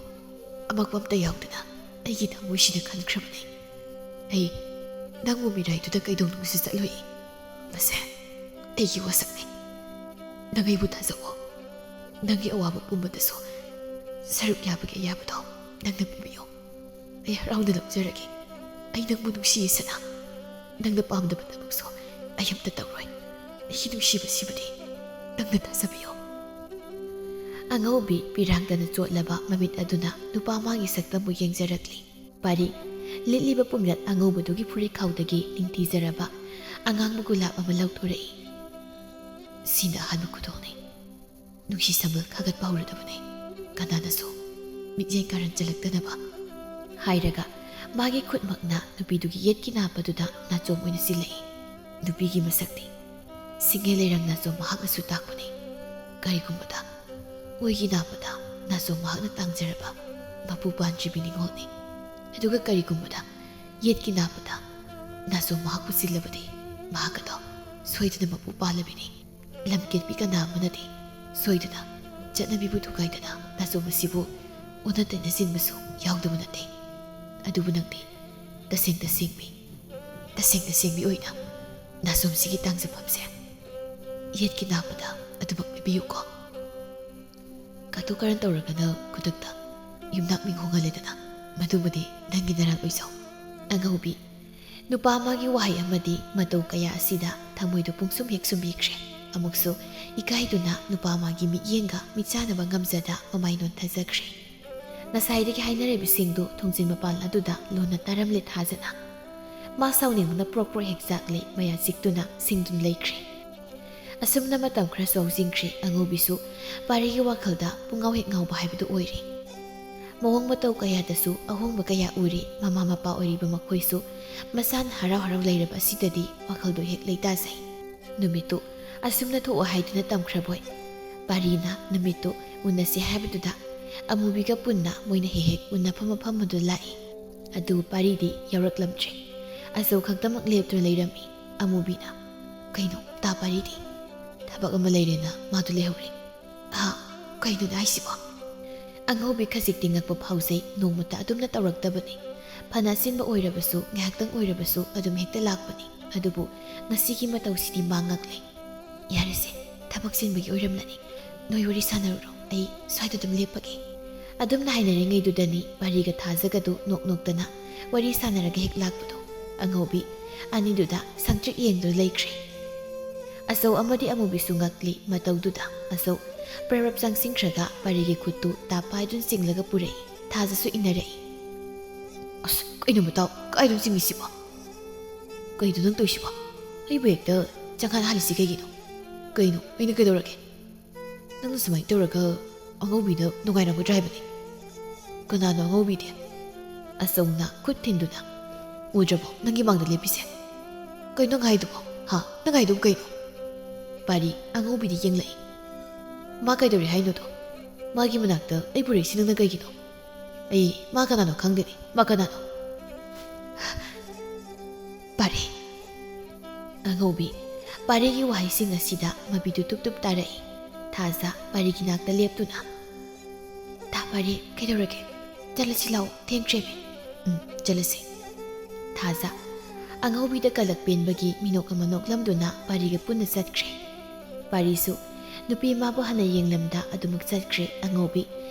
ꯑꯃꯛꯄ ꯑꯝꯇ ꯌꯥꯎꯗꯅ ꯑꯩꯒꯤ ꯊꯃꯣꯏꯁꯤꯅ ꯈꯟꯈ꯭ꯔꯕꯅꯤ꯫ ꯑꯩ ꯅꯪꯕꯨ ꯃꯤꯔꯥꯏꯗꯨꯗ ꯀꯩꯗꯧꯅꯨꯡꯁꯨ ꯆꯠꯂꯣꯏ꯫ ꯃꯁꯦ ꯑꯩꯒꯤ ꯋꯥꯁꯛꯅꯤ꯫ ꯅꯪ ꯑꯩꯕꯨ ꯊꯥꯖꯧꯑꯣ꯫" ꯅꯪꯒꯤ ꯑꯋꯥꯕ ꯄꯨꯝꯕꯗꯁꯨ ꯁꯔꯨꯛ ꯌꯥꯕꯒꯤ ꯑꯌꯥꯕꯗꯣ ꯅꯪꯅ ꯄꯤꯕꯤꯌꯨ꯫ ꯑꯩ ꯍꯔꯥꯎꯅ ꯂꯧꯖꯔꯒꯦ꯫ ꯑꯩ ꯅꯪꯕꯨ ꯅꯨꯡꯁꯤꯌꯦ ꯁꯅꯥ꯫ ꯅꯪꯅ ꯄꯥꯝꯗꯕ ꯊꯕꯛꯁꯨ ꯑꯩ ꯑꯝꯇ ꯇꯧꯔꯣꯏ꯫ ꯑꯩꯒꯤ ꯅꯨꯡꯁꯤꯕꯁꯤꯕꯨꯗꯤ ꯅꯪꯅ ꯊꯥꯖꯕꯤꯌꯨ꯫ ꯑꯉꯧꯕꯤ ꯄꯤꯔꯥꯡꯗꯅ ꯆꯣꯠꯂꯕ ꯃꯃꯤꯠ ꯑꯗꯨꯅ ꯅꯨꯄꯥ ꯑꯃꯒꯤ ꯁꯛꯇꯝꯕꯨ ꯌꯦꯡꯖꯔꯛꯂꯤ꯫ ꯄꯥꯔꯤ, ꯂꯤꯠꯂꯤꯕ ꯄꯨꯝꯂꯠ ꯑꯉꯧꯕꯗꯨꯒꯤ ꯐꯨꯔꯤꯠꯈꯥꯎꯗꯒꯤ ꯅꯤꯡꯊꯤꯖꯔꯕ ꯑꯉꯥꯡꯕ ꯒꯨꯂꯥꯞ ꯑꯃ ꯂꯧꯊꯣꯔꯛꯏ꯫ "ꯁꯤꯅ ꯑꯍꯥꯟꯕ ꯈꯨꯗꯣꯜꯅꯤ꯫ ꯅꯨꯡꯁꯤ ꯁꯝꯕꯜ ꯈꯥꯒꯠꯄ ꯍꯧꯔꯗꯕꯅꯤ꯫ ꯀꯅꯥꯅꯁꯨ ꯃꯤꯠꯌꯦꯡ ꯀꯥꯔꯟ ꯆꯜꯂꯛꯇꯅꯕ" ꯍꯥꯏꯔꯒ ꯃꯥꯒꯤ ꯈꯨꯠꯃꯛꯅ ꯅꯨꯄꯤꯗꯨꯒꯤ ꯌꯦꯠꯀꯤ ꯅꯥꯞ ꯑꯗꯨꯗ ꯅꯥꯆꯣꯝ ꯑꯣꯏꯅ ꯁꯤꯜꯂꯛꯏ꯫ ꯅꯨꯄꯤꯒꯤ ꯃꯁꯛꯇꯤ ꯁꯤꯡꯍꯦ ꯂꯩꯔꯪ ꯅꯥꯆꯣꯝ ꯃꯍꯥꯛꯅꯁꯨ ꯇꯥꯛꯄꯅꯤ꯫ ꯀꯔꯤꯒꯨꯝꯕꯗ ꯑꯣꯏꯒꯤ ꯅꯥꯞ ꯑꯗ ꯅꯥꯆꯣꯝ ꯃꯍꯥꯛꯅ ꯇꯥꯡꯖꯔꯕ ꯃꯄꯨ ꯄꯥꯟꯗ꯭ꯔꯤꯕꯤ ꯅꯤꯉꯣꯜꯅꯤ꯫ ꯑꯗꯨꯒ ꯀꯔꯤꯒꯨꯝꯕꯗ ꯌꯦꯠꯀꯤ ꯅꯥꯞ ꯑꯗ ꯅꯥꯆꯣꯝ ꯃꯍꯥꯛꯄꯨ ꯁꯤꯜꯂꯕꯗꯤ ꯃꯍꯥꯛ ꯑꯗꯣ ꯁꯣꯏꯗꯅ ꯃꯄꯨ ꯄꯥꯜꯂꯕꯤꯅꯤ꯫ ꯂꯝꯀꯦꯠꯄꯤ ꯀꯅꯥ ꯑꯃꯅꯗꯤ ꯁꯣꯏꯗꯅ ꯆꯠꯅꯕꯤꯕꯨ ꯊꯨꯒꯥꯏꯗꯅ ꯅꯥꯆꯣꯝ ꯑꯁꯤꯕꯨ ꯑꯣꯟꯅ ꯇꯩꯅ ꯁꯤꯟꯕꯁꯨ ꯌꯥꯎꯗꯕ ꯅꯠꯇꯦ꯫ ꯑꯗꯨꯕꯨ ꯅꯪꯗꯤ ꯇꯁꯦꯡ ꯇꯁꯦꯡꯕꯤ, ꯇꯁꯦꯡ ꯇꯁꯦꯡꯕꯤ ꯑꯣꯏꯅ ꯅꯥꯆꯣꯝꯁꯤꯒꯤ ꯇꯥꯡꯖꯐꯝꯁꯦ ꯌꯦꯠꯀꯤ ꯅꯥꯞ ꯑꯗ ꯑꯗꯨꯃꯛ ꯄꯤꯕꯤꯌꯨꯀꯣ꯫ ꯀꯇꯨ ꯀꯔꯟ ꯇꯧꯔꯒꯅ ꯈꯨꯗꯛꯇ ꯌꯨꯝꯅꯥꯛ ꯃꯤꯡ ꯍꯣꯡꯍꯜꯂꯦꯗꯅ, ꯃꯗꯨꯕꯨꯗꯤ ꯅꯪꯒꯤ ꯅꯔꯥꯜ ꯑꯣꯏꯖꯧ꯫ ꯑꯉꯧꯕꯤ, ꯅꯨꯄꯥ ꯑꯃꯒꯤ ꯋꯥꯍꯩ ꯑꯃꯗꯤ ꯃꯇꯧ ꯀꯌꯥ ꯑꯁꯤꯗ ꯊꯃꯣꯏꯗꯨ ꯄꯨꯡꯁꯨꯝ ꯍꯦꯛ ꯁꯨꯝꯕꯤꯈ꯭ꯔꯦ꯫ ꯑꯃꯨꯛꯁꯨ ꯏꯀꯥꯏꯗꯨꯅ ꯅꯨꯄꯥ ꯑꯃꯒꯤ ꯃꯤꯠꯌꯦꯡꯒ ꯃꯤꯠꯆꯥꯟꯅꯕ ꯉꯝꯖꯗ ꯃꯃꯥꯏ ꯅꯣꯟꯊꯖꯈ꯭ꯔꯦ꯫ ꯉꯁꯥꯏꯗꯒꯤ ꯍꯥꯏꯅꯔꯤꯕꯁꯤꯡꯗꯨ ꯊꯣꯡꯖꯤꯟ ꯃꯄꯥꯟ ꯑꯗꯨꯗ ꯂꯣꯟꯅ ꯇꯥꯔꯝꯂꯦ ꯊꯥꯖꯅ꯫ ꯃꯥ ꯁꯥꯎꯅꯤꯡꯕꯅ ꯄ꯭ꯔꯣꯛ ꯄ꯭ꯔꯣꯛ ꯍꯦꯛ ꯆꯥꯛꯂꯦ, ꯃꯌꯥ ꯆꯤꯛꯇꯨꯅ ꯁꯤꯡꯗꯨꯅ ꯂꯩꯈ꯭ꯔꯦ꯫ ꯑꯁꯨꯝꯅ ꯃꯇꯝ ꯈꯔꯁꯨ ꯍꯧꯖꯤꯟꯈ꯭ꯔꯦ꯫ ꯑꯉꯧꯕꯤꯁꯨ ꯄꯥꯔꯤꯒꯤ ꯋꯥꯈꯜꯗ ꯄꯨꯡꯉꯥꯎ ꯍꯦꯛ ꯉꯥꯎꯕ ꯍꯥꯏꯕꯗꯨ ꯑꯣꯏꯔꯦ꯫ ꯃꯑꯣꯡ ꯃꯇꯧ ꯀꯌꯥꯗꯁꯨ ꯑꯍꯣꯡꯕ ꯀꯌꯥ ꯎꯔꯦ꯫ ꯃꯃꯥ ꯃꯄꯥ ꯑꯣꯏꯔꯤꯕ ꯃꯈꯣꯏꯁꯨ ꯃꯆꯥꯅ ꯍꯔꯥꯎ ꯍꯔꯥꯎ ꯂꯩꯔꯕ ꯑꯁꯤꯗꯗꯤ ꯋꯥꯈꯜꯗꯣ ꯍꯦꯛ ꯂꯩꯇꯥꯖꯩ꯫ ꯅꯨꯃꯤꯠꯇꯨ ꯑꯁꯨꯝꯅ ꯊꯣꯛꯑꯣ ꯍꯥꯏꯗꯨꯅ ꯇꯝꯈ꯭ꯔꯕꯣꯏ꯫ ꯄꯥꯔꯤꯅ ꯅꯨꯃꯤꯠꯇꯨ ꯎꯅꯁꯤ ꯍꯥꯏꯕꯗꯨꯗ ꯑꯃꯨꯕꯤꯒ ꯄꯨꯟꯅ ꯃꯣꯏꯅ ꯍꯦꯛ ꯍꯦꯛ ꯎꯅꯐꯝ ꯃꯐꯝ ꯑꯗꯨ ꯂꯥꯛꯏ꯫ ꯑꯗꯨ ꯄꯥꯔꯤꯗꯤ ꯌꯥꯎꯔꯛꯂꯝꯗ꯭ꯔꯦ꯫ ꯑꯆꯧ ꯈꯛꯇꯃꯛ ꯂꯦꯞꯇꯨꯅ ꯂꯩꯔꯝꯃꯤ꯫ ꯑꯃꯨꯕꯤꯅ, "ꯀꯩꯅꯣ, ꯇꯥ ꯄꯥꯔꯤꯗꯤ? ꯊꯕꯛ ꯑꯃ ꯂꯩꯔꯦꯅ ꯃꯥꯗꯨ ꯂꯩꯍꯧꯔꯦ꯫ ꯍꯥ? ꯀꯩꯅꯣꯅꯦ ꯍꯥꯏꯁꯤꯕꯣ?" ꯑꯉꯧꯕꯤ ꯈꯖꯤꯛꯇꯤ ꯉꯛꯄ ꯐꯥꯎꯖꯩ꯫ ꯅꯣꯡꯃꯇ ꯑꯗꯨꯝꯅ ꯇꯧꯔꯛꯇꯕꯅꯤ꯫ ꯐꯅ ꯑꯆꯤꯟꯕ ꯑꯣꯏꯔꯕꯁꯨ, ꯉꯥꯏꯍꯥꯛꯇꯪ ꯑꯣꯏꯔꯕꯁꯨ ꯑꯗꯨꯝ ꯍꯦꯛꯇ ꯂꯥꯛꯄꯅꯤ꯫ ꯑꯗꯨꯕꯨ ꯉꯁꯤꯒꯤ ꯃꯇꯧꯁꯤꯗꯤ ꯃꯥ ꯉꯛꯂꯦ꯫ "ꯌꯥꯔꯦꯁꯦ, ꯊꯕꯛ ꯆꯤꯟꯕꯒꯤ ꯑꯣꯏꯔꯝꯂꯅꯤ꯫ ꯅꯣꯏ ꯋꯥꯔꯤ ꯁꯥꯟꯅꯔꯨꯔꯣ, ꯑꯩ ꯁ꯭ꯋꯥꯏꯗ ꯑꯗꯨꯝ ꯂꯦꯞꯄꯒꯦ꯫ ꯑꯗꯨꯝꯅ ꯍꯥꯏꯅꯔꯤꯉꯩꯗꯨꯗꯅꯤ ꯄꯥꯔꯤꯒ ꯊꯥꯖꯒꯗꯨ ꯅꯣꯛ ꯅꯣꯛꯇꯅ ꯋꯥꯔꯤ ꯁꯥꯟꯅꯔꯒ ꯍꯦꯛ ꯂꯥꯛꯄꯗꯣ꯫ ꯑꯉꯧꯕꯤ ꯑꯅꯤꯗꯨꯗ ꯁꯪꯇ꯭ꯔꯤꯛ ꯌꯦꯡꯗꯨꯅ ꯂꯩꯈ꯭ꯔꯦ꯫ ꯑꯆꯧ ꯑꯃꯗꯤ ꯑꯃꯨꯕꯤꯁꯨ ꯉꯛꯂꯤ ꯃꯇꯧꯗꯨꯗ꯫ ꯑꯆꯧ ꯄ꯭ꯔꯞ ꯄ꯭ꯔꯞ ꯆꯪꯁꯤꯟꯈ꯭ꯔꯒ ꯄꯥꯔꯤꯒꯤ ꯈꯨꯠꯇꯨ ꯇꯥꯞ ꯄꯥꯏꯗꯨꯅ ꯆꯤꯡꯂꯒ ꯄꯨꯔꯛꯏ꯫ ꯊꯥꯖꯁꯨ ꯏꯟꯅꯔꯛꯏ꯫ "ꯑꯁ, ꯀꯩꯅꯣ ꯃꯇꯥꯎ, ꯀꯥꯏꯗꯅꯣ ꯆꯤꯡꯉꯤꯁꯤꯕꯣ? ꯀꯩꯅꯣ ꯅꯪ ꯇꯧꯔꯤꯁꯤꯕꯣ? ꯑꯩꯕꯨ ꯍꯦꯛꯇ ꯆꯪꯍꯟ ꯍꯜꯂꯤꯁꯤ ꯀꯩꯒꯤꯅꯣ? ꯀꯩꯅꯣ, ꯑꯩꯅ ꯀꯩꯗꯧꯔꯒꯦ? ꯅꯪꯅ ꯁꯨꯃꯥꯏꯅ ꯇꯧꯔꯒ ꯑꯉꯧꯕꯤꯗ ꯅꯨꯡꯉꯥꯏꯔꯝꯒꯗ꯭ꯔꯥ ꯍꯥꯏꯕꯅꯤ꯫ ꯀꯅꯥꯅꯣ ꯑꯉꯧꯕꯤꯗꯤ?" ꯑꯆꯧꯅ ꯈꯨꯠ ꯊꯤꯟꯗꯨꯅ꯫ "ꯎꯗ꯭ꯔꯕꯣ ꯅꯪꯒꯤ ꯃꯥꯡꯗ ꯂꯦꯞꯄꯤꯁꯦ? ꯀꯩꯅꯣ ꯅꯪ ꯍꯥꯏꯗꯨꯕꯣ? ꯍꯥ? ꯅꯪ ꯍꯥꯏꯗꯨꯕꯨ ꯀꯩꯅꯣ?" ꯄꯥꯔꯤ ꯑꯉꯧꯕꯤꯗ ꯌꯦꯡꯂꯛꯏ꯫ "ꯃꯥ ꯀꯩꯗꯧꯔꯤ ꯍꯥꯏꯅꯣꯗꯣ? ꯃꯥꯒꯤ ꯃꯅꯥꯛꯇ ꯑꯩ ꯄꯨꯔꯛꯏꯁꯤ ꯅꯪꯅ ꯀꯩꯒꯤꯅꯣ? ꯑꯩ ꯃꯥ ꯀꯅꯥꯅꯣ ꯈꯪꯗꯦꯅꯦ꯫ ꯃꯥ ꯀꯅꯥꯅꯣ?" ꯄꯥꯔꯤ꯫ ꯑꯉꯧꯕꯤ ꯄꯥꯔꯤꯒꯤ ꯋꯥꯍꯩꯁꯤꯡ ꯑꯁꯤꯗ ꯃꯄꯤꯗꯨ ꯇꯨꯞ ꯇꯨꯞ ꯇꯥꯔꯛꯏ꯫ ꯊꯥꯖ ꯄꯥꯔꯤꯒꯤ ꯅꯥꯛꯇ ꯂꯦꯞꯇꯨꯅ, "ꯇꯥ ꯄꯥꯔꯤ, ꯀꯩꯗꯧꯔꯒꯦ? ꯆꯠꯂꯁꯤ ꯂꯥꯛꯑꯣ, ꯊꯦꯡꯈ꯭ꯔꯦꯃꯤ꯫" "ꯎꯝ, ꯆꯠꯂꯁꯤ꯫" ꯊꯥꯖ ꯑꯉꯧꯕꯤꯗ ꯀꯂꯛ ꯄꯦꯟꯕꯒꯤ ꯃꯤꯅꯣꯛ ꯑꯃ ꯅꯣꯛꯂꯝꯗꯨꯅ ꯄꯥꯔꯤꯒ ꯄꯨꯟꯅ ꯆꯠꯈ꯭ꯔꯦ꯫ ꯄꯥꯔꯤꯁꯨ ꯅꯨꯄꯤ ꯑꯃꯕꯨ ꯍꯟꯅ ꯌꯦꯡꯂꯝꯗ ꯑꯗꯨꯃꯛ ꯆꯠꯈ꯭ꯔꯦ꯫ ꯑꯉꯧꯕꯤ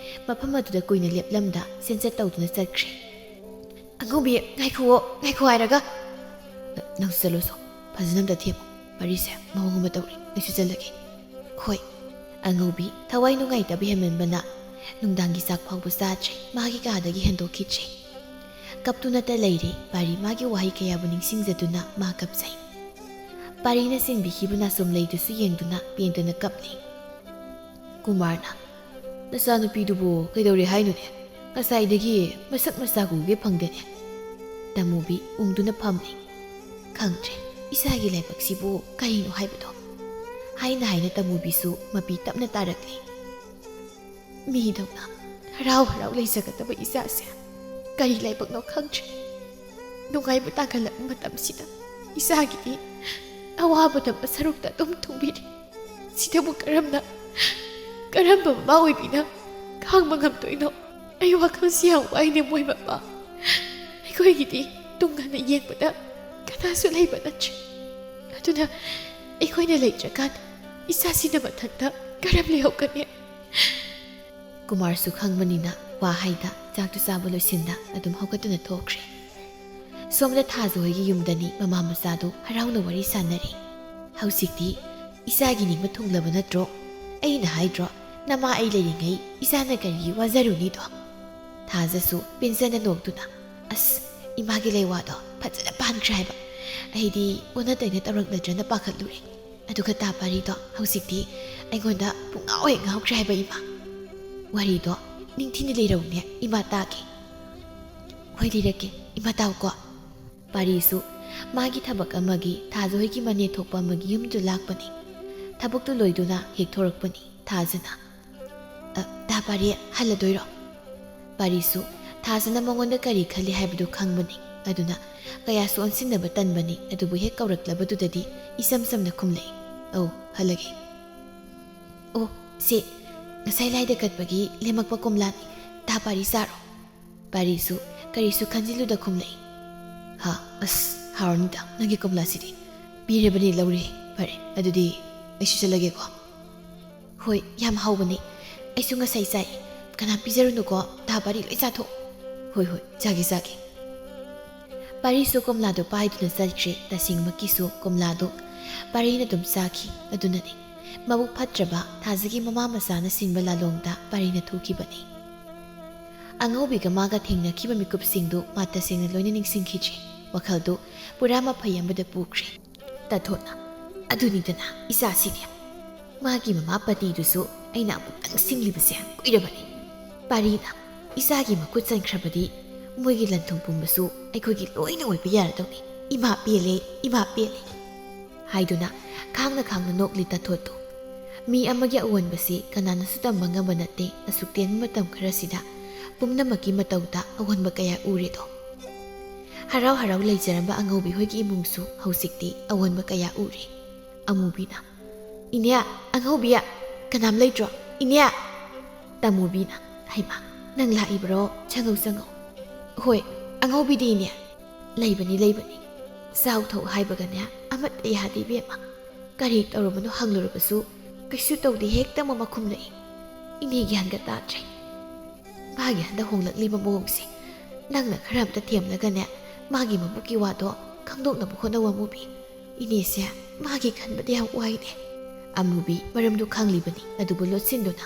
ꯃꯐꯝ ꯑꯗꯨꯗ ꯀꯨꯏꯅ ꯂꯦꯞꯂꯝꯗ ꯁꯦꯟꯆꯠ ꯇꯧꯗꯨꯅ ꯆꯠꯈ꯭ꯔꯦ꯫ "ꯑꯉꯧꯕꯤ, ꯉꯥꯏꯈꯨꯑꯣ, ꯉꯥꯏꯈꯣ ꯍꯥꯏꯔꯒ꯫" "ꯅꯪꯁꯨ ꯆꯠꯂꯣꯁꯣ, ꯐꯖꯅ ꯑꯝꯇ ꯊꯦꯝꯃꯨ꯫ ꯄꯥꯔꯤꯁꯦ ꯃꯑꯣꯡ ꯑꯃ ꯇꯧꯔꯦ, ꯑꯩꯁꯨ ꯆꯠꯂꯒꯦ꯫" "ꯍꯣꯏ꯫" ꯑꯉꯧꯕꯤ ꯊꯋꯥꯏ ꯅꯨꯡꯉꯥꯏꯇꯕ ꯍꯦꯟꯃꯟꯕꯅ ꯅꯨꯡꯗꯥꯡꯒꯤ ꯆꯥꯛ ꯐꯥꯎꯕ ꯆꯥꯗ꯭ꯔꯦ, ꯃꯥꯒꯤ ꯀꯥꯗꯒꯤ ꯍꯦꯟꯗꯣꯛꯈꯤꯗ꯭ꯔꯦ꯫ ꯀꯞꯇꯨꯅꯇ ꯂꯩꯔꯦ꯫ ꯄꯥꯔꯤ ꯃꯥꯒꯤ ꯋꯥꯍꯩ ꯀꯌꯥꯕꯨ ꯅꯤꯡꯁꯤꯡꯖꯗꯨꯅ ꯃꯥ ꯀꯞꯆꯩ꯫ ꯄꯥꯔꯤꯅ ꯆꯦꯟꯕꯤꯈꯤꯕ ꯅꯥꯆꯣꯝ ꯂꯩꯗꯨꯁꯨ ꯌꯦꯡꯗꯨꯅ ꯄꯦꯟꯗꯅ ꯀꯞꯂꯤ꯫ ꯀꯨꯃꯥꯔꯅ, "ꯅꯆꯥꯅꯨꯄꯤꯗꯨꯕꯨ ꯀꯩꯗꯧꯔꯦ ꯍꯥꯏꯅꯣꯅꯦ? ꯉꯁꯥꯏꯗꯒꯤ ꯃꯁꯛ ꯃꯁꯥ ꯎꯒꯦ ꯐꯪꯗꯦꯅꯦ꯫" ꯇꯃꯨꯕꯤ ꯎꯪꯗꯨꯅ ꯐꯝꯂꯤ꯫ "ꯈꯪꯗ꯭ꯔꯦ, ꯏꯆꯥꯒꯤ ꯂꯥꯏꯕꯛꯁꯤꯕꯨ ꯀꯔꯤꯅꯣ ꯍꯥꯏꯕꯗꯣ?" ꯍꯥꯏꯅ ꯍꯥꯏꯅ ꯇꯃꯨꯕꯤꯁꯨ ꯃꯄꯤ ꯇꯞꯅ ꯇꯥꯔꯛꯂꯤ꯫ "ꯃꯤꯗꯧꯅ ꯍꯔꯥꯎ ꯍꯔꯥꯎ ꯂꯩꯖꯒꯗꯕ ꯏꯆꯥꯁꯦ ꯀꯔꯤ ꯂꯥꯏꯕꯛꯅꯣ ꯈꯪꯗ꯭ꯔꯦ꯫ ꯅꯨꯡꯉꯥꯏꯕ ꯇꯥꯡꯈꯠꯂꯛꯄ ꯃꯇꯝꯁꯤꯗ ꯏꯆꯥꯒꯤꯗꯤ ꯑꯋꯥꯕꯗ ꯃꯁꯔꯨꯛꯇ ꯑꯗꯨꯝ ꯊꯨꯡꯕꯤꯔꯤ꯫ ꯁꯤꯗꯕꯨ ꯀꯔꯝꯅ, ꯀꯔꯝꯕ ꯃꯃꯥ ꯑꯣꯏꯕꯤꯅ ꯈꯥꯡꯕ ꯉꯝꯗꯣꯏꯅꯣ? ꯑꯩ ꯋꯥꯈꯜꯁꯤ ꯌꯥꯝ ꯋꯥꯏꯅꯦ ꯃꯣꯏ ꯃꯄꯥ꯫ ꯑꯩꯈꯣꯏꯒꯤꯗꯤ ꯇꯨꯡ ꯍꯟꯅ ꯌꯦꯡꯕꯗ ꯀꯅꯥꯁꯨ ꯂꯩꯕ ꯅꯠꯇ꯭ꯔꯦ꯫ ꯑꯗꯨꯅ ꯑꯩꯈꯣꯏꯅ ꯂꯩꯇ꯭ꯔꯀꯥꯟꯗ ꯏꯆꯥꯁꯤꯅ ꯃꯊꯟꯇ ꯀꯔꯝ ꯂꯩꯍꯧꯒꯅꯤ? ꯀꯨꯃꯥꯔꯁꯨ ꯈꯪꯕꯅꯤꯅ ꯋꯥ ꯍꯥꯏꯗ ꯆꯥꯛꯇꯨ ꯆꯥꯕ ꯂꯣꯏꯁꯤꯟꯗ ꯑꯗꯨꯝ ꯍꯧꯒꯠꯇꯨꯅ ꯊꯣꯛꯈ꯭ꯔꯦ꯫ ꯁꯣꯝꯗ ꯊꯥꯖ ꯍꯣꯏꯒꯤ ꯌꯨꯝꯗꯅꯤ ꯃꯃꯥ ꯃꯆꯥꯗꯨ ꯍꯔꯥꯎꯅ ꯋꯥꯔꯤ ꯁꯥꯟꯅꯔꯤ꯫ "ꯍꯧꯖꯤꯛꯇꯤ ꯏꯆꯥꯒꯤ ꯅꯤꯡꯕ ꯊꯨꯡꯂꯕ ꯅꯠꯇ꯭ꯔꯣ? ꯑꯩꯅ ꯍꯥꯏꯗ꯭ꯔꯣ, ꯅꯃꯥ ꯑꯩ ꯂꯩꯔꯤꯉꯩ ꯏꯆꯥꯅ ꯀꯔꯤꯒꯤ ꯋꯥꯖꯔꯨꯅꯤꯗꯣ?" ꯊꯥꯖꯁꯨ ꯄꯦꯟꯖꯅ ꯅꯣꯛꯇꯨꯅ, "ꯑꯁ, ꯏꯃꯥꯒꯤ ꯂꯩꯋꯥꯗꯣ ꯐꯖꯅ ꯄꯥꯟꯈ꯭ꯔꯦ ꯍꯥꯏꯕ꯫ ꯑꯩꯗꯤ ꯑꯣꯟꯅ ꯇꯩꯅ ꯇꯧꯔꯛꯂꯗ꯭ꯔꯅ ꯄꯥꯈꯠꯂꯨꯔꯦ꯫ ꯑꯗꯨꯒ ꯇꯥ ꯄꯥꯔꯤꯗꯣ ꯍꯧꯖꯤꯛꯇꯤ ꯑꯩꯉꯣꯟꯗ ꯄꯨꯡꯉꯥꯎ ꯍꯦꯛ ꯉꯥꯎꯈ꯭ꯔꯦ ꯍꯥꯏꯕ ꯏꯃꯥ꯫ ꯋꯥꯔꯤꯗꯣ ꯅꯤꯡꯊꯤꯅ ꯂꯤꯔꯧꯅꯦ ꯏꯃꯥ ꯇꯥꯒꯦ꯫" "ꯍꯣꯏ ꯂꯤꯔꯛꯀꯦ, ꯏꯃꯥ ꯇꯥꯎꯀꯣ꯫" ꯄꯥꯔꯤꯁꯨ ꯃꯥꯒꯤ ꯊꯕꯛ ꯑꯃꯒꯤ ꯊꯥꯖ ꯍꯣꯏꯒꯤ ꯃꯅꯦ ꯊꯣꯛꯄ ꯑꯃꯒꯤ ꯌꯨꯝꯗꯨ ꯂꯥꯛꯄꯅꯤ꯫ ꯊꯕꯛꯇꯨ ꯂꯣꯏꯗꯨꯅ ꯍꯦꯛ ꯊꯣꯔꯛꯄꯅꯤ ꯊꯥꯖꯅ꯫ "ꯑ, ꯇꯥ ꯄꯥꯔꯤ, ꯍꯜꯂꯗꯣꯏꯔꯣ?" ꯄꯥꯔꯤꯁꯨ ꯊꯥꯖꯅ ꯃꯉꯣꯟꯗ ꯀꯔꯤ ꯈꯜꯂꯤ ꯍꯥꯏꯕꯗꯨ ꯈꯪꯕꯅꯤ꯫ ꯑꯗꯨꯅ ꯀꯌꯥꯁꯨ ꯑꯣꯟꯁꯤꯟꯅꯕ ꯇꯟꯕꯅꯤ꯫ ꯑꯗꯨꯕꯨ ꯍꯦꯛ ꯀꯧꯔꯛꯂꯕꯗꯨꯗꯗꯤ ꯏꯆꯝ ꯆꯝꯅ ꯈꯨꯝꯂꯛꯏ, "ꯑꯧ, ꯍꯜꯂꯒꯦ꯫" "ꯑꯣ, ꯁꯦ, ꯉꯁꯥꯏ ꯂꯥꯏꯗ ꯀꯠꯄꯒꯤ ꯂꯦꯝꯃꯛꯄ ꯀꯣꯝꯂꯥꯅꯤ꯫ ꯇꯥ ꯄꯥꯔꯤ ꯆꯥꯔꯣ꯫" ꯄꯥꯔꯤꯁꯨ ꯀꯔꯤꯁꯨ ꯈꯟꯖꯤꯜꯂꯨꯗ ꯈꯨꯝꯂꯛꯏ, "ꯍꯥ, ꯑꯁ, ꯍꯥꯎꯔꯅꯤꯗ ꯅꯪꯒꯤ ꯀꯣꯝꯂꯥꯁꯤꯗꯤ꯫ ꯄꯤꯔꯕꯅꯤ, ꯂꯧꯔꯦ꯫ ꯐꯔꯦ, ꯑꯗꯨꯗꯤ ꯑꯩꯁꯨ ꯆꯠꯂꯒꯦꯀꯣ꯫" "ꯍꯣꯏ, ꯌꯥꯝ ꯍꯥꯎꯕꯅꯦ꯫ ꯑꯩꯁꯨ ꯉꯁꯥꯏ ꯆꯥꯏ꯫ ꯀꯅꯥ ꯄꯤꯖꯔꯨꯅꯨꯀꯣ, ꯇꯥ ꯄꯥꯔꯤ ꯂꯣꯏ ꯆꯥꯊꯣꯛ꯫" "ꯍꯣꯏ, ꯍꯣꯏ, ꯆꯥꯒꯦ, ꯆꯥꯒꯦ꯫" ꯄꯥꯔꯤꯁꯨ ꯀꯣꯝꯂꯥꯗꯨ ꯄꯥꯏꯗꯨꯅ ꯆꯠꯈ꯭ꯔꯦ꯫ ꯇꯁꯦꯡꯃꯛꯀꯤꯁꯨ ꯀꯣꯝꯂꯥꯗꯨ ꯄꯥꯔꯤꯅ ꯑꯗꯨꯝ ꯆꯥꯈꯤ꯫ ꯑꯗꯨꯅꯅꯤ ꯃꯕꯨꯛ ꯐꯠꯇ꯭ꯔꯕ ꯊꯥꯖꯒꯤ ꯃꯃꯥ ꯃꯆꯥꯅ ꯁꯤꯟꯕ ꯂꯥꯂꯣꯡꯗ ꯄꯥꯔꯤꯅ ꯊꯣꯛꯈꯤꯕꯅꯤ꯫ ꯑꯉꯧꯕꯤꯒ ꯃꯥꯒ ꯊꯦꯡꯅꯈꯤꯕ ꯃꯤꯀꯨꯞꯁꯤꯡꯗꯨ ꯃꯥ ꯇꯁꯦꯡꯅ ꯂꯣꯏꯅ ꯅꯤꯡꯁꯤꯡꯈꯤꯗ꯭ꯔꯦ꯫ ꯋꯥꯈꯜꯗꯨ ꯄꯨꯔꯥ ꯃꯐꯩ ꯑꯃꯗ ꯄꯨꯈ꯭ꯔꯦ꯫ ꯇꯥꯊꯣꯠꯅ, "ꯑꯗꯨꯅꯤꯗꯅ ꯏꯆꯥꯁꯤꯗꯤ꯫ ꯃꯥꯒꯤ ꯃꯃꯥ ꯄꯇꯤꯗꯨꯁꯨ ꯑꯩꯅ ꯑꯃꯨꯛꯇꯪ ꯁꯤꯡꯂꯤꯕꯁꯦ ꯀꯨꯏꯔꯕꯅꯤ꯫ ꯄꯥꯔꯤꯅ ꯏꯆꯥꯒꯤ ꯃꯈꯨꯠ ꯆꯟꯈ꯭ꯔꯕꯗꯤ ꯃꯣꯏꯒꯤ ꯂꯟ-ꯊꯨꯝ ꯄꯨꯝꯕꯁꯨ ꯑꯩꯈꯣꯏꯒꯤ ꯂꯣꯏꯅ ꯑꯣꯏꯕ ꯌꯥꯔꯗꯧꯅꯤ꯫ ꯏꯃꯥ ꯄꯦꯜꯂꯦ, ꯏꯃꯥ ꯄꯦꯜꯂꯦ꯫" ꯍꯥꯏꯗꯨꯅ ꯈꯥꯡꯅ ꯈꯥꯡꯅ ꯅꯣꯛꯂꯤ ꯇꯥꯊꯣꯠꯇꯨ꯫ ꯃꯤ ꯑꯃꯒꯤ ꯑꯑꯣꯟꯕꯁꯤ ꯀꯅꯥꯅꯁꯨ ꯇꯝꯕ ꯉꯝꯕ ꯅꯠꯇꯦ꯫ ꯑꯁꯨꯛ ꯇꯦꯟꯕ ꯃꯇꯝ ꯈꯔꯁꯤꯗ ꯄꯨꯝꯅꯃꯛꯀꯤ ꯃꯇꯧꯗ ꯑꯑꯣꯟꯕ ꯀꯌꯥ ꯎꯔꯦꯗꯣ꯫ ꯍꯔꯥꯎ ꯍꯔꯥꯎ ꯂꯩꯖꯔꯝꯕ ꯑꯉꯧꯕꯤ ꯍꯣꯏꯒꯤ ꯏꯃꯨꯡꯁꯨ ꯍꯧꯖꯤꯛꯇꯤ ꯑꯑꯣꯟꯕ ꯀꯌꯥ ꯎꯔꯦ꯫ ꯑꯃꯨꯕꯤꯅ, "ꯏꯅꯦ, ꯑꯉꯧꯕꯤ, ꯀꯅꯥꯝ ꯂꯩꯇ꯭ꯔꯣ? ꯏꯅꯦ!" ꯇꯃꯨꯕꯤꯅ, "ꯍꯩꯃꯥ, ꯅꯪ ꯂꯥꯛꯏꯕ꯭ꯔꯣ? ꯆꯪꯉꯧ, ꯆꯪꯉꯧ꯫" "ꯍꯣꯏ, ꯑꯉꯧꯕꯤꯗꯤ ꯏꯅꯦ?" "ꯂꯩꯕꯅꯤ, ꯂꯩꯕꯅꯤ꯫ ꯆꯥꯎ ꯊꯧ ꯍꯥꯏꯕꯒꯅꯦ ꯑꯃꯠꯇ ꯌꯥꯗꯦ ꯏꯕꯦꯝꯃ꯫ ꯀꯔꯤ ꯇꯧꯔꯕꯅꯣ ꯍꯪꯂꯨꯔꯕꯁꯨ "ꯀꯩꯁꯨ ꯇꯧꯗꯦ" ꯍꯦꯛꯇ ꯑꯃꯨꯛ ꯃꯈꯨꯝꯂꯛꯏ꯫ ꯏꯅꯦ ꯒ꯭ꯌꯥꯟꯒ ꯇꯥꯗ꯭ꯔꯦ꯫ ꯃꯥꯒꯤ ꯍꯟꯗꯛ ꯍꯣꯡꯂꯛꯂꯤꯕ ꯃꯑꯣꯡꯁꯦ ꯅꯪꯅ ꯈꯔ ꯑꯝꯇ ꯊꯦꯝꯂꯒꯅꯦ, ꯃꯥꯒꯤ ꯃꯕꯨꯛꯀꯤ ꯋꯥꯗꯣ ꯈꯪꯗꯣꯛꯅꯕ ꯍꯣꯠꯅꯧ ꯑꯃꯨꯕꯤ꯫ ꯏꯅꯦꯁꯦ ꯃꯥꯒꯤ ꯈꯟꯕꯗ ꯌꯥꯝ ꯋꯥꯏꯅꯦ꯫ ꯑꯃꯨꯕꯤ ꯃꯔꯝꯗꯨ ꯈꯪꯂꯤꯕꯅꯤ, ꯑꯗꯨꯕꯨ ꯂꯣꯠꯁꯤꯟꯗꯨꯅ,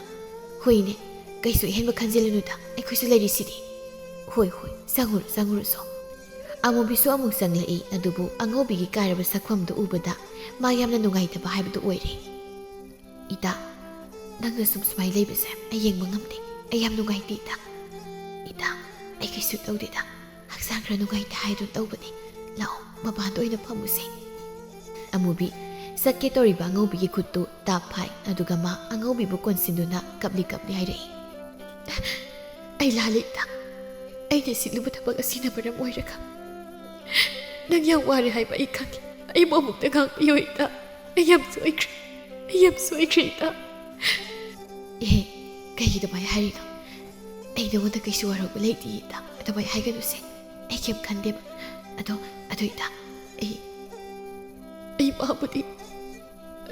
"ꯍꯣꯏꯅꯦ, ꯀꯩꯁꯨ ꯑꯍꯦꯟꯕ ꯈꯟꯖꯤꯜꯂꯨꯅꯨꯗ, ꯑꯩꯈꯣꯏꯁꯨ ꯂꯩꯔꯤꯁꯤꯗꯤ"꯫ "ꯍꯣꯏ, ꯍꯣꯏ, ꯆꯪꯉꯨꯔꯣ, ꯆꯪꯉꯨꯔꯣꯁꯣ"꯫ ꯑꯃꯨꯕꯤꯁꯨ ꯑꯃꯨꯛ ꯆꯪꯂꯛꯏ, ꯑꯗꯨꯕꯨ ꯑꯉꯧꯕꯤꯒꯤ ꯀꯥꯏꯔꯕ ꯁꯛꯐꯝꯗꯨ ꯎꯕꯗ ꯃꯥ ꯌꯥꯝꯅ ꯅꯨꯡꯉꯥꯏꯇꯕ ꯍꯥꯏꯕꯗꯨ ꯑꯣꯏꯔꯦ꯫ "ꯏꯇꯥ, ꯅꯪꯅ ꯁꯨꯝ ꯁꯨꯃꯥꯏꯅ ꯂꯩꯕꯁꯦ ꯑꯩ ꯌꯦꯡꯕ ꯉꯝꯗꯦ꯫ ꯑꯩ ꯌꯥꯝ ꯅꯨꯡꯉꯥꯏꯇꯦ, ꯏꯇꯥ"꯫ "ꯏꯇꯥ, ꯑꯩ ꯀꯩꯁꯨ ꯇꯧꯗꯦꯗ꯫ ꯍꯛꯆꯥꯡ ꯈꯔ ꯅꯨꯡꯉꯥꯏꯇꯦ ꯍꯥꯏꯗꯨꯅ ꯇꯧꯕꯅꯦ꯫ ꯂꯥꯛꯑꯣ, ꯃꯄꯥꯟꯗ ꯑꯣꯏꯅ ꯐꯝꯃꯨꯁꯦ"꯫ ꯑꯃꯨꯕꯤ ꯆꯠꯀꯦ ꯇꯧꯔꯤꯕ ꯑꯉꯧꯕꯤꯒꯤ ꯈꯨꯠꯇꯨ ꯇꯥꯞ ꯐꯥꯏ, ꯑꯗꯨꯒ ꯃꯥ ꯑꯉꯧꯕꯤꯕꯨ ꯀꯣꯟꯁꯤꯟꯗꯨꯅ ꯀꯞꯂꯤ ꯀꯞꯂꯤ ꯍꯥꯏꯔꯛꯏ, "ꯑꯩ ꯂꯥꯜꯂꯦ, ꯏꯇꯥ꯫ ꯑꯩꯅ ꯁꯤꯠꯂꯨꯕ ꯊꯕꯛ ꯑꯁꯤꯅ ꯃꯔꯝ ꯑꯣꯏꯔꯒ ꯅꯪ ꯌꯥꯝ ꯋꯥꯔꯦ ꯍꯥꯏꯕ ꯑꯩ ꯈꯪꯉꯤ꯫ ꯑꯩꯕꯨ ꯑꯃꯨꯛꯇ ꯉꯥꯛꯄꯤꯌꯨ, ꯏꯇꯥ꯫ ꯑꯩ ꯌꯥꯝ ꯁꯣꯏꯈ꯭ꯔꯦ꯫ ꯑꯩ ꯌꯥꯝ ꯁꯣꯏꯈ꯭ꯔꯦ, ꯏꯇꯥ"꯫ "ꯑꯦ, ꯀꯩꯒꯤ ꯑꯗꯨꯃꯥꯏꯅ ꯍꯥꯏꯔꯤꯅꯣ? ꯑꯩ ꯅꯉꯣꯟꯗ ꯀꯩꯁꯨ ꯋꯥꯔꯧꯕ ꯂꯩꯇꯦ, ꯏꯇꯥ꯫ ꯑꯗꯨꯃꯥꯏꯅ ꯍꯥꯏꯒꯅꯨꯁꯦ꯫ ꯑꯩ ꯀꯩꯝ ꯈꯟꯗꯦꯕ꯫ ꯑꯗꯣ, ꯑꯗꯣ, ꯏꯇꯥ, ꯑꯩ, ꯑꯩ ꯃꯥꯕꯨꯗꯤ,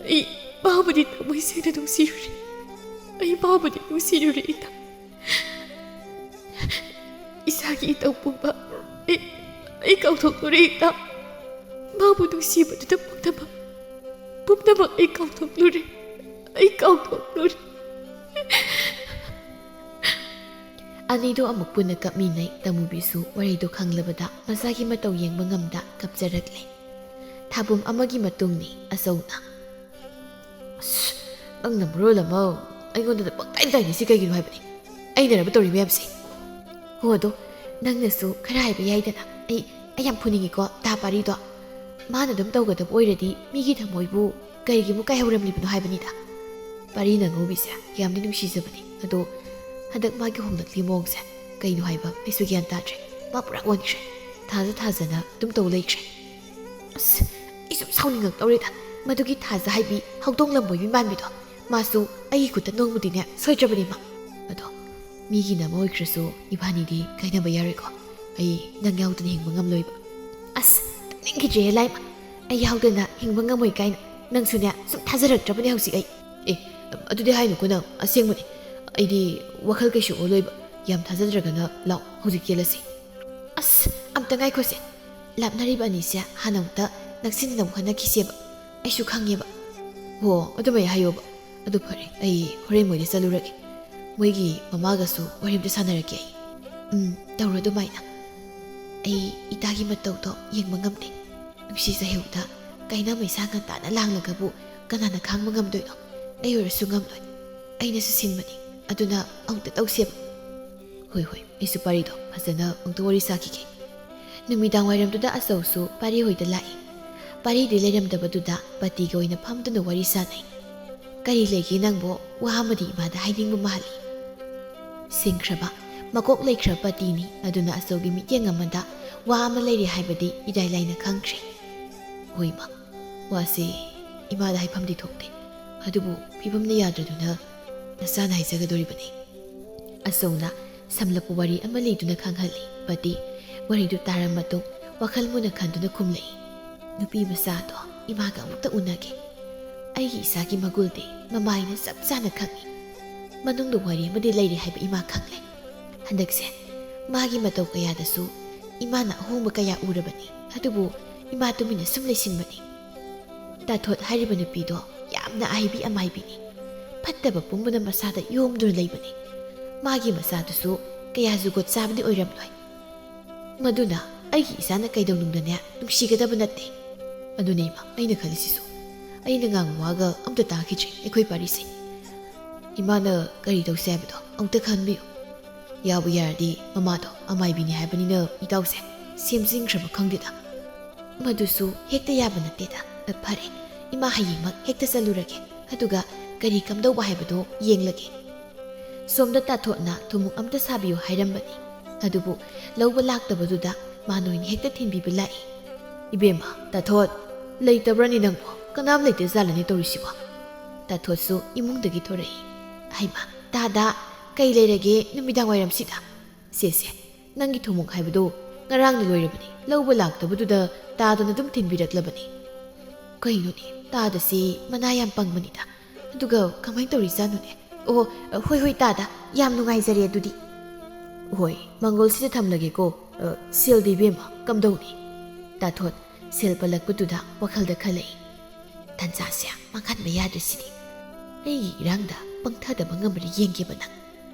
ꯑꯩ ꯃꯥꯕꯨꯗꯤ ꯊꯃꯣꯏ ꯁꯦꯡꯅ ꯅꯨꯡꯁꯤꯔꯨꯔꯦ꯫ ꯑꯩ ꯃꯥꯕꯨꯗꯤ ꯅꯨꯡꯁꯤꯔꯨꯔꯦ, ꯏꯇꯥ꯫ ꯏꯁꯥꯒꯤ ꯏꯇꯧ ꯄꯨꯝꯕ ꯑꯩ, ꯑꯩ ꯀꯥꯎꯊꯣꯛꯂꯨꯔꯦ, ꯏꯇꯥ꯫ ꯃꯥꯕꯨ ꯅꯨꯡꯁꯤꯕꯗꯨꯗ ꯄꯨꯝꯅꯃꯛ, ꯄꯨꯝꯅꯃꯛ ꯑꯩ ꯀꯥꯎꯊꯣꯛꯂꯨꯔꯦ꯫ ꯑꯩ ꯀꯥꯎꯊꯣꯛꯂꯨꯔꯦ"꯫ ꯑꯅꯤꯗꯣ ꯑꯃꯨꯛ ꯄꯨꯟꯅ ꯀꯞꯃꯤꯟꯅꯩ꯫ ꯇꯃꯨꯕꯤꯁꯨ ꯋꯥꯔꯤꯗꯣ ꯈꯪꯂꯕꯗ ꯃꯆꯥꯒꯤ ꯃꯇꯧ ꯌꯦꯡꯕ ꯉꯝꯗ ꯀꯞꯆꯔꯛꯂꯦ꯫ ꯊꯥꯕꯨꯝ ꯑꯃꯒꯤ ꯃꯇꯨꯡꯅꯤ꯫ ꯑꯆꯧꯅ, "ꯑꯁ, ꯅꯪꯅ ꯃꯔꯣꯜ ꯑꯃ ꯑꯩꯉꯣꯟꯗ ꯄꯪꯇꯥꯏ ꯇꯥꯏꯅꯤꯁꯤ ꯀꯩꯒꯤꯅꯣ ꯍꯥꯏꯕꯅꯤ? ꯑꯩꯅꯔꯕ ꯇꯧꯔꯤ ꯃꯌꯥꯝꯁꯦ?" "ꯍꯣ, ꯑꯗꯣ ꯅꯪꯅꯁꯨ ꯈꯔ ꯍꯥꯏꯕ ꯌꯥꯏꯗꯅ꯫ ꯑꯩ, ꯑꯩ ꯌꯥꯝ ꯐꯨꯅꯤꯡꯉꯤꯀꯣ ꯇꯥ ꯄꯥꯔꯤꯗꯣ꯫ ꯃꯥꯅ ꯑꯗꯨꯝ ꯇꯧꯒꯗꯕ ꯑꯣꯏꯔꯗꯤ ꯃꯤꯒꯤ ꯊꯃꯣꯏꯕꯨ ꯀꯔꯤꯒꯤ ꯑꯃꯨꯛ ꯀꯥꯏꯍꯧꯔꯝꯂꯤꯕꯅꯣ ꯍꯥꯏꯕꯅꯤꯗ"꯫ ꯄꯥꯔꯤꯅ ꯉꯧꯕꯤꯁꯦ ꯌꯥꯝꯗꯤ ꯅꯨꯡꯁꯤꯖꯕꯅꯤ, ꯑꯗꯣ ꯍꯟꯗꯛ ꯃꯥꯒꯤ ꯍꯣꯡꯂꯛꯂꯤ ꯃꯑꯣꯡꯁꯦ ꯀꯩꯅꯣ ꯍꯥꯏꯕ ꯑꯩꯁꯨ ꯒ꯭ꯌꯥꯟ ꯇꯥꯗ꯭ꯔꯦ꯫ ꯃꯥ ꯄꯨꯔꯥ ꯑꯣꯟꯈ꯭ꯔꯦ꯫ ꯊꯥꯖ ꯊꯥꯖꯅ ꯑꯗꯨꯝ ꯇꯧ ꯂꯩꯈ꯭ꯔꯦ꯫ ꯑꯁ, ꯑꯩ ꯁꯨꯝ ꯁꯥꯎꯅꯤꯡꯉꯛꯇꯧꯔꯦꯗ꯫ ꯃꯗꯨꯒꯤ ꯊꯥꯖ ꯍꯥꯏꯕꯤ ꯍꯧꯗꯣꯡ ꯂꯝꯕꯣꯏꯕꯤ ꯃꯥꯟꯕꯤꯗꯣ, ꯃꯥꯁꯨ ꯑꯩꯒꯤ ꯈꯨꯠꯇ ꯅꯣꯡꯃꯗꯤꯅꯦ ꯁꯣꯏꯗ꯭ꯔꯕꯅꯤ ꯃꯥ꯫ ꯑꯗꯣ ꯃꯤꯒꯤꯅ ꯑꯃ ꯑꯣꯏꯈ꯭ꯔꯁꯨ ꯏꯕꯥꯅꯤꯗꯤ ꯀꯥꯏꯅꯕ ꯌꯥꯔꯣꯏꯀꯣ꯫ ꯑꯩ ꯅꯪ ꯌꯥꯎꯗꯅ ꯍꯤꯡꯕ ꯉꯝꯂꯣꯏꯕ꯫ ꯑꯁ, ꯇꯥꯅꯤꯡꯈꯤꯗ꯭ꯔꯦ ꯂꯥꯏꯃ꯫ ꯑꯩ ꯌꯥꯎꯗꯅ ꯍꯤꯡꯕ ꯉꯝꯃꯣꯏ ꯀꯥꯏꯅ꯫ ꯅꯪꯁꯨꯅꯦ ꯁꯨꯝ ꯊꯥꯖꯔꯛꯇ꯭ꯔꯕꯅꯦ ꯍꯧꯖꯤꯛ ꯑꯩ꯫ ꯑꯦ, ꯑꯗꯨꯗꯤ ꯍꯥꯏꯅꯨꯀꯣ ꯅꯪ, ꯑꯁꯦꯡꯕꯅꯦ꯫ ꯑꯩꯗꯤ ꯋꯥꯈꯜ ꯀꯩꯁꯨ ꯑꯣꯜꯂꯣꯏꯕ꯫ ꯌꯥꯝ ꯊꯥꯖꯗ꯭ꯔꯒꯅ ꯂꯥꯛꯑꯣ, ꯍꯧꯖꯤꯛ ꯆꯦꯜꯂꯁꯤ꯫ ꯑꯁ, ꯑꯝꯇ ꯉꯥꯏꯈꯣꯁꯦ꯫ ꯂꯥꯞꯅꯔꯤꯕ ꯑꯅꯤꯁꯦ ꯍꯥꯟꯅ ꯑꯃꯨꯛꯇ ꯅꯛꯁꯤꯟꯅꯅꯕ ꯍꯣꯠꯅꯈꯤꯁꯦꯕ꯫ ꯑꯩꯁꯨ ꯈꯪꯉꯦꯕ꯫ ꯍꯣ, ꯑꯗꯨꯃꯥꯏ ꯍꯥꯏꯌꯣꯕ꯫ ꯑꯗꯨ ꯐꯔꯦ, ꯑꯩ ꯍꯣꯔꯦꯟ ꯃꯣꯏꯗ ꯆꯠꯂꯨꯔꯒꯦ꯫ ꯃꯣꯏꯒꯤ ꯃꯃꯥꯒꯁꯨ ꯋꯥꯔꯤ ꯑꯝꯇ ꯁꯥꯟꯅꯔꯛꯀꯦ ꯑꯩ꯫ ꯎꯝ, ꯇꯧꯔꯣ ꯑꯗꯨꯃꯥꯏꯅ꯫ ꯑꯩ ꯏꯇꯥꯒꯤ ꯃꯇꯧꯗꯣ ꯌꯦꯡꯕ ꯉꯝꯗꯦ꯫ ꯅꯨꯡꯁꯤ ꯆꯩꯍꯧꯗ ꯀꯩꯅꯥ ꯃꯩꯁꯥ ꯉꯟꯇꯥꯅ ꯂꯥꯡꯂꯒꯕꯨ ꯀꯅꯥꯅ ꯈꯥꯡꯕ ꯉꯝꯗꯣꯏꯅꯣ? ꯑꯩ ꯑꯣꯏꯔꯁꯨ ꯉꯝꯂꯣꯏ꯫ ꯑꯩꯅꯁꯨ ꯁꯤꯟꯕꯅꯤ꯫ ꯑꯗꯨꯅ ꯑꯃꯨꯛꯇ ꯇꯧꯁꯦꯕ꯫ ꯍꯣꯏ, ꯍꯣꯏ, ꯑꯩꯁꯨ ꯄꯥꯔꯤꯗꯣ ꯐꯖꯅ ꯑꯃꯨꯛꯇ ꯋꯥꯔꯤ ꯁꯥꯈꯤꯒꯦ꯫ ꯅꯨꯃꯤꯗꯥꯡ ꯋꯥꯏꯔꯝꯗꯨꯗ ꯑꯆꯧꯁꯨ ꯄꯥꯔꯤ ꯍꯣꯏꯗ ꯂꯥꯛꯏ꯫ ꯄꯥꯔꯤꯗꯤ ꯂꯩꯔꯝꯗꯕꯗꯨꯗ ꯄꯇꯤꯒ ꯑꯣꯏꯅ ꯐꯝꯗꯨꯅ ꯋꯥꯔꯤ ꯁꯥꯟꯅꯩ꯫ "ꯀꯔꯤ ꯂꯩꯒꯦ ꯅꯪꯕꯣ? ꯋꯥ ꯑꯃꯗꯤ ꯏꯃꯥꯗ ꯍꯥꯏꯅꯤꯡꯕ ꯃꯥꯜꯂꯤ꯫" ꯁꯤꯡꯈ꯭ꯔꯕ, ꯃꯀꯣꯛ ꯂꯩꯈ꯭ꯔꯕ ꯄꯇꯤꯅꯤ꯫ ꯑꯗꯨꯅ ꯑꯆꯧꯒꯤ ꯃꯤꯠꯌꯦꯡ ꯑꯃꯗ ꯋꯥ ꯑꯃ ꯂꯩꯔꯦ ꯍꯥꯏꯕꯗꯤ ꯏꯔꯥꯏ ꯂꯥꯏꯅ ꯈꯪꯈ꯭ꯔꯦ꯫ "ꯍꯣꯏ ꯏꯃꯥ, ꯋꯥꯁꯤ ꯏꯃꯥꯗ ꯍꯥꯏꯐꯝꯗꯤ ꯊꯣꯛꯇꯦ, ꯑꯗꯨꯕꯨ ꯐꯤꯕꯝꯅ ꯌꯥꯗ꯭ꯔꯗꯨꯅ ꯅꯆꯥꯅ ꯍꯥꯏꯖꯒꯗꯣꯔꯤꯕꯅꯤ꯫" ꯑꯆꯧꯅ ꯁꯝꯂꯞꯄ ꯋꯥꯔꯤ ꯑꯃ ꯂꯤꯗꯨꯅ ꯈꯪꯍꯜꯂꯤ꯫ ꯄꯇꯤ ꯋꯥꯔꯤꯗꯨ ꯇꯥꯔꯕ ꯃꯇꯨꯡ ꯋꯥꯈꯜ ꯃꯨꯟꯅ ꯈꯟꯗꯨꯅ ꯈꯨꯝꯂꯛꯏ꯫ "ꯅꯨꯄꯤ ꯃꯆꯥꯗꯣ ꯏꯃꯥꯒ ꯑꯃꯨꯛꯇ ꯎꯅꯒꯦ꯫ ꯑꯩꯒꯤ ꯏꯆꯥꯒꯤ ꯃꯒꯨꯜꯗꯤ ꯃꯃꯥꯏꯅ ꯆꯞ ꯆꯥꯅ ꯈꯪꯏ꯫ ꯃꯅꯨꯡꯗ ꯋꯥꯔꯤ ꯑꯃꯗꯤ ꯂꯩꯔꯤ ꯍꯥꯏꯕ ꯏꯃꯥ ꯈꯪꯂꯦ꯫ ꯍꯟꯗꯛꯁꯦ ꯃꯥꯒꯤ ꯃꯇꯧ ꯀꯌꯥꯗꯁꯨ ꯏꯃꯥꯅ ꯑꯍꯣꯡꯕ ꯀꯌꯥ ꯎꯔꯕꯅꯤ꯫ ꯑꯗꯨꯕꯨ ꯏꯃꯥ ꯇꯨꯃꯤꯟꯅ ꯁꯨꯝ ꯂꯩꯁꯤꯟꯕꯅꯤ꯫ ꯇꯥꯊꯣꯠ ꯍꯥꯏꯔꯤꯕ ꯅꯨꯄꯤꯗꯣ ꯌꯥꯝꯅ ꯑꯍꯩꯕꯤ ꯑꯃꯥꯏꯕꯤꯅꯤ꯫ ꯐꯠꯇꯕ ꯄꯨꯝꯕꯅ ꯃꯁꯥꯗ ꯌꯣꯝꯗꯨꯅ ꯂꯩꯕꯅꯤ꯫ ꯃꯥꯒꯤ ꯃꯆꯥꯗꯨꯁꯨ ꯀꯌꯥ ꯖꯨꯒꯣꯠ ꯆꯥꯕꯗꯤ ꯑꯣꯏꯔꯝꯂꯣꯏ꯫ ꯃꯗꯨꯅ ꯑꯩꯒꯤ ꯏꯆꯥꯅ ꯀꯩꯗꯧꯅꯨꯡꯗꯅꯦ ꯅꯨꯡꯁꯤꯒꯗꯕ ꯅꯠꯇꯦ꯫" ꯑꯗꯨꯅꯦ ꯏꯃꯥ, ꯑꯩꯅ ꯈꯜꯂꯤꯁꯤꯁꯨ꯫ ꯑꯩꯅ ꯉꯥꯡꯕ ꯋꯥꯒ ꯑꯝꯇ ꯇꯥꯈꯤꯗ꯭ꯔꯦ ꯑꯩꯈꯣꯏ ꯄꯥꯔꯤꯁꯦ꯫ ꯏꯃꯥꯅ ꯀꯔꯤ ꯇꯧꯁꯦ ꯍꯥꯏꯕꯗꯣ ꯑꯃꯨꯛꯇ ꯈꯟꯕꯤꯌꯨ꯫ ꯌꯥꯕꯨ ꯌꯥꯔꯗꯤ ꯃꯃꯥꯗꯣ ꯑꯃꯥꯏꯕꯤꯅꯤ ꯍꯥꯏꯕꯅꯤꯅ ꯏꯇꯥꯎꯁꯦ ꯁꯦꯝꯖꯤꯟꯈ꯭ꯔꯕ ꯈꯪꯗꯦꯗ꯫ ꯃꯗꯨꯁꯨ ꯍꯦꯛꯇ ꯌꯥꯕ ꯅꯠꯇꯦꯗ꯫ ꯐꯔꯦ, ꯏꯃꯥ ꯍꯌꯦꯡꯃꯛ ꯍꯦꯛꯇ ꯆꯠꯂꯨꯔꯒꯦ꯫ ꯑꯗꯨꯒ ꯀꯔꯤ ꯀꯝꯗꯧꯕ ꯍꯥꯏꯕꯗꯣ ꯌꯦꯡꯂꯒꯦ꯫ ꯁꯣꯝꯗ ꯇꯥꯊꯣꯠꯅ ꯊꯨꯝꯃꯣꯛ ꯑꯝꯇ ꯁꯥꯕꯤꯌꯨ ꯍꯥꯏꯔꯝꯕꯅꯤ꯫ ꯑꯗꯨꯕꯨ ꯂꯧꯕ ꯂꯥꯛꯇꯕꯗꯨꯗ ꯃꯥ ꯅꯣꯏꯅ ꯍꯦꯛꯇ ꯊꯤꯟꯕꯤꯕ ꯂꯥꯛꯏ꯫ "ꯏꯕꯦꯝꯃ, ꯇꯥꯊꯣꯠ, ꯂꯩꯇꯕ꯭ꯔꯅꯤ ꯅꯪꯕꯣ? ꯀꯅꯥꯝ ꯂꯩꯇ ꯖꯥꯠꯂꯅꯦ ꯇꯧꯔꯤꯁꯤꯕꯣ?" ꯇꯥꯊꯣꯠꯁꯨ ꯏꯃꯨꯡꯗꯒꯤ ꯊꯣꯔꯛꯏ꯫ "ꯍꯩꯃꯥ, ꯇꯥꯗ, ꯀꯩ ꯂꯩꯔꯒꯦ ꯅꯨꯃꯤꯗꯥꯡ ꯋꯥꯏꯔꯝꯁꯤꯗ?" "ꯁꯦ, ꯁꯦ, ꯅꯪꯒꯤ ꯊꯨꯝꯃꯣꯛ ꯍꯥꯏꯕꯗꯣ ꯉꯔꯥꯡꯅ ꯂꯣꯏꯔꯕꯅꯤ꯫ ꯂꯧꯕ ꯂꯥꯛꯇꯕꯗꯨꯗ ꯇꯥꯗꯅ ꯑꯗꯨꯝ ꯊꯤꯟꯕꯤꯔꯛꯂꯕꯅꯤ꯫" ꯀꯩꯅꯣꯅꯦ, ꯇꯥꯗꯁꯤ ꯃꯅꯥ ꯌꯥꯝ ꯄꯪꯕꯅꯤꯗ꯫ ꯑꯗꯨꯒ ꯀꯃꯥꯏꯅ ꯇꯧꯔꯤꯖꯥꯠꯅꯣꯅꯦ? ꯑꯣ, ꯍꯣꯏ, ꯍꯣꯏ, ꯇꯥꯗ, ꯌꯥꯝ ꯅꯨꯡꯉꯥꯏꯖꯔꯦ ꯑꯗꯨꯗꯤ꯫ ꯍꯣꯏ, ꯃꯪꯒꯣꯜꯁꯤꯗ ꯊꯝꯂꯒꯦꯀꯣ꯫ ꯑ, ꯁꯦꯜꯗꯤ ꯏꯕꯦꯝꯃ, ꯀꯝꯗꯧꯅꯤ? ꯇꯥꯊꯣꯠ ꯁꯦꯜ ꯄꯜꯂꯛꯄꯗꯨꯗ ꯋꯥꯈꯜꯗ ꯈꯜꯂꯛꯏ꯫ "ꯇꯟꯖꯥꯁꯦ ꯃꯥꯡꯍꯟꯕ ꯌꯥꯗ꯭ꯔꯤꯁꯤꯗꯤ꯫ ꯑꯩꯒꯤ ꯏꯔꯥꯡꯗ ꯄꯪꯊꯗꯕ ꯉꯝꯕ꯭ꯔꯥ ꯌꯦꯡꯒꯦꯕ ꯅꯪ꯫"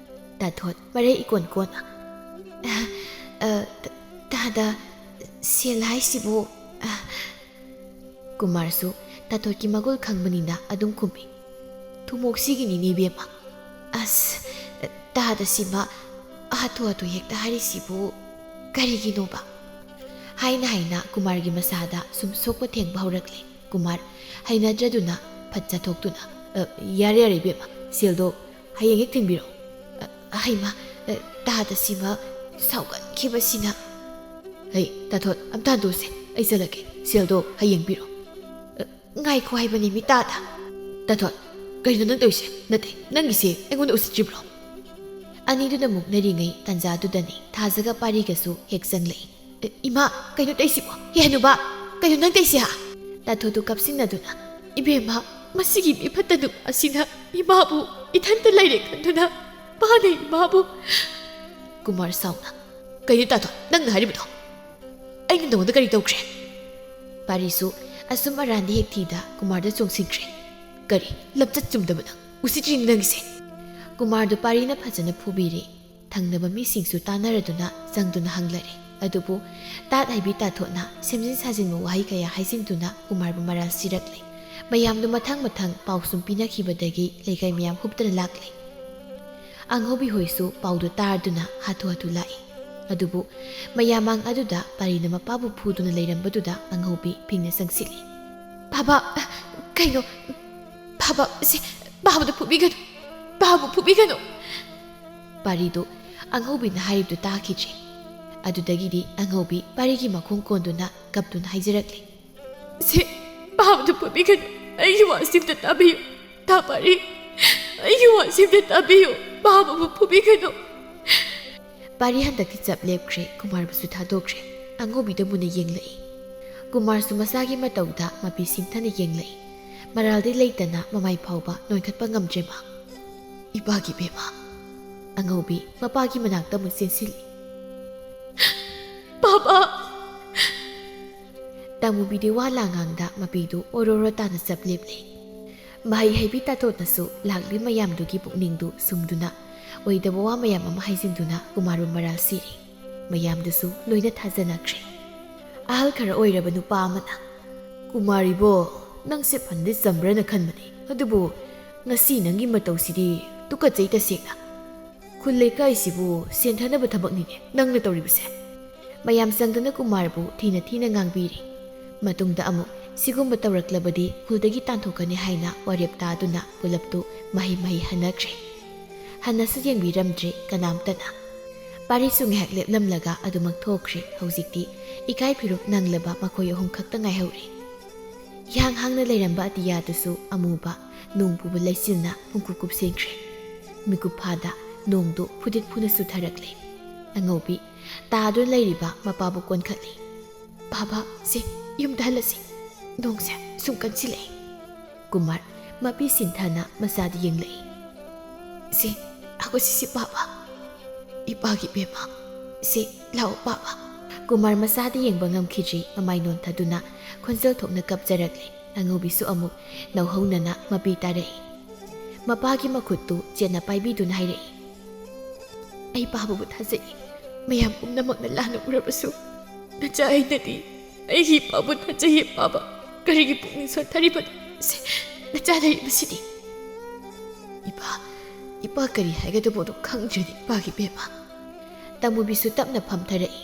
ꯇꯥꯊꯣꯠ ꯃꯔꯩ ꯏꯀꯣꯟ ꯀꯣꯟꯅ, "ꯑ, ꯑ, ꯇ-, ꯇꯥꯗ, ꯁꯦꯜ ꯍꯥꯏꯁꯤꯕꯨ, ꯑ," ꯀꯨꯃꯥꯔꯁꯨ ꯇꯥꯊꯣꯠꯀꯤ ꯃꯒꯨꯜ ꯈꯪꯕꯅꯤꯅ ꯑꯗꯨꯝ ꯈꯨꯝꯃꯤ꯫ "ꯊꯨꯝꯃꯣꯛꯁꯤꯒꯤꯅꯤꯅꯦ ꯏꯕꯦꯝꯃ꯫" "ꯑꯁ, ꯇꯥꯗ ꯁꯤꯃ ꯍꯥꯊꯨ ꯍꯥꯊꯨ ꯍꯦꯛꯇ ꯍꯥꯏꯔꯤꯁꯤꯕꯨ ꯀꯔꯤꯒꯤꯅꯣꯕ?" ꯍꯥꯏꯅ ꯍꯥꯏꯅ ꯀꯨꯃꯥꯔꯒꯤ ꯃꯁꯥꯗ ꯁꯨꯝ ꯁꯣꯛꯄ ꯊꯦꯡꯕ ꯍꯧꯔꯛꯂꯦ꯫ ꯀꯨꯃꯥꯔ ꯍꯩꯅꯗ꯭ꯔꯗꯨꯅ ꯐꯠ ꯆꯥꯊꯣꯛꯇꯨꯅ, "ꯑ, ꯌꯥꯔꯦ, ꯌꯥꯔꯦ ꯏꯕꯦꯝꯃ, ꯁꯦꯜꯗꯣ ꯍꯌꯦꯡ ꯍꯦꯛ ꯊꯤꯟꯕꯤꯔꯣ꯫" "ꯑ, ꯍꯩꯃ, ꯑ, ꯇꯥꯗ ꯁꯤꯃ ꯁꯥꯎꯒꯟꯈꯤꯕꯁꯤꯅ꯫" "ꯍꯩ, ꯇꯥꯊꯣꯠ, ꯑꯝꯇ ꯍꯟꯗꯣꯛꯁꯦ, ꯑꯩ ꯆꯠꯂꯒꯦ, ꯁꯦꯜꯗꯣ ꯍꯌꯦꯡ ꯄꯤꯔꯣ꯫" "ꯑ, ꯉꯥꯏꯈꯣ ꯍꯥꯏꯕꯅꯤ ꯃꯤ ꯇꯥꯗ꯫" "ꯇꯥꯊꯣꯠ, ꯀꯩꯅꯣ ꯅꯪ ꯇꯧꯔꯤꯁꯦ? ꯅꯠꯇꯦ, ꯅꯪꯒꯤꯁꯦ ꯑꯩꯉꯣꯟꯗ ꯎꯁꯤꯠꯇ꯭ꯔꯤꯕ꯭ꯔꯣ?" ꯑꯅꯤꯗꯨꯅ ꯃꯨꯛꯅꯔꯤꯉꯩ ꯇꯥꯟꯖꯥꯗꯨꯗꯅꯤ ꯊꯥꯖꯒ ꯄꯥꯔꯤꯒꯁꯨ ꯍꯦꯛ ꯆꯪꯂꯛꯏ꯫ "ꯑꯦ, ꯏꯃꯥ, ꯀꯩꯅꯣ ꯇꯧꯏꯁꯤꯕꯣ? ꯍꯦ ꯍꯅꯨꯕ, ꯀꯩꯅꯣ ꯅꯪ ꯇꯧꯏꯁꯤ ꯍꯥ?" ꯇꯥꯊꯣꯠꯇꯨ ꯀꯞꯁꯤꯟꯅꯗꯨꯅ, "ꯏꯕꯦꯝꯃ, ꯃꯁꯤꯒꯤ ꯃꯤꯐꯠꯇ ꯅꯨꯞ ꯑꯁꯤꯅ ꯏꯃꯥꯕꯨ ꯏꯊꯟꯇ ꯂꯩꯔꯦ ꯈꯟꯗꯨꯅ ꯃꯥꯅ ꯏꯃꯥꯕꯨ꯫" ꯀꯨꯃꯥꯔ ꯁꯥꯎꯅ, "ꯀꯩꯅꯣ ꯇꯥꯊꯣꯠ, ꯅꯪꯅ ꯍꯥꯏꯔꯤꯕꯗꯣ? ꯑꯩꯅ ꯅꯉꯣꯟꯗ ꯀꯔꯤ ꯇꯧꯈ꯭ꯔꯦ?" ꯄꯥꯔꯤꯁꯨ ꯑꯁꯨꯝ ꯑꯔꯥꯟꯗꯤ ꯍꯦꯛ ꯊꯤꯗ ꯀꯨꯃꯥꯔꯗ ꯆꯣꯡꯁꯤꯟꯈ꯭ꯔꯦ꯫ "ꯀꯔꯤ ꯂꯝꯆꯠ ꯆꯨꯝꯗꯕ ꯅꯪ? ꯎꯁꯤꯠꯇ꯭ꯔꯤꯅꯤ ꯅꯪꯒꯤꯁꯦ!" ꯀꯨꯃꯥꯔꯗꯨ ꯄꯥꯔꯤꯅ ꯐꯖꯅ ꯐꯨꯕꯤꯔꯦ꯫ ꯊꯪꯅꯕ ꯃꯤꯁꯤꯡꯁꯨ ꯇꯥꯟꯅꯔꯗꯨꯅ ꯆꯪꯗꯨꯅ ꯍꯪꯂꯔꯦ꯫ ꯑꯗꯨꯕꯨ ꯇꯥꯠ ꯍꯥꯏꯕꯤ ꯇꯥꯊꯣꯠꯅ ꯁꯦꯝꯖꯤꯟ ꯁꯥꯖꯤꯟꯕ ꯋꯥꯍꯩ ꯀꯌꯥ ꯍꯥꯏꯖꯤꯟꯗꯨꯅ ꯀꯨꯃꯥꯔꯕꯨ ꯃꯔꯥꯜ ꯁꯤꯔꯛꯂꯦ꯫ ꯃꯌꯥꯝꯗꯨ ꯃꯊꯪ ꯃꯊꯪ ꯄꯥꯎ ꯁꯨꯝ ꯄꯤꯅꯈꯤꯕꯗꯒꯤ ꯂꯩꯀꯥꯏ ꯃꯌꯥꯝ ꯍꯨꯞꯇꯅ ꯂꯥꯛꯂꯦ꯫ ꯑꯉꯧꯕꯤ ꯍꯣꯏꯁꯨ ꯄꯥꯎꯗꯨ ꯇꯥꯔꯗꯨꯅ ꯍꯥꯊꯨ ꯍꯥꯊꯨ ꯂꯥꯛꯏ꯫ ꯑꯗꯨꯕꯨ ꯃꯌꯥꯝꯃꯥꯡ ꯑꯗꯨꯗ ꯄꯥꯔꯤꯅ ꯃꯄꯥꯕꯨ ꯐꯨꯗꯨꯅ ꯂꯩꯔꯝꯕꯗꯨꯗ ꯑꯉꯧꯕꯤ ꯐꯤꯡꯅ ꯆꯪꯁꯤꯜꯂꯤ꯫ "ꯕꯥꯕꯥ, ꯀꯩꯅꯣ? ꯕꯥꯕꯥ, ꯁꯤ ꯕꯥꯕꯥꯗ ꯐꯨꯕꯤꯒꯅꯨ, ꯕꯥꯕꯨ ꯐꯨꯕꯤꯒꯅꯨ!" ꯄꯥꯔꯤꯗꯨ ꯑꯉꯧꯕꯤꯅ ꯍꯥꯏꯔꯤꯕꯗꯨ ꯇꯥꯈꯤꯗ꯭ꯔꯦ꯫ ꯑꯗꯨꯗꯒꯤꯗꯤ ꯑꯉꯧꯕꯤ ꯄꯥꯔꯤꯒꯤ ꯃꯈꯣꯡ ꯀꯣꯟꯗꯨꯅ ꯀꯞꯇꯨꯅ ꯍꯥꯏꯖꯔꯛꯂꯦ꯫ "ꯁꯦ, ꯕꯥꯕꯗꯨ ꯐꯨꯕꯤꯒꯅꯨ꯫ ꯑꯩꯒꯤ ꯋꯥꯁꯤ ꯑꯝꯇ ꯇꯥꯕꯤꯌꯨ꯫ ꯇꯥ ꯄꯥꯔꯤ, ꯑꯩꯒꯤ ꯋꯥꯁꯤ ꯑꯝꯇ ꯇꯥꯕꯤꯌꯨ꯫ ꯕꯥꯕꯕꯨ ꯐꯨꯕꯤꯒꯅꯨ꯫" ꯄꯥꯔꯤ ꯍꯟꯗꯛꯇꯤ ꯆꯞ ꯂꯦꯞꯈ꯭ꯔꯦ, ꯀꯨꯃꯥꯔꯕꯨꯁꯨ ꯊꯥꯗꯣꯛꯈ꯭ꯔꯦ꯫ ꯑꯉꯧꯕꯤꯗ ꯃꯨꯟꯅ ꯌꯦꯡꯂꯛꯏ꯫ ꯀꯨꯃꯥꯔꯁꯨ ꯃꯁꯥꯒꯤ ꯃꯇꯧꯗ ꯃꯄꯤ ꯁꯤꯡꯊꯅ ꯌꯦꯡꯂꯛꯏ꯫ ꯃꯔꯥꯜꯗꯤ ꯂꯩꯇꯅ ꯃꯃꯥꯏ ꯐꯥꯎꯕ ꯅꯣꯏꯈꯠꯄ ꯉꯝꯗ꯭ꯔꯦ ꯃꯥ꯫ "ꯏꯄꯥꯒꯤ ꯕꯦꯝꯃ!" ꯑꯉꯧꯕꯤ ꯃꯄꯥꯒꯤ ꯃꯅꯥꯛꯇ ꯑꯃꯨꯛ ꯆꯦꯟꯁꯤꯜꯂꯤ꯫ "ꯄꯥꯄꯥ!" ꯇꯥꯃꯨꯕꯤꯗꯤ ꯋꯥ ꯂꯥꯡꯉꯥꯡꯗ ꯃꯄꯤꯗꯨ ꯑꯣꯔꯣꯔꯣ ꯇꯥꯅ ꯆꯞ ꯂꯦꯞꯂꯦ꯫ ꯃꯍꯩ ꯍꯩꯕꯤ ꯇꯥꯇꯣꯟꯅꯁꯨ ꯂꯥꯛꯂꯤ ꯃꯌꯥꯝꯗꯨꯒꯤ ꯄꯨꯛꯅꯤꯡꯗꯨ ꯁꯨꯝꯗꯨꯅ ꯑꯣꯏꯗꯕ ꯋꯥ ꯃꯌꯥꯝ ꯑꯃ ꯍꯥꯏꯖꯤꯟꯗꯨꯅ ꯀꯨꯃꯥꯔꯕꯨ ꯃꯔꯥꯜ ꯁꯤꯔꯦ꯫ ꯃꯌꯥꯝꯗꯨꯁꯨ ꯂꯣꯏꯅ ꯊꯥꯖꯅꯈ꯭ꯔꯦ꯫ ꯑꯍꯜ ꯈꯔ ꯑꯣꯏꯔꯕ ꯅꯨꯄꯥ ꯑꯃꯅ, "ꯀꯨꯃꯥꯔꯤꯕꯣ, ꯅꯪꯁꯦ ꯐꯅꯗꯤ ꯆꯝꯕ꯭ꯔꯅ ꯈꯟꯕꯅꯤ, ꯑꯗꯨꯕꯨ ꯉꯁꯤ ꯅꯪꯒꯤ ꯃꯇꯧꯁꯤꯗꯤ ꯇꯨꯀꯠꯆꯩ ꯇꯁꯦꯡꯅ꯫ ꯈꯨꯜ ꯂꯩꯀꯥꯏꯁꯤꯕꯨ ꯁꯦꯟꯊꯅꯕ ꯊꯕꯛꯅꯤꯅꯦ ꯅꯪꯅ ꯇꯧꯔꯤꯕꯁꯦ꯫" ꯃꯌꯥꯝ ꯆꯪꯗꯨꯅ ꯀꯨꯃꯥꯔꯕꯨ ꯊꯤꯅ ꯊꯤꯅ ꯉꯥꯡꯕꯤꯔꯤ꯫ ꯃꯇꯨꯡꯗ ꯑꯃꯨꯛ ꯁꯤꯒꯨꯝꯕ ꯇꯧꯔꯛꯂꯕꯗꯤ ꯈꯨꯜꯗꯒꯤ ꯇꯥꯟꯊꯣꯛꯀꯅꯤ ꯍꯥꯏꯅ ꯋꯥꯔꯦꯞ ꯇꯥꯗꯨꯅ ꯄꯨꯂꯞꯇꯨ ꯃꯍꯩ ꯃꯍꯩ ꯍꯟꯅꯈ꯭ꯔꯦ꯫ ꯍꯟꯅꯁꯨ ꯌꯦꯡꯕꯤꯔꯝꯗ꯭ꯔꯦ ꯀꯅꯥꯝꯇꯅ꯫ ꯄꯥꯔꯤꯁꯨ ꯉꯥꯏꯍꯥꯛ ꯂꯦꯞꯂꯝꯂꯒ ꯑꯗꯨꯃꯛ ꯊꯣꯛꯈ꯭ꯔꯦ꯫ ꯍꯧꯖꯤꯛꯇꯤ ꯏꯀꯥꯏ ꯐꯤꯔꯨꯞ ꯅꯪꯂꯕ ꯃꯈꯣꯏ ꯑꯍꯨꯝ ꯈꯛꯇ ꯉꯥꯏꯍꯧꯔꯦ꯫ ꯏꯍꯥꯡ ꯍꯥꯡꯅ ꯂꯩꯔꯝꯕ ꯑꯇꯤꯌꯥꯗꯨꯁꯨ ꯑꯃꯨꯕ ꯅꯣꯡ ꯄꯨꯕ ꯂꯩꯆꯤꯜꯅ ꯄꯨꯡꯀꯨꯞ ꯀꯨꯞꯁꯤꯟꯈ꯭ꯔꯦ꯫ ꯃꯤꯀꯨꯞ ꯐꯥꯗ ꯅꯣꯡꯗꯨ ꯐꯨꯗꯤꯠ ꯐꯨꯅ ꯆꯨꯊꯔꯛꯂꯦ꯫ ꯑꯉꯧꯕꯤ ꯇꯥꯗꯨꯅ ꯂꯩꯔꯤꯕ ꯃꯄꯥꯕꯨ ꯀꯣꯟꯈꯠꯂꯤ꯫ "ꯕꯥꯕꯥ, ꯁꯦ, ꯌꯨꯝꯗ ꯍꯜꯂꯁꯤ꯫ ꯅꯣꯡꯁꯦ ꯁꯨꯝ ꯀꯟꯁꯤꯜꯂꯛꯑꯦ꯫" ꯀꯨꯃꯥꯔ ꯃꯄꯤ ꯁꯤꯟꯊꯥꯅ ꯃꯆꯥꯗ ꯌꯦꯡꯂꯛꯏ꯫ "ꯁꯦ, ꯍꯧꯒꯠꯁꯤꯁꯦ ꯄꯥꯕ꯫ ꯏꯄꯥꯒꯤ ꯕꯦꯝꯃ꯫ ꯁꯦ, ꯂꯥꯛꯑꯣ ꯄꯥꯕ꯫" ꯀꯨꯃꯥꯔ ꯃꯆꯥꯗ ꯌꯦꯡꯕ ꯉꯝꯈꯤꯗ꯭ꯔꯤ, ꯃꯃꯥꯏ ꯅꯣꯟꯊꯗꯨꯅ ꯈꯣꯟꯖꯦꯜ ꯊꯣꯛꯅ ꯀꯞꯆꯔꯛꯂꯦ꯫ ꯑꯉꯧꯕꯤꯁꯨ ꯑꯃꯨꯛ ꯅꯧꯍꯧꯅꯅ ꯃꯄꯤ ꯇꯥꯔꯛꯏ꯫ ꯃꯄꯥꯒꯤ ꯃꯈꯨꯠꯇꯨ ꯆꯦꯠꯅ ꯄꯥꯏꯕꯤꯗꯨꯅ ꯍꯥꯏꯔꯛꯏ, "ꯑꯩ ꯄꯥꯕꯕꯨ ꯊꯥꯖꯩ꯫ ꯃꯌꯥꯝ ꯄꯨꯝꯅꯃꯛꯅ ꯂꯥꯟꯅ ꯎꯔꯕꯁꯨ ꯅꯆꯥ ꯑꯩꯅꯗꯤ ꯑꯩꯒꯤ ꯏꯄꯥꯕꯨ ꯊꯥꯖꯩꯌꯦ ꯄꯥꯕ꯫ ꯀꯔꯤꯒꯤ ꯄꯨꯛꯅꯤꯡ ꯁꯣꯟꯊꯔꯤꯕꯅꯣ? ꯁꯦ, ꯅꯆꯥ ꯂꯩꯔꯤꯕꯁꯤꯗꯤ꯫" "ꯏꯄꯥ, ꯏꯄꯥ ꯀꯔꯤ ꯍꯥꯏꯒꯗꯕꯅꯣ ꯈꯪꯗ꯭ꯔꯦꯅꯦ ꯏꯄꯥꯒꯤ ꯕꯦꯝꯃ꯫" ꯇꯥꯃꯨꯕꯤꯁꯨ ꯇꯞꯅ ꯐꯝꯊꯔꯛꯏ꯫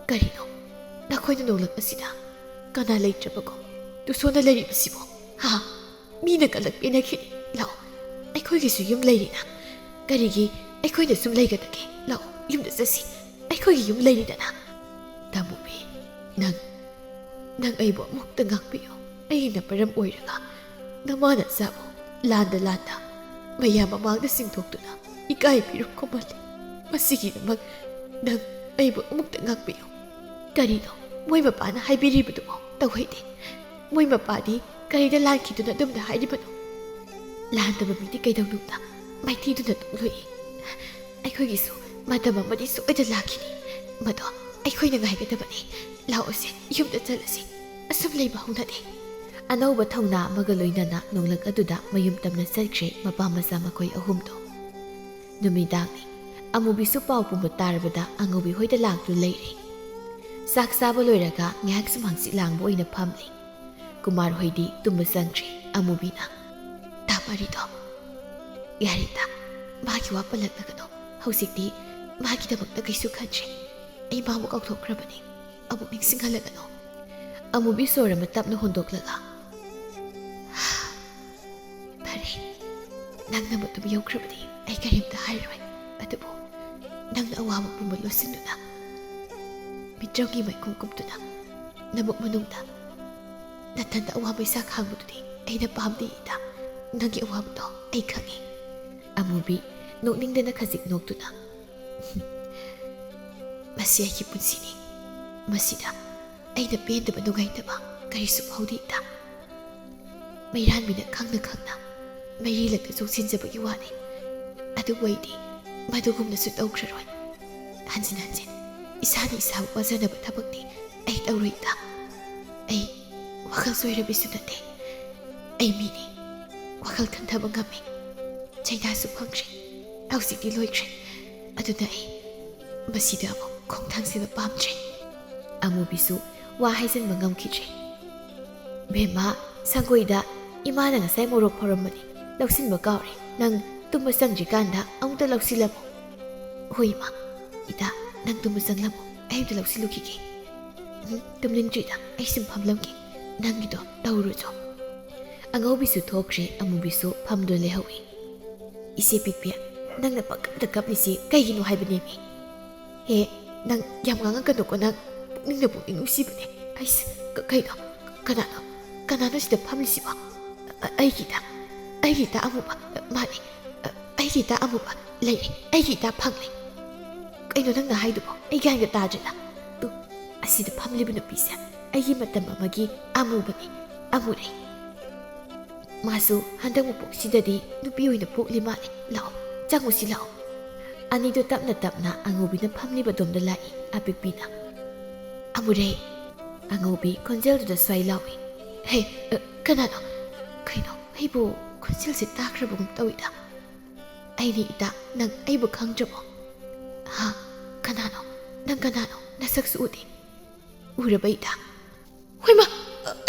"ꯀꯔꯤꯅꯣ ꯅꯈꯣꯏꯅ ꯅꯣꯡꯂꯛ ꯑꯁꯤꯗ ꯀꯅꯥ ꯂꯩꯇ꯭ꯔꯕꯒꯨꯝ ꯇꯨꯁꯣꯟꯅ ꯂꯩꯔꯤꯕꯁꯤꯕꯣ? ꯍꯥ? ꯃꯤꯅ ꯀꯂꯛ ꯄꯦꯟꯅꯈꯤꯅꯤ꯫ ꯂꯥꯛꯑꯣ, ꯑꯩꯈꯣꯏꯒꯤꯁꯨ ꯌꯨꯝ ꯂꯩꯔꯤꯅ꯫ ꯀꯔꯤꯒꯤ ꯑꯩꯈꯣꯏꯅ ꯁꯨꯝ ꯂꯩꯒꯗꯒꯦ? ꯂꯥꯛꯑꯣ, ꯌꯨꯝꯗ ꯆꯠꯁꯤ꯫ ꯑꯩꯈꯣꯏꯒꯤ ꯌꯨꯝ ꯂꯩꯔꯤꯗꯅ꯫" "ꯇꯥꯃꯨꯕꯤ, ꯅꯪ, ꯅꯪ ꯑꯩꯕꯨ ꯑꯃꯨꯛꯇ ꯉꯥꯛꯄꯤꯌꯨ꯫ ꯑꯩꯅ ꯃꯔꯝ ꯑꯣꯏꯔꯒ ꯅꯃꯥ ꯅꯆꯥꯕꯨ ꯂꯥꯟꯗ ꯂꯥꯟꯗ ꯃꯌꯥꯝ ꯃꯃꯥꯡꯗ ꯆꯤꯡꯊꯣꯛꯇꯨꯅ ꯏꯀꯥꯏ ꯐꯤꯔꯨꯛ ꯈꯨꯝꯍꯜꯂꯤ꯫ ꯃꯁꯤꯒꯤꯗꯃꯛ ꯅꯪ ꯑꯩꯕꯨ ꯑꯃꯨꯛꯇ ꯉꯥꯛꯄꯤꯌꯨ꯫" "ꯀꯔꯤꯅꯣ ꯃꯣꯏ ꯃꯄꯥꯅ ꯍꯥꯏꯕꯤꯔꯤꯕꯗꯨꯕꯣ? ꯇꯧꯍꯩꯗꯦ꯫ ꯃꯣꯏ ꯃꯄꯥꯗꯤ ꯀꯔꯤꯗ ꯂꯥꯟꯈꯤꯗꯨꯅ ꯑꯗꯨꯝꯅ ꯍꯥꯏꯔꯤꯕꯅꯣ? ꯂꯥꯟꯗꯕ ꯃꯤꯗꯤ ꯀꯩꯗꯧꯅꯨꯡꯗ ꯃꯥꯏꯊꯤꯗꯨꯅ ꯇꯣꯛꯂꯣꯏꯏ꯫ ꯑꯩꯈꯣꯏꯒꯤꯁꯨ ꯃꯇꯝ ꯑꯃꯗꯤ ꯁꯣꯏꯗ ꯂꯥꯛꯈꯤꯅꯤ꯫ ꯃꯗꯣ ꯑꯩꯈꯣꯏꯅ ꯉꯥꯏꯒꯗꯕꯅꯤ꯫ ꯂꯥꯛꯑꯣꯁꯦ, ꯌꯨꯝꯗ ꯆꯠꯂꯁꯤ꯫ ꯑꯁꯨꯝ ꯂꯩꯕ ꯍꯧꯅꯗꯦ꯫ ꯑꯅꯧꯕ ꯊꯧꯅꯥ ꯑꯃꯒ ꯂꯣꯏꯅꯅ ꯅꯣꯡꯂꯛ ꯑꯗꯨꯗ ꯃꯌꯨꯝ ꯇꯝꯅ ꯆꯠꯈ꯭ꯔꯦ ꯃꯄꯥ ꯃꯆꯥ ꯃꯈꯣꯏ ꯑꯍꯨꯝꯗꯣ꯫ ꯅꯨꯃꯤꯗꯥꯡꯅꯤ꯫ ꯑꯃꯨꯕꯤꯁꯨ ꯄꯥꯎ ꯄꯨꯝꯕ ꯇꯥꯔꯕꯗ ꯑꯉꯧꯕꯤ ꯍꯣꯏꯗ ꯂꯥꯛꯇꯨꯅ ꯂꯩꯔꯦ꯫ ꯆꯥꯛ ꯆꯥꯕ ꯂꯣꯏꯔꯒ ꯉꯥꯏꯍꯥꯛ ꯁꯨꯝ ꯍꯪꯆꯤꯠ ꯂꯥꯡꯕ ꯑꯣꯏꯅ ꯐꯝꯂꯤ꯫ ꯀꯨꯃꯥꯔ ꯍꯣꯏꯗꯤ ꯇꯨꯝꯕ ꯆꯪꯈ꯭ꯔꯦ꯫ ꯑꯃꯨꯕꯤꯅ, "ꯇꯥ ꯄꯥꯔꯤꯗꯣ, ꯌꯥꯔꯦꯗ, ꯃꯥꯒꯤ ꯋꯥ ꯄꯜꯂꯛꯂꯒꯅꯨ꯫ ꯍꯧꯖꯤꯛꯇꯤ ꯃꯥꯒꯤꯗꯃꯛꯇ ꯀꯩꯁꯨ ꯈꯟꯗ꯭ꯔꯦ꯫ ꯑꯩ ꯃꯥꯕꯨ ꯀꯥꯎꯊꯣꯛꯈ꯭ꯔꯕꯅꯤ꯫ ꯑꯃꯨꯛ ꯅꯤꯡꯁꯤꯡꯍꯜꯂꯒꯅꯨ꯫" ꯑꯃꯨꯕꯤ ꯁꯣꯔ ꯑꯃ ꯇꯞꯅ ꯍꯣꯟꯗꯣꯛꯂꯒ, "ꯐꯔꯦ, ꯅꯪꯅ ꯃꯇꯨꯝ ꯌꯧꯈ꯭ꯔꯕꯗꯤ ꯑꯩ ꯀꯔꯤꯝꯇ ꯍꯥꯏꯔꯣꯏ꯫ ꯑꯗꯨꯕꯨ ꯅꯪꯅ ꯑꯋꯥꯕ ꯄꯨꯝꯕ ꯂꯣꯠꯁꯤꯟꯗꯨꯅ, ꯃꯤꯇ꯭ꯔꯪꯒꯤ ꯃꯩꯈꯨ ꯀꯨꯞꯇꯨꯅ, ꯅꯕꯨꯛ ꯃꯅꯨꯡꯗ ꯅꯊꯟꯗ ꯑꯋꯥ ꯃꯩꯁꯥ ꯈꯥꯡꯕꯗꯨꯗꯤ ꯑꯩꯅ ꯄꯥꯝꯗꯦ ꯏꯇꯥ꯫ ꯅꯪꯒꯤ ꯑꯋꯥꯕꯗꯣ ꯑꯩ ꯈꯪꯉꯤ꯫" ꯑꯃꯨꯕꯤ ꯅꯣꯛꯅꯤꯡꯗꯅ ꯈꯖꯤꯛ ꯅꯣꯛꯇꯨꯅ, "ꯃꯁꯤ ꯑꯩꯒꯤ ꯄꯨꯟꯁꯤꯅꯤ꯫ ꯃꯁꯤꯗ ꯑꯩꯅ ꯄꯦꯟꯗꯕ ꯅꯨꯡꯉꯥꯏꯇꯕ ꯀꯔꯤꯁꯨ ꯐꯥꯎꯗꯦ ꯏꯇꯥ꯫ ꯃꯩꯔꯥꯟꯕꯤꯅ ꯈꯪꯅ ꯈꯪꯅ ꯃꯩꯔꯤꯂꯛꯇ ꯆꯣꯡꯁꯤꯟꯖꯕꯒꯤ ꯋꯥꯅꯤ꯫ ꯑꯗꯨꯕꯨ ꯑꯩꯗꯤ ꯃꯗꯨꯒꯨꯝꯅꯁꯨ ꯇꯧꯈ꯭ꯔꯔꯣꯏ꯫ ꯍꯟꯖꯤꯟ ꯍꯟꯖꯤꯟ ꯏꯁꯥꯅ ꯏꯁꯥꯕꯨ ꯋꯥꯖꯅꯕ ꯊꯕꯛꯇꯤ ꯑꯩ ꯇꯧꯔꯣꯏ ꯏꯇꯥ꯫ ꯑꯩ ꯋꯥꯈꯜ ꯆꯣꯏꯔꯕꯤꯁꯨ ꯅꯠꯇꯦ꯫ ꯑꯩ ꯃꯤꯅꯤ꯫ ꯋꯥꯈꯜ ꯈꯟꯊꯕ ꯉꯝꯃꯤ꯫ ꯆꯩꯅꯥꯁꯨ ꯐꯪꯈ꯭ꯔꯦ꯫ ꯍꯧꯖꯤꯛꯇꯤ ꯂꯣꯏꯈ꯭ꯔꯦ꯫ ꯑꯗꯨꯅ ꯑꯩ ꯃꯁꯤꯗ ꯑꯃꯨꯛ ꯈꯣꯡꯊꯥꯡꯁꯤꯕ ꯄꯥꯝꯗ꯭ꯔꯦ꯫" ꯑꯃꯨꯕꯤꯁꯨ ꯋꯥ ꯍꯥꯏꯖꯤꯟꯕ ꯉꯝꯈꯤꯗ꯭ꯔꯦ꯫ "ꯕꯦꯝꯃ, ꯁꯪꯒꯣꯏꯗ ꯏꯃꯥꯅ ꯉꯁꯥꯏ ꯃꯣꯔꯣꯛ ꯐꯧꯔꯝꯕꯅꯤ, ꯂꯧꯁꯤꯟꯕ ꯀꯥꯎꯔꯦ꯫ ꯅꯪ ꯇꯨꯝꯕ ꯆꯪꯗ꯭ꯔꯤꯀꯥꯟꯗ ꯑꯃꯨꯛꯇ ꯂꯧꯁꯤꯜꯂꯝꯃꯨ꯫" "ꯍꯣꯏ ꯏꯃꯥ꯫ ꯏꯇꯥ, ꯅꯪ ꯇꯨꯝꯕ ꯆꯪꯂꯝꯃꯨ, ꯑꯩ ꯑꯃꯨꯛꯇ ꯂꯧꯁꯤꯜꯂꯨꯈꯤꯒꯦ꯫" "ꯎꯝ, ꯇꯨꯝꯅꯤꯡꯗ꯭ꯔꯤꯗ, ꯑꯩ ꯁꯨꯝ ꯐꯝꯂꯝꯒꯦ꯫ ꯅꯪꯒꯤꯗꯣ ꯇꯧꯔꯨꯆꯣ꯫" ꯑꯉꯧꯕꯤꯁꯨ ꯊꯣꯛꯈ꯭ꯔꯦ, ꯑꯃꯨꯕꯤꯁꯨ ꯐꯝꯗꯨꯅ ꯂꯩꯍꯧꯏ꯫ "ꯏꯆꯦ ꯄꯤꯛꯄꯤ, ꯅꯪꯅ ꯄꯪꯀꯞꯇ ꯀꯞꯂꯤꯁꯤ ꯀꯩꯒꯤꯅꯣ ꯍꯥꯏꯕꯅꯦꯃꯤ?" "ꯍꯦ, ꯅꯪ ꯌꯥꯝ ꯉꯥꯡꯉꯛꯀꯅꯨꯀꯣ, ꯅꯪ ꯄꯨꯛꯅꯤꯡꯅ ꯄꯨꯛꯅꯤꯡ ꯅꯨꯡꯁꯤꯕꯅꯦ꯫" ꯑꯩꯁ, ꯀ-, ꯀꯩꯅꯣ? ꯀꯅꯥꯅꯣ? ꯀꯅꯥꯅꯣ ꯁꯤꯗ ꯐꯝꯂꯤꯁꯤꯕꯣ? ꯑ-, ꯑ-, ꯑꯩꯒꯤ ꯏꯇꯥ, ꯑꯩꯒꯤ ꯏꯇꯥ ꯑꯃꯨꯕ, ꯑ, ꯃꯥꯅꯦ, ꯑ, ꯑꯩꯒꯤ ꯏꯇꯥ ꯑꯃꯨꯕ ꯂꯩꯔꯦ, ꯑꯩꯒꯤ ꯏꯇꯥ ꯐꯪꯂꯦ꯫ ꯀꯩꯅꯣ ꯅꯪꯅ ꯍꯥꯏꯗꯨꯕꯣ? ꯑꯩ ꯒ꯭ꯌꯥꯟꯒ ꯇꯥꯗ꯭ꯔꯦꯗ꯫ ꯇꯨ, ꯑꯁꯤꯗ ꯐꯝꯂꯤꯕ ꯅꯨꯄꯤꯁꯦ ꯑꯩꯒꯤ ꯃꯇꯝ ꯑꯃꯒꯤ ꯑꯃꯨꯕꯅꯦ, ꯑꯃꯨꯔꯩ꯫ ꯃꯥꯁꯨ ꯍꯟꯗꯛ ꯃꯄꯣꯛꯁꯤꯗꯗꯤ ꯅꯨꯄꯤ ꯑꯣꯏꯅ ꯄꯣꯛꯂꯤ ꯃꯥꯜꯂꯦ꯫ ꯂꯥꯛꯑꯣ, ꯆꯪꯉꯨꯁꯤ ꯂꯥꯛꯑꯣ꯫ ꯑꯅꯤꯗꯨ ꯇꯞꯅ ꯇꯞꯅ ꯑꯉꯧꯕꯤꯅ ꯐꯝꯂꯤꯕꯗꯣꯝꯗ ꯂꯥꯛꯏ꯫ ꯑꯄꯤꯛꯄꯤꯅ, "ꯑꯃꯨꯔꯩ!" ꯑꯉꯧꯕꯤ ꯈꯣꯟꯖꯦꯜꯗꯨꯗ ꯁ꯭ꯋꯥꯏ ꯂꯥꯎꯏ꯫ "ꯍꯦ, ꯑ, ꯀꯅꯥꯅꯣ? ꯀꯩꯅꯣ, ꯑꯩꯕꯨ ꯈꯣꯟꯖꯦꯜꯁꯦ ꯇꯥꯈ꯭ꯔꯕꯒꯨꯝ ꯇꯧꯏꯗ꯫ ꯑꯩꯅꯤ ꯏꯇꯥ, ꯅꯪ ꯑꯩꯕꯨ ꯈꯪꯗ꯭ꯔꯕꯣ?" "ꯍꯥ? ꯀꯅꯥꯅꯣ? ꯅꯪ ꯀꯅꯥꯅꯣ? ꯅꯁꯛꯁꯨ ꯎꯗꯦ꯫ ꯎꯔꯕ ꯏꯇꯥ?" "ꯍꯣꯏꯃ,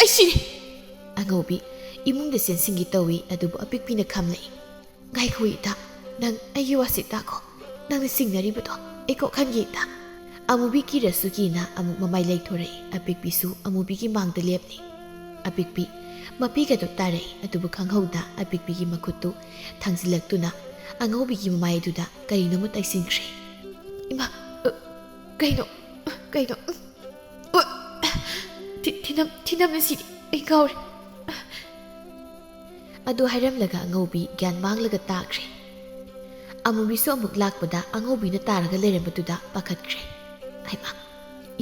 ꯑꯩ ꯁꯤꯔꯦ!" ꯑꯉꯧꯕꯤ ꯏꯃꯨꯡꯗ ꯆꯦꯟꯁꯤꯟꯒꯦ ꯇꯧꯏ, ꯑꯗꯨꯕꯨ ꯑꯄꯤꯛꯄꯤꯅ ꯈꯥꯝꯂꯛꯏ꯫ "ꯉꯥꯏꯈꯣ ꯏꯇꯥ, ꯅꯪ ꯑꯩꯒꯤ ꯋꯥꯁꯤ ꯇꯥꯈꯣ꯫ ꯅꯪꯅ ꯆꯤꯡꯅꯔꯤꯕꯗꯣ ꯑꯩ ꯀꯣꯛꯍꯟꯒꯦ ꯏꯇꯥ꯫" ꯑꯃꯨꯕꯤ ꯀꯤꯔꯁꯨ ꯀꯤꯅ ꯑꯃꯨꯛ ꯃꯃꯥꯏ ꯂꯩꯊꯣꯔꯛꯏ꯫ ꯑꯄꯤꯛꯄꯤꯁꯨ ꯑꯃꯨꯕꯤꯒꯤ ꯃꯥꯡꯗ ꯂꯦꯞꯂꯤ꯫ ꯑꯄꯤꯛꯄꯤ ꯃꯄꯤꯒꯗꯨ ꯇꯥꯔꯛꯏ, ꯑꯗꯨꯕꯨ ꯈꯪꯍꯧꯗ ꯑꯄꯤꯛꯄꯤꯒꯤ ꯃꯈꯨꯠꯇꯨ ꯊꯥꯡꯖꯤꯜꯂꯛꯇꯨꯅ ꯑꯉꯧꯕꯤꯒꯤ ꯃꯃꯥꯏ ꯑꯗꯨꯗ ꯀꯔꯤꯅꯣꯃ ꯇꯩꯁꯤꯟꯈ꯭ꯔꯦ꯫ "ꯏꯃꯥ, ꯑ, ꯀꯩꯅꯣ? ꯀꯩꯅꯣ? ꯎ, ꯊꯤ-, ꯊꯤꯅꯝ-, ꯊꯤꯅꯝꯅ ꯁꯤꯔꯦ꯫ ꯑꯩ ꯉꯥꯎꯔꯦ꯫" ꯑꯗꯨ ꯍꯥꯏꯔꯝꯂꯒ ꯑꯉꯧꯕꯤ ꯒ꯭ꯌꯥꯟ ꯃꯥꯡꯂꯒ ꯇꯥꯈ꯭ꯔꯦ꯫ ꯑꯃꯨꯕꯤꯁꯨ ꯑꯃꯨꯛ ꯂꯥꯛꯄꯗ ꯑꯉꯧꯕꯤꯅ ꯇꯥꯔꯒ ꯂꯩꯔꯝꯕꯗꯨꯗ ꯄꯥꯈꯠꯈ꯭ꯔꯦ꯫ "ꯍꯩꯃꯥ,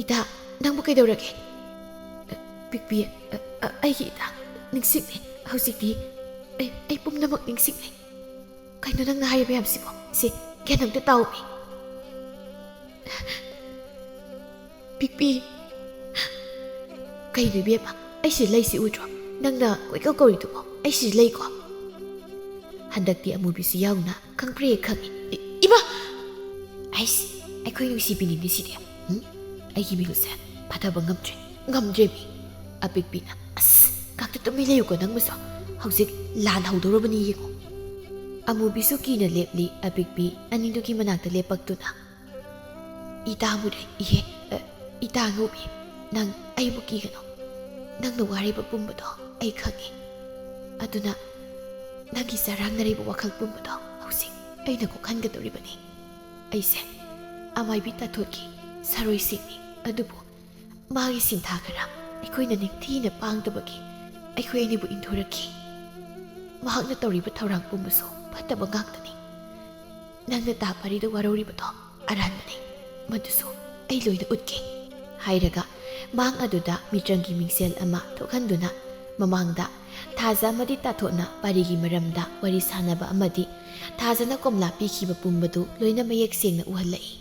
ꯏꯇꯥ, ꯅꯪꯕꯨ ꯀꯩꯗꯧꯔꯒꯦ?" "ꯄꯤꯛꯄꯤ, ꯑ, ꯑ, ꯑꯩꯒꯤ ꯏꯇꯥ, ꯅꯤꯡꯁꯤꯡꯂꯦ꯫ ꯍꯧꯖꯤꯛꯇꯤ ꯑꯩ, ꯑꯩ ꯄꯨꯝꯅꯃꯛ ꯅꯤꯡꯁꯤꯡꯂꯦ꯫ ꯀꯩꯅꯣ ꯅꯪꯅ ꯍꯥꯏꯔꯤꯕ ꯃꯌꯥꯝꯁꯤꯕꯣ? ꯁꯦ, ꯒ꯭ꯌꯥꯟ ꯑꯝꯇ ꯇꯥꯎꯃꯤ꯫" "ꯄꯤꯛꯄꯤ꯫" "ꯀꯩꯅꯣ ꯏꯕꯦꯝꯃ, ꯑꯩ ꯁꯤꯗ ꯂꯩꯁꯤ ꯎꯗ꯭ꯔꯣ? ꯅꯪꯅ ꯀꯣꯏꯀꯧ ꯀꯧꯔꯤꯗꯨꯕꯣ ꯑꯩ ꯁꯤꯗ ꯂꯩꯀꯣ꯫" ꯍꯟꯗꯛꯇꯤ ꯑꯃꯨꯕꯤꯁꯨ ꯌꯥꯎꯅ ꯈꯪꯄ꯭ꯔꯦ ꯈꯪꯉꯤ꯫ "ꯏ-, ꯏꯃꯥ!" "ꯑꯩꯁ, ꯑꯩꯈꯣꯏ ꯅꯨꯡꯁꯤꯕꯤꯅꯤꯅꯦ ꯁꯤꯗꯤ꯫ ꯎꯝ? ꯑꯩꯒꯤ ꯃꯤꯍꯨꯠꯁꯦ ꯐꯥꯊꯕ ꯉꯝꯗ꯭ꯔꯦ, ꯉꯝꯗ꯭ꯔꯦꯃꯤ꯫" ꯑꯄꯤꯛꯄꯤꯅ, "ꯑꯁ, ꯉꯥꯛꯇ ꯇꯨꯃꯤꯟ ꯂꯩꯌꯨꯀꯣ ꯅꯪꯕꯨꯁꯨ꯫ ꯍꯧꯖꯤꯛ ꯂꯥꯟ ꯍꯧꯗꯧꯔꯕꯅꯤ ꯌꯦꯡꯉꯣ꯫" ꯑꯃꯨꯕꯤꯁꯨ ꯀꯤꯅ ꯂꯦꯞꯂꯤ, ꯑꯄꯤꯛꯄꯤ ꯑꯅꯤꯗꯨꯒꯤ ꯃꯅꯥꯛꯇ ꯂꯦꯞꯄꯛꯇꯨꯅ꯫ "ꯏꯇꯥ ꯑꯃꯨꯔꯩ, ꯏꯍꯦ, ꯑ, ꯏꯇꯥ ꯑꯉꯧꯕꯤ, ꯅꯪ ꯑꯩꯕꯨ ꯀꯤꯒꯅꯨ꯫ ꯅꯪꯅ ꯋꯥꯔꯤꯕ ꯄꯨꯝꯕꯗꯣ ꯑꯩ ꯈꯪꯉꯤ꯫ ꯑꯗꯨꯅ ꯅꯪꯒꯤ ꯆꯔꯥꯡꯅꯔꯤꯕ ꯋꯥꯈꯜ ꯄꯨꯝꯕꯗꯣ ꯍꯧꯖꯤꯛ ꯑꯩꯅ ꯀꯣꯛꯍꯟꯒꯗꯧꯔꯤꯕꯅꯤ꯫ ꯑꯩꯁꯦ ꯑꯃꯥꯏꯕꯤ ꯇꯥꯊꯣꯠꯀꯤ ꯁꯥꯔꯣꯏꯁꯤꯡꯅꯤ, ꯑꯗꯨꯕꯨ ꯃꯥꯒꯤ ꯁꯤꯟꯊꯥ ꯈꯔ ꯑꯩꯈꯣꯏꯅ ꯅꯤꯡꯊꯤꯅ ꯄꯥꯡꯗꯕꯒꯤ ꯑꯩꯈꯣꯏ ꯑꯅꯤꯕꯨ ꯏꯟꯊꯣꯔꯛꯈꯤ꯫ ꯃꯍꯥꯛꯅ ꯇꯧꯔꯤꯕ ꯊꯧꯔꯥꯡ ꯄꯨꯝꯕꯁꯨ ꯐꯠꯇꯕ ꯉꯥꯛꯇꯅꯤ꯫ ꯅꯪꯅ ꯇꯥ ꯄꯥꯔꯤꯗ ꯋꯥꯔꯧꯔꯤꯕꯗꯣ ꯑꯔꯥꯟꯕꯅꯤ꯫ ꯃꯗꯨꯁꯨ ꯑꯩ ꯂꯣꯏꯅ ꯎꯠꯀꯦ꯫" ꯍꯥꯏꯔꯒ ꯃꯥꯡ ꯑꯗꯨꯗ ꯃꯤꯇ꯭ꯔꯪꯒꯤ ꯃꯤꯡꯁꯦꯜ ꯑꯃ ꯊꯣꯛꯍꯟꯗꯨꯅ ꯃꯃꯥꯡꯗ ꯊꯥꯖ ꯑꯃꯗꯤ ꯇꯥꯊꯣꯠꯅ ꯄꯥꯔꯤꯒꯤ ꯃꯔꯝꯗ ꯋꯥꯔꯤ ꯁꯥꯟꯅꯕ ꯑꯃꯗꯤ ꯊꯥꯖꯅ ꯀꯣꯝꯂꯥ ꯄꯤꯈꯤꯕ ꯄꯨꯝꯕꯗꯨ ꯂꯣꯏꯅ ꯃꯌꯦꯛ ꯁꯦꯡꯅ ꯎꯍꯜꯂꯛꯏ꯫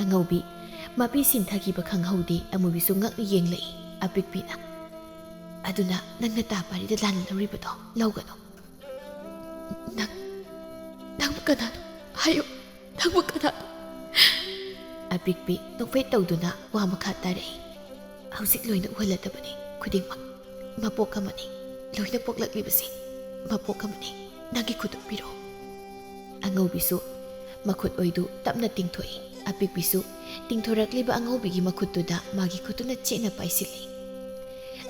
ꯑꯉꯧꯕꯤ, ꯃꯄꯤ ꯁꯤꯟꯊꯈꯤꯕ ꯈꯪꯍꯧꯗꯦ꯫ ꯑꯃꯨꯕꯤꯁꯨ ꯉꯛꯅ ꯌꯦꯡꯂꯛꯏ꯫ ꯑꯄꯤꯛꯄꯤꯅ, "ꯑꯗꯨꯅ ꯅꯪꯅ ꯇꯥ ꯄꯥꯔꯤꯗ ꯂꯥꯟꯅ ꯂꯧꯔꯤꯕꯗꯣ ꯂꯧꯒꯅꯨ꯫ ꯅꯪ, ꯅꯪꯕꯨ ꯀꯅꯥꯅꯣ? ꯍꯥꯏꯌꯨ, ꯅꯪꯕꯨ ꯀꯅꯥꯅꯣ?" ꯑꯄꯤꯛꯄꯤ ꯅꯣꯛꯐꯦꯠ ꯇꯧꯗꯨꯅ ꯋꯥ ꯃꯈꯥ ꯇꯥꯔꯛꯏ꯫ "ꯍꯧꯖꯤꯛ ꯂꯣꯏꯅ ꯎꯍꯜꯂꯗꯕꯅꯤ ꯈꯨꯗꯤꯡꯃꯛ꯫ ꯃꯄꯣꯛ ꯑꯃꯅꯤ, ꯂꯣꯏꯅ ꯄꯣꯛꯂꯛꯂꯤꯕꯁꯤ ꯃꯄꯣꯛ ꯑꯃꯅꯤ꯫ ꯅꯪꯒꯤ ꯈꯨꯠꯇꯨ ꯄꯤꯔꯛꯑꯣ꯫" ꯑꯉꯧꯕꯤꯁꯨ ꯃꯈꯨꯠ ꯑꯣꯏꯗꯨ ꯇꯞꯅ ꯇꯤꯡꯊꯣꯛꯏ꯫ ꯑꯄꯤꯛꯄꯤꯁꯨ ꯇꯤꯡꯊꯣꯔꯛꯂꯤꯕ ꯑꯉꯧꯕꯤꯒꯤ ꯃꯈꯨꯠꯇꯨꯗ ꯃꯥꯒꯤ ꯈꯨꯠꯇꯨꯅ ꯆꯦꯠꯅ ꯄꯥꯏꯁꯤꯜꯂꯤ꯫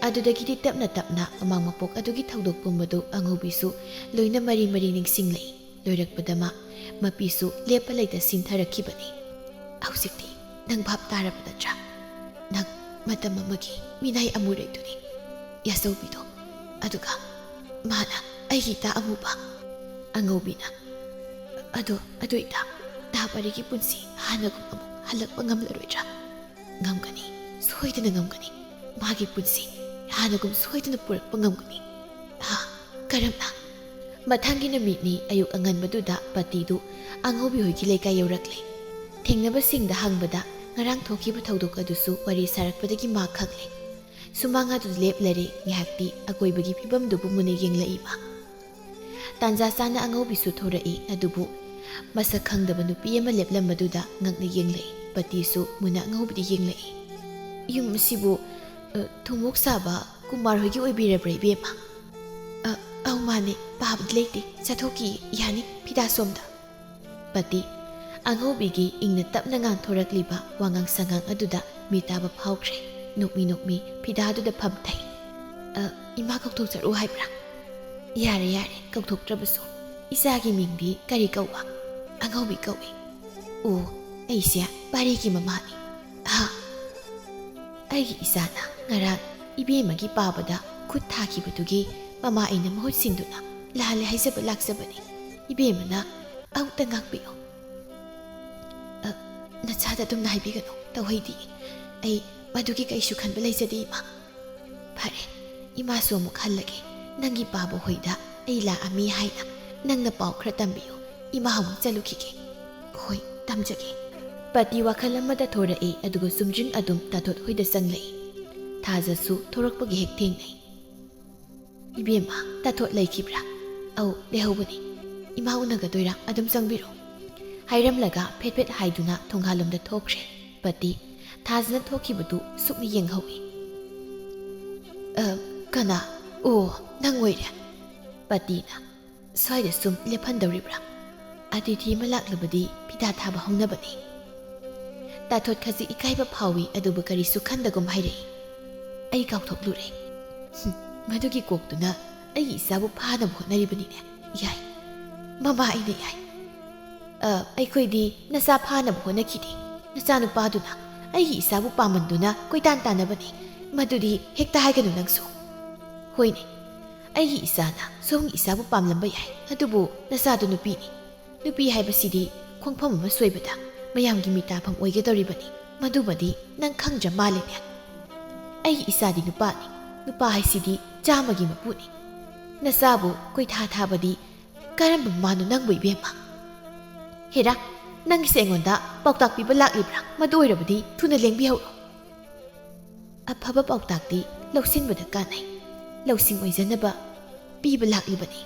ꯑꯗꯨꯗꯒꯤꯗꯤ ꯇꯞꯅ ꯇꯞꯅ ꯃꯃꯥꯡ ꯃꯄꯣꯛ ꯑꯗꯨꯒꯤ ꯊꯧꯗꯣꯛ ꯄꯨꯝꯕꯗꯨ ꯑꯉꯧꯕꯤꯁꯨ ꯂꯣꯏꯅ ꯃꯔꯤ ꯃꯔꯤ ꯅꯤꯡꯁꯤꯡꯂꯛꯏ꯫ ꯂꯣꯏꯔꯛꯄꯗ ꯃꯥ ꯃꯄꯤꯁꯨ ꯂꯦꯞꯄ ꯂꯩꯇ ꯁꯤꯟꯊꯔꯛꯈꯤꯕꯅꯤ꯫ "ꯍꯧꯖꯤꯛꯇꯤ ꯅꯪ ꯚꯥꯞ ꯇꯥꯔꯕ ꯅꯠꯇ꯭ꯔꯥ? ꯅꯪ ꯃꯇꯝ ꯑꯃꯒꯤ ꯃꯤꯅꯥꯏ ꯑꯃꯨꯔꯩꯗꯨꯅꯤ, ꯌꯥꯆꯧꯕꯤꯗꯣ꯫ ꯑꯗꯨꯒ ꯃꯥꯅ ꯑꯩꯒꯤ ꯏꯇꯥ ꯑꯃꯨꯕ꯫" ꯑꯉꯧꯕꯤꯅ, "ꯑꯗꯣ, ꯑꯗꯨ ꯏꯇꯥ, ꯇꯥ ꯄꯥꯔꯤꯒꯤ ꯄꯨꯟꯁꯤ ꯍꯥꯟꯅꯒꯨꯝ ꯑꯃꯨꯛ ꯍꯜꯂꯛꯄ ꯉꯝꯂꯔꯣꯏꯗ꯭ꯔꯥ?" "ꯉꯝꯒꯅꯤ, ꯁꯣꯏꯗꯅ ꯉꯝꯒꯅꯤ꯫ ꯃꯥꯒꯤ ꯄꯨꯟꯁꯤ ꯍꯥꯟꯅꯒꯨꯝ ꯁꯣꯏꯗꯅ ꯄꯨꯔꯛꯄ ꯉꯝꯒꯅꯤ꯫" "ꯍꯥ? ꯀꯔꯝꯅ?" ꯃꯊꯪꯒꯤ ꯅꯨꯃꯤꯠꯅꯤ ꯑꯌꯨꯛ ꯑꯉꯟꯕꯗꯨꯗ ꯄꯇꯤꯗꯨ ꯑꯉꯧꯕꯤ ꯍꯣꯏꯒꯤ ꯂꯩꯀꯥꯏ ꯌꯧꯔꯛꯂꯦ꯫ ꯊꯦꯡꯅꯕꯁꯤꯡꯗ ꯍꯪꯕꯗ ꯉꯔꯥꯡ ꯊꯣꯛꯈꯤꯕ ꯊꯧꯗꯣꯛ ꯑꯗꯨꯁꯨ ꯋꯥꯔꯤ ꯁꯥꯔꯛꯄꯗꯒꯤ ꯃꯥ ꯈꯪꯂꯦ꯫ ꯁꯨꯃꯥꯡ ꯑꯗꯨꯗ ꯂꯦꯞꯂꯔꯦ꯫ ꯉꯥꯏꯍꯥꯛꯇꯤ ꯑꯀꯣꯏꯕꯒꯤ ꯐꯤꯕꯝꯗꯨꯕꯨ ꯃꯨꯟꯅ ꯌꯦꯡꯂꯛꯏ ꯃꯥ꯫ ꯇꯥꯟꯖꯥ ꯆꯥꯅ ꯑꯉꯧꯕꯤꯁꯨ ꯊꯣꯔꯛꯏ꯫ ꯑꯗꯨꯕꯨ ꯃꯁꯛ ꯈꯪꯗꯕ ꯅꯨꯄꯤ ꯑꯃ ꯂꯦꯞꯂꯝꯕꯗꯨꯗ ꯉꯛꯅ ꯌꯦꯡꯂꯛꯏ꯫ ꯄꯇꯤꯁꯨ ꯃꯨꯟꯅ ꯑꯉꯧꯕꯤꯗ ꯌꯦꯡꯂꯛꯏ꯫ "ꯌꯨꯝ ꯑꯁꯤꯕꯨ, ꯑ, ꯊꯨꯝꯃꯣꯛ ꯁꯥꯕ ꯀꯨꯃꯥꯔ ꯍꯣꯏꯒꯤ ꯑꯣꯏꯕꯤꯔꯕ꯭ꯔꯥ, ꯏꯕꯦꯝꯃ?" "ꯑ, ꯑꯧ, ꯃꯥꯅꯦ꯫ ꯄꯥꯕꯗꯤ ꯂꯩꯇꯦ, ꯆꯠꯊꯣꯛꯈꯤ꯫ ꯌꯥꯅꯤ, ꯐꯤꯗꯥ ꯁꯣꯝꯗ꯫" ꯄꯇꯤ ꯑꯉꯧꯕꯤꯒꯤ ꯏꯪꯅ ꯇꯞꯅ ꯉꯥꯡꯊꯣꯔꯛꯂꯤꯕ ꯋꯥꯉꯥꯡ ꯁꯉꯥꯡ ꯑꯗꯨꯗ ꯃꯤꯇꯥꯕ ꯐꯥꯎꯈ꯭ꯔꯦ꯫ ꯅꯣꯛꯃꯤ ꯅꯣꯛꯃꯤ ꯐꯤꯗꯥꯗꯨꯗ ꯐꯝꯊꯩ꯫ "ꯑ, ꯏꯃꯥ ꯀꯧꯊꯣꯛꯆꯔꯛꯎ ꯍꯥꯏꯕ꯭ꯔꯥ?" "ꯌꯥꯔꯦ, ꯌꯥꯔꯦ, ꯀꯧꯊꯣꯛꯇ꯭ꯔꯕꯁꯨ꯫ ꯏꯆꯥꯒꯤ ꯃꯤꯡꯗꯤ ꯀꯔꯤ ꯀꯧꯕ?" "ꯑꯉꯧꯕꯤ ꯀꯧꯏ꯫" "ꯑꯣ, ꯑꯩꯁꯦ ꯄꯥꯔꯤꯒꯤ ꯃꯃꯥꯅꯤ꯫ ꯑꯍꯥ, ꯑꯩꯒꯤ ꯏꯆꯥꯅ ꯉꯔꯥꯡ ꯏꯕꯦꯝꯃꯒꯤ ꯄꯥꯕꯗ ꯈꯨꯠ ꯊꯥꯈꯤꯕꯗꯨꯒꯤ ꯃꯃꯥ ꯑꯩꯅ ꯃꯍꯨꯠ ꯁꯤꯟꯗꯨꯅ ꯂꯥꯜꯂꯦ ꯍꯥꯏꯖꯕ ꯂꯥꯛꯆꯕꯅꯤ꯫ ꯏꯕꯦꯝꯃꯅ ꯑꯃꯨꯛꯇ ꯉꯥꯛꯄꯤꯌꯨ꯫" "ꯑ, ꯅꯆꯥꯗ ꯑꯗꯨꯝꯅ ꯍꯥꯏꯕꯤꯒꯅꯨ, ꯇꯧꯍꯩꯗꯦ꯫ ꯑꯩ ꯃꯗꯨꯒꯤ ꯀꯩꯁꯨ ꯈꯟꯕ ꯂꯩꯖꯗꯦ, ꯏꯃꯥ꯫" "ꯐꯔꯦ, ꯏꯃꯥꯁꯨ ꯑꯃꯨꯛ ꯍꯜꯂꯒꯦ꯫ "ꯅꯪꯒꯤ ꯄꯥꯕ ꯍꯣꯏꯗ ꯑꯩ ꯂꯥꯛꯑꯝꯃꯤ ꯍꯥꯏꯅ ꯅꯪꯅ ꯄꯥꯎ ꯈꯔ ꯇꯝꯕꯤꯌꯨ꯫ ꯏꯃꯥ ꯑꯃꯨꯛ ꯆꯠꯂꯨꯈꯤꯒꯦ꯫" "ꯍꯣꯏ, ꯇꯝꯖꯒꯦ꯫" ꯄꯇꯤ ꯋꯥꯈꯜ ꯑꯃꯗ ꯊꯣꯔꯛꯏ, ꯑꯗꯨꯒ ꯆꯨꯝꯗ꯭ꯔꯤꯡ ꯑꯗꯨꯝ ꯇꯥꯊꯣꯠ ꯍꯣꯏꯗ ꯆꯪꯂꯛꯏ꯫ ꯊꯥꯖꯁꯨ ꯊꯣꯔꯛꯄꯒꯤ ꯍꯦꯛ ꯊꯦꯡꯅꯩ꯫ "ꯏꯕꯦꯝꯃ, ꯇꯥꯊꯣꯠ ꯂꯩꯈꯤꯕ꯭ꯔꯥ?" "ꯑꯧ, ꯂꯩꯍꯧꯕꯅꯤ꯫" "ꯏꯃꯥ ꯎꯅꯒꯗꯣꯏꯔꯥ? ꯑꯗꯨꯝ ꯆꯪꯕꯤꯔꯣ꯫" ꯍꯥꯏꯔꯝꯂꯒ ꯐꯦꯠ ꯐꯦꯠ ꯍꯥꯏꯗꯨꯅ ꯊꯣꯡꯒꯥꯜꯂꯣꯝꯗ ꯊꯣꯛꯈ꯭ꯔꯦ꯫ ꯄꯇꯤ ꯊꯥꯖꯅ ꯊꯣꯛꯈꯤꯕꯗꯨ ꯁꯨꯛꯅ ꯌꯦꯡꯍꯧꯏ꯫ "ꯑ, ꯀꯅꯥ? ꯑꯣ, ꯅꯪ ꯑꯣꯏꯔꯦ꯫" ꯄꯇꯤꯅ, "ꯁ꯭ꯋꯥꯏꯗ ꯁꯨꯝ ꯂꯦꯞꯍꯟꯗꯧꯔꯤꯕ꯭ꯔꯥ? ꯑꯇꯤꯊꯤ ꯑꯃ ꯂꯥꯛꯂꯕꯗꯤ ꯐꯤꯗꯥ ꯊꯥꯕ ꯍꯧꯅꯕꯅꯤ꯫" ꯇꯥꯊꯣꯠ ꯈꯖꯤꯛ ꯏꯀꯥꯏꯕ ꯐꯥꯎꯏ, ꯑꯗꯨꯕꯨ ꯀꯔꯤꯁꯨ ꯈꯟꯗꯒꯨꯝ ꯍꯥꯏꯔꯛꯏ꯫ "ꯑꯩ ꯀꯥꯎꯊꯣꯛꯂꯨꯔꯦ꯫ ꯍꯨꯝ, ꯃꯗꯨꯒꯤ ꯀꯣꯛꯇꯨꯅ ꯑꯩꯒꯤ ꯏꯆꯥꯕꯨ ꯐꯥꯅꯕ ꯍꯣꯠꯅꯔꯤꯕꯅꯤꯅꯦ꯫ ꯌꯥꯏ, ꯃꯃꯥ ꯑꯩꯅ ꯌꯥꯏ꯫ ꯑ, ꯑꯩꯈꯣꯏꯗꯤ ꯅꯆꯥ ꯐꯥꯅꯕ ꯍꯣꯠꯅꯈꯤꯗꯦ꯫ ꯅꯆꯥꯅꯨꯄꯥꯗꯨꯅ ꯑꯩꯒꯤ ꯏꯆꯥꯕꯨ ꯄꯥꯝꯃꯟꯗꯨꯅ ꯀꯣꯏꯇꯥꯟ ꯇꯥꯟꯅꯕꯅꯤ꯫ ꯃꯗꯨꯗꯤ ꯍꯦꯛꯇ ꯍꯥꯏꯒꯅꯨ ꯅꯪꯁꯨ꯫ ꯍꯣꯏꯅꯦ, ꯑꯩꯒꯤ ꯏꯆꯥꯅ ꯁꯣꯝꯒꯤ ꯏꯆꯥꯕꯨ ꯄꯥꯝꯂꯝꯕ ꯌꯥꯏ, ꯑꯗꯨꯕꯨ ꯅꯆꯥꯗꯨ ꯅꯨꯄꯤꯅꯤ꯫ ꯅꯨꯄꯤ ꯍꯥꯏꯕꯁꯤꯗꯤ ꯈꯣꯡꯐꯝ ꯑꯃ ꯁꯣꯏꯕꯗ ꯃꯌꯥꯝꯒꯤ ꯃꯤꯇꯥꯐꯝ ꯑꯣꯏꯒꯗꯧꯔꯤꯕꯅꯤ꯫ ꯃꯗꯨꯃꯗꯤ ꯅꯪ ꯈꯪꯗ꯭ꯔ ꯃꯥꯜꯂꯦꯅꯦ꯫ ꯑꯩꯒꯤ ꯏꯆꯥꯗꯤ ꯅꯨꯄꯥꯅꯤ꯫ ꯅꯨꯄꯥ ꯍꯥꯏꯁꯤꯗꯤ ꯆꯥꯝꯃꯒꯤ ꯃꯄꯨꯅꯤ꯫ ꯅꯆꯥꯕꯨ ꯀꯣꯏꯊꯥ ꯊꯥꯕꯗꯤ ꯀꯔꯝꯕ ꯃꯃꯥꯅꯣ ꯅꯪꯕꯨ, ꯏꯕꯦꯝꯃ? ꯍꯦꯔꯥ, ꯅꯪꯒꯤꯁꯦ ꯑꯩꯉꯣꯟꯗ ꯄꯥꯎꯇꯥꯛ ꯄꯤꯕ ꯂꯥꯛꯂꯤꯕ꯭ꯔꯥ? ꯃꯗꯨ ꯑꯣꯏꯔꯕꯗꯤ ꯊꯨꯅ ꯂꯦꯡꯕꯤꯍꯧꯔꯣ꯫" ꯑꯐꯕ ꯄꯥꯎꯇꯥꯛꯇꯤ ꯂꯧꯁꯤꯟꯕꯗ ꯀꯥꯟꯅꯩ꯫ ꯂꯧꯁꯤꯡ ꯑꯣꯏꯖꯅꯕ ꯄꯤꯕ ꯂꯥꯛꯂꯤꯕꯅꯤ꯫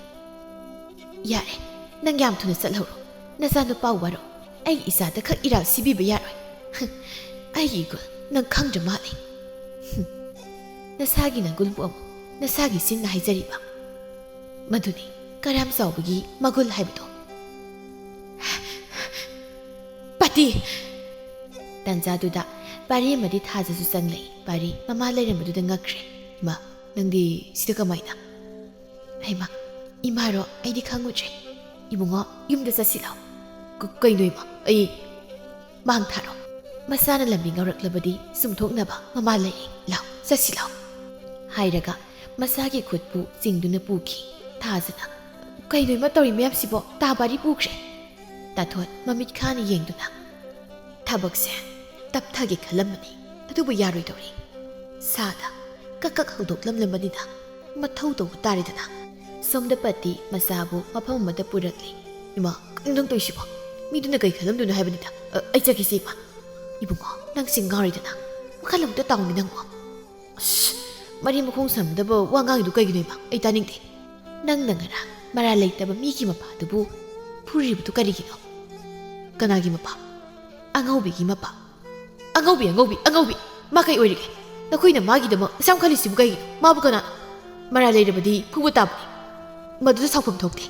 "ꯌꯥꯔꯦ, ꯅꯪ ꯌꯥꯝ ꯊꯨꯅ ꯆꯠꯍꯧꯔꯣ꯫ ꯅꯆꯥꯅꯨꯄꯥ ꯋꯥꯔꯧ꯫ ꯑꯩꯒꯤ ꯏꯆꯥꯗ ꯈꯛ ꯏꯔꯥꯜ ꯁꯤꯕꯤꯕ ꯌꯥꯔꯣꯏ꯫ ꯑꯩꯒꯤ ꯏꯒꯨꯜ ꯅꯪ ꯈꯪꯗ꯭ꯔ ꯃꯥꯜꯂꯦ꯫ ꯍꯨꯝ꯫ ꯅꯁꯥꯒꯤ ꯅꯒꯨꯜꯕꯨ ꯑꯃꯨꯛ ꯅꯁꯥꯒꯤ ꯆꯤꯟꯅ ꯍꯥꯏꯖꯔꯤꯕ꯫ ꯃꯗꯨꯅꯤ ꯀꯔꯥꯝ ꯆꯥꯎꯕꯒꯤ ꯃꯒꯨꯜ ꯍꯥꯏꯕꯗꯣ꯫" "ꯄꯇꯤ!" ꯇꯟꯖꯥꯗꯨꯗ ꯄꯥꯔꯤ ꯑꯃꯗꯤ ꯊꯥꯖꯁꯨ ꯆꯪꯂꯛꯏ꯫ ꯄꯥꯔꯤ ꯃꯃꯥ ꯂꯩꯔꯝꯕꯗꯨꯗ ꯉꯛꯈ꯭ꯔꯦ꯫ "ꯏꯃꯥ, ꯅꯪꯗꯤ ꯁꯤꯗ ꯀꯃꯥꯏꯅ?" "ꯍꯩꯃꯥ, ꯏꯃꯥꯔꯣ? ꯑꯩꯗꯤ ꯈꯪꯉꯨꯗ꯭ꯔꯦ꯫" "ꯏꯕꯨꯡꯉꯣ, ꯌꯨꯝꯗ ꯆꯠꯁꯤ ꯂꯥꯎ꯫" "ꯀ-, ꯀꯩꯅꯣ ꯏꯃꯥ? ꯑꯩ..." "ꯃꯥꯡ ꯊꯥꯔꯣ꯫ ꯃꯁꯥꯅ ꯂꯝꯕꯤ ꯉꯧꯔꯛꯂꯕꯗꯤ ꯆꯨꯝꯊꯣꯛꯅꯕ ꯃꯃꯥ ꯂꯩꯔꯦ꯫ ꯂꯥꯎ, ꯆꯠꯁꯤ ꯂꯥꯎ꯫" ꯍꯥꯏꯔꯒ ꯃꯁꯥꯒꯤ ꯈꯨꯠꯄꯨ ꯆꯤꯡꯗꯨꯅ ꯄꯨꯈꯤ꯫ ꯊꯥꯖꯅ, "ꯀꯩꯅꯣ ꯏꯃꯥ ꯇꯧꯔꯤ ꯃꯌꯥꯝꯁꯤꯕꯣ? ꯇꯥ ꯄꯥꯔꯤ ꯄꯨꯈ꯭ꯔꯦ꯫" ꯇꯥꯊꯣꯠ ꯃꯃꯤꯠ ꯈꯥꯅ ꯌꯦꯡꯗꯨꯅ, "ꯊꯕꯛꯁꯦ ꯇꯞꯊꯒꯦ ꯈꯜꯂꯝꯕꯅꯤ, ꯑꯗꯨꯕꯨ ꯌꯥꯔꯣꯏꯗꯧꯔꯤ꯫ ꯁꯥꯗ ꯀꯛ ꯀꯛ ꯍꯧꯗꯣꯛꯂꯝꯂꯕꯅꯤꯅ ꯃꯊꯧ ꯇꯧꯕ ꯇꯥꯔꯦꯗꯅ꯫ ꯁꯣꯝꯗ ꯄꯇꯤ ꯃꯆꯥꯕꯨ ꯃꯐꯝ ꯑꯃꯗ ꯄꯨꯔꯛꯂꯤ꯫ "ꯏꯃꯥ, ꯀꯩꯅꯣ ꯅꯪ ꯇꯧꯔꯤꯁꯤꯕꯣ? ꯃꯤꯗꯨꯅ ꯀꯩ ꯈꯜꯂꯝꯗꯣꯏꯅꯣ ꯍꯥꯏꯕꯅꯤꯗ꯫ ꯑ, ꯑꯩ ꯆꯠꯈꯤꯁꯤ, ꯏꯃꯥ꯫ ꯏꯕꯨꯡꯉꯣ, ꯅꯪꯁꯦ ꯉꯥꯎꯔꯤꯗꯅ꯫ ꯋꯥꯈꯜ ꯑꯃꯨꯛꯇ ꯇꯥꯎꯅꯤ ꯅꯪꯕꯣ꯫ ꯑꯁ, ꯃꯔꯤ ꯃꯈꯣꯡ ꯁꯝꯅꯗꯕ ꯋꯥ ꯉꯥꯡꯉꯤꯗꯨ ꯀꯩꯒꯤꯅꯣ, ꯏꯃꯥ? ꯑꯩ ꯇꯥꯅꯤꯡꯗꯦ꯫ ꯅꯪꯅ ꯉꯔꯥꯡ ꯃꯔꯥꯜ ꯂꯩꯇꯕ ꯃꯤꯒꯤ ꯃꯄꯥꯗꯨꯕꯨ ꯐꯨꯔꯤꯕꯗꯨ ꯀꯔꯤꯒꯤꯅꯣ?" "ꯀꯅꯥꯒꯤ ꯃꯄꯥ?" "ꯑꯉꯧꯕꯤꯒꯤ ꯃꯄꯥ꯫" "ꯑꯉꯧꯕꯤ, ꯑꯉꯧꯕꯤ, ꯑꯉꯧꯕꯤ! ꯃꯥ ꯀꯩ ꯑꯣꯏꯔꯤꯒꯦ? ꯅꯈꯣꯏꯅ ꯃꯥꯒꯤꯗꯃꯛ ꯑꯁꯨꯛ ꯌꯥꯝ ꯈꯜꯂꯤꯁꯤꯕꯨ ꯀꯩꯒꯤꯅꯣ? ꯃꯥꯕꯨ ꯀꯅꯥꯅꯣ?" "ꯃꯔꯥꯜ ꯂꯩꯔꯕꯗꯤ ꯐꯨꯕ ꯇꯥꯕꯅꯤ꯫ ꯃꯗꯨꯗ ꯁꯥꯎꯐꯝ ꯊꯣꯛꯇꯦ꯫"